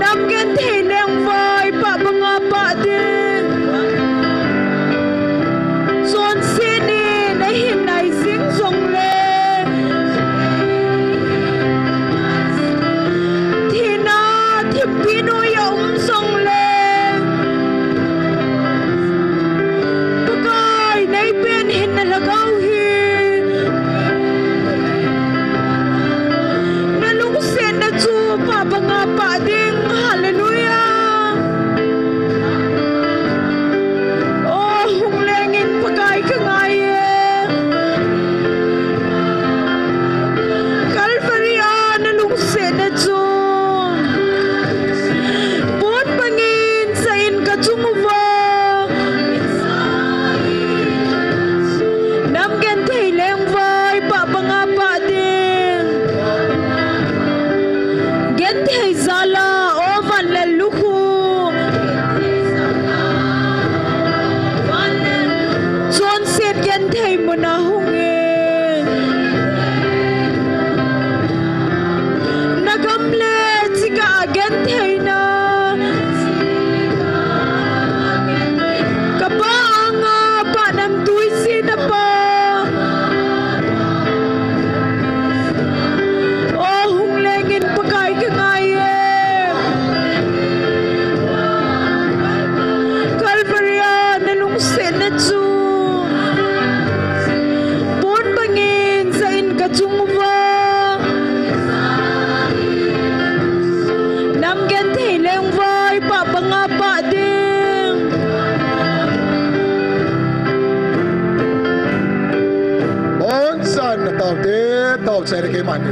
Nam genthei lengvai pah banga pah ding. Chonset in a hin nai jing jongle. Thina thimpi noiya um jongle. Pakai nei pen hin na lhagao hi. Na lungsetna chu pah banga pah ding. Hallelujah. O, hung lengin Pakai ka ngai e. Calvary a na lungsetna chu. Pon bangin sa in ka chung uva. Nam genthei lengvai pah banga pah ding. Genthei jal a, o vanlel lukhu. Chonset genthei muna hung in. Na gam le chika a gentheina. Ka Pa anga Pa namtui jina Pa. O, hung lengin Pakai ka ngai e. Calvary a na lungsetna chu. Pon bangin sa in ka chung uva. Nam genthei lengvai pah banga pah ding. Boncha na tao te, tao chai re kei mani.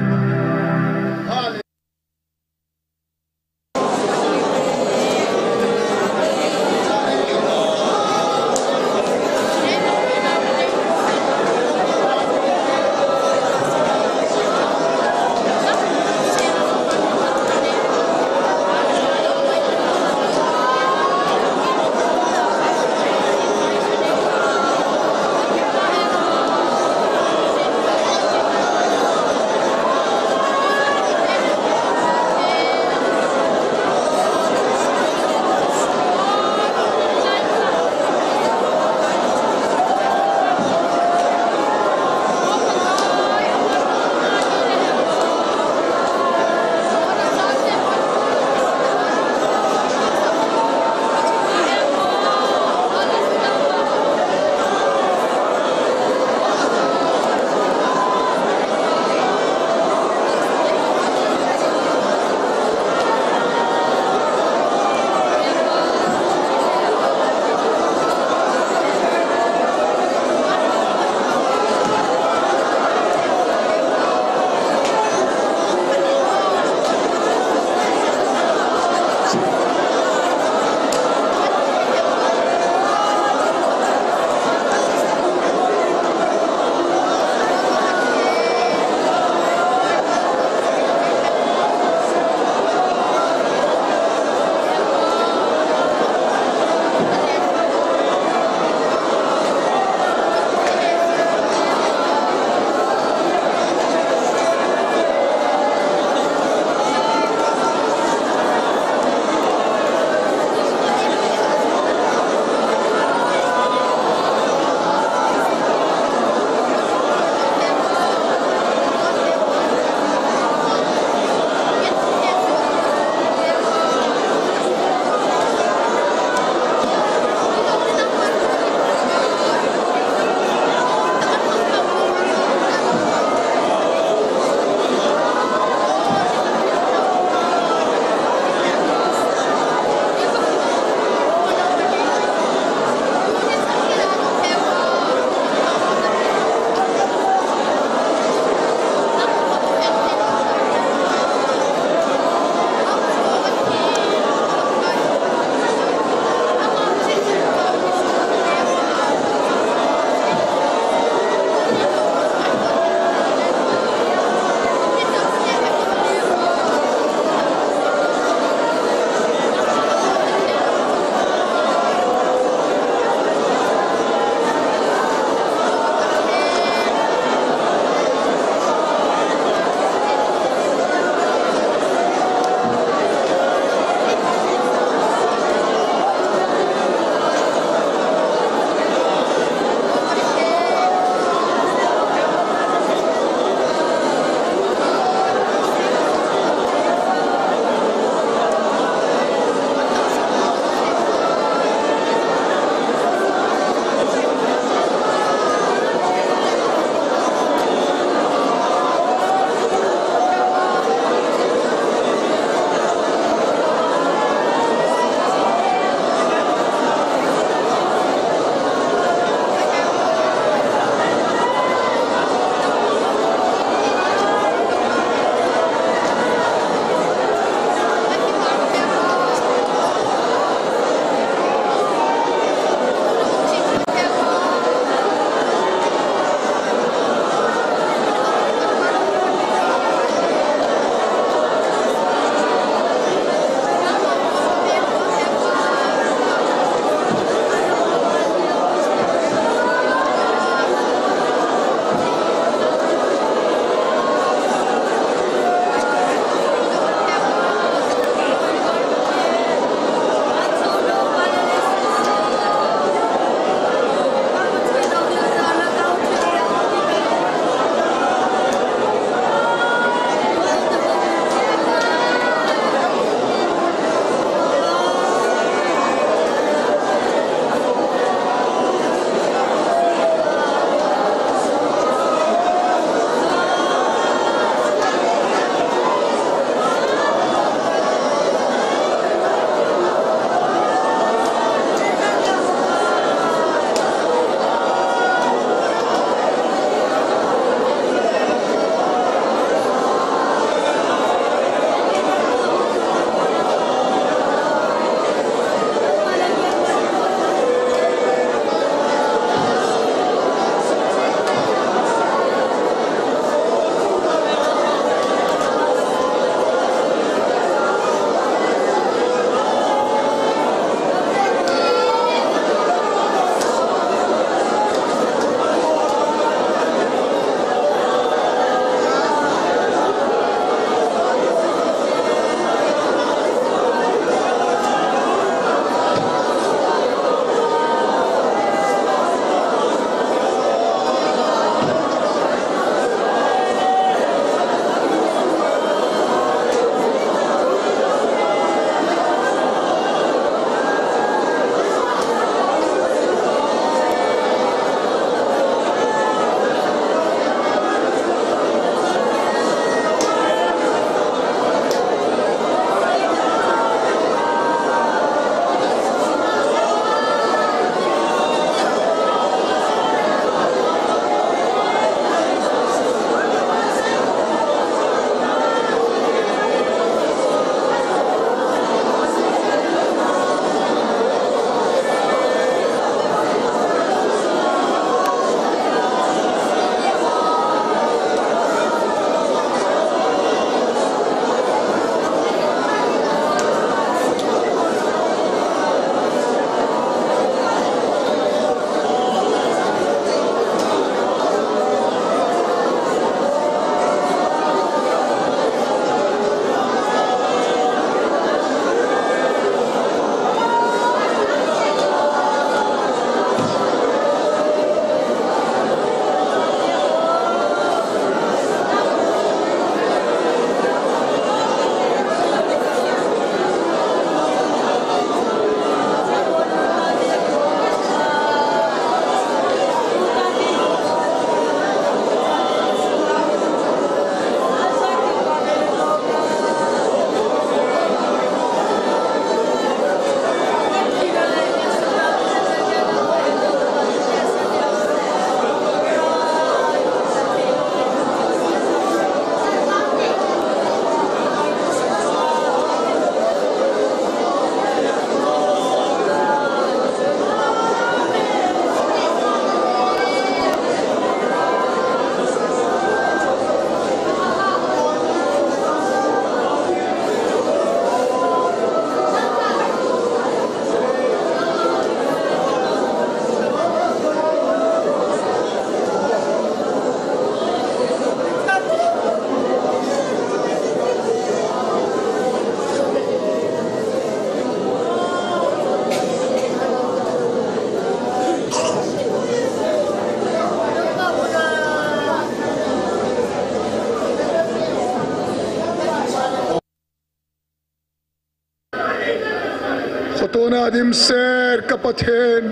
Patona dimset ka Pathen.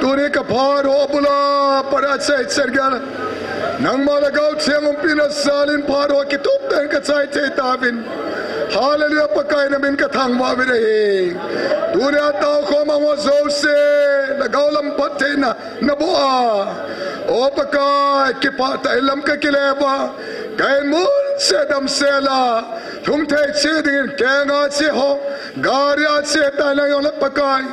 Tuni ka phat ho bula pat a chai chergal. Nangma Lhagao Theng umpina jalin phat ho kitup tah in ka chai thei tauvin. Hallelujah, Pakai na min ka thangvah uvin ahi. Tuni a tao khom ho jouse, Lhagao lam phattheina na boh a. O Pakai, kipah tah in lam ka kile uva. Ka in mun cheh damsel a. Lhung thei cheh dingin kenga cheh ho. Gari a cheh tah in lang jong le Pakai.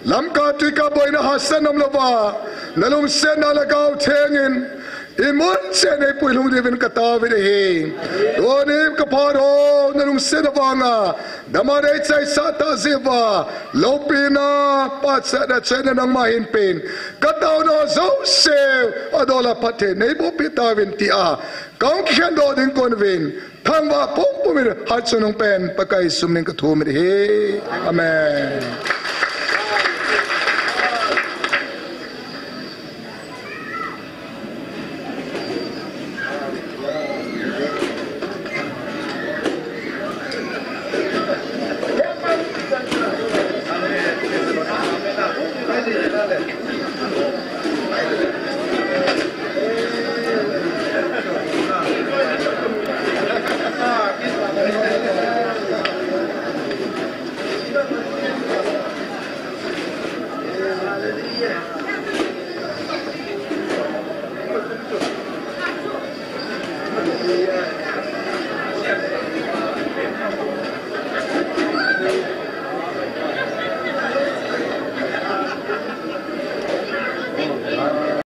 Lamka tuika boina hahsat nom louva. Na lungsetna Lhagao Theng in. In mun cheh in eipui lhung diuvin ka taovin ahi. Tuni ka phat ho, na lungsetna vanga. Dama dei chaisah tah jeh uva. Loupina, pachatna, chaina nangma hin pen. Ka taona jouse, adol a phatthei, nei bohpi tauvin tia. Ka hung kikhen doh ding kon uvin. Thangvah pumpum in, hat chungnung pen, Pakai Jesu min ka thum in ahi. Amen.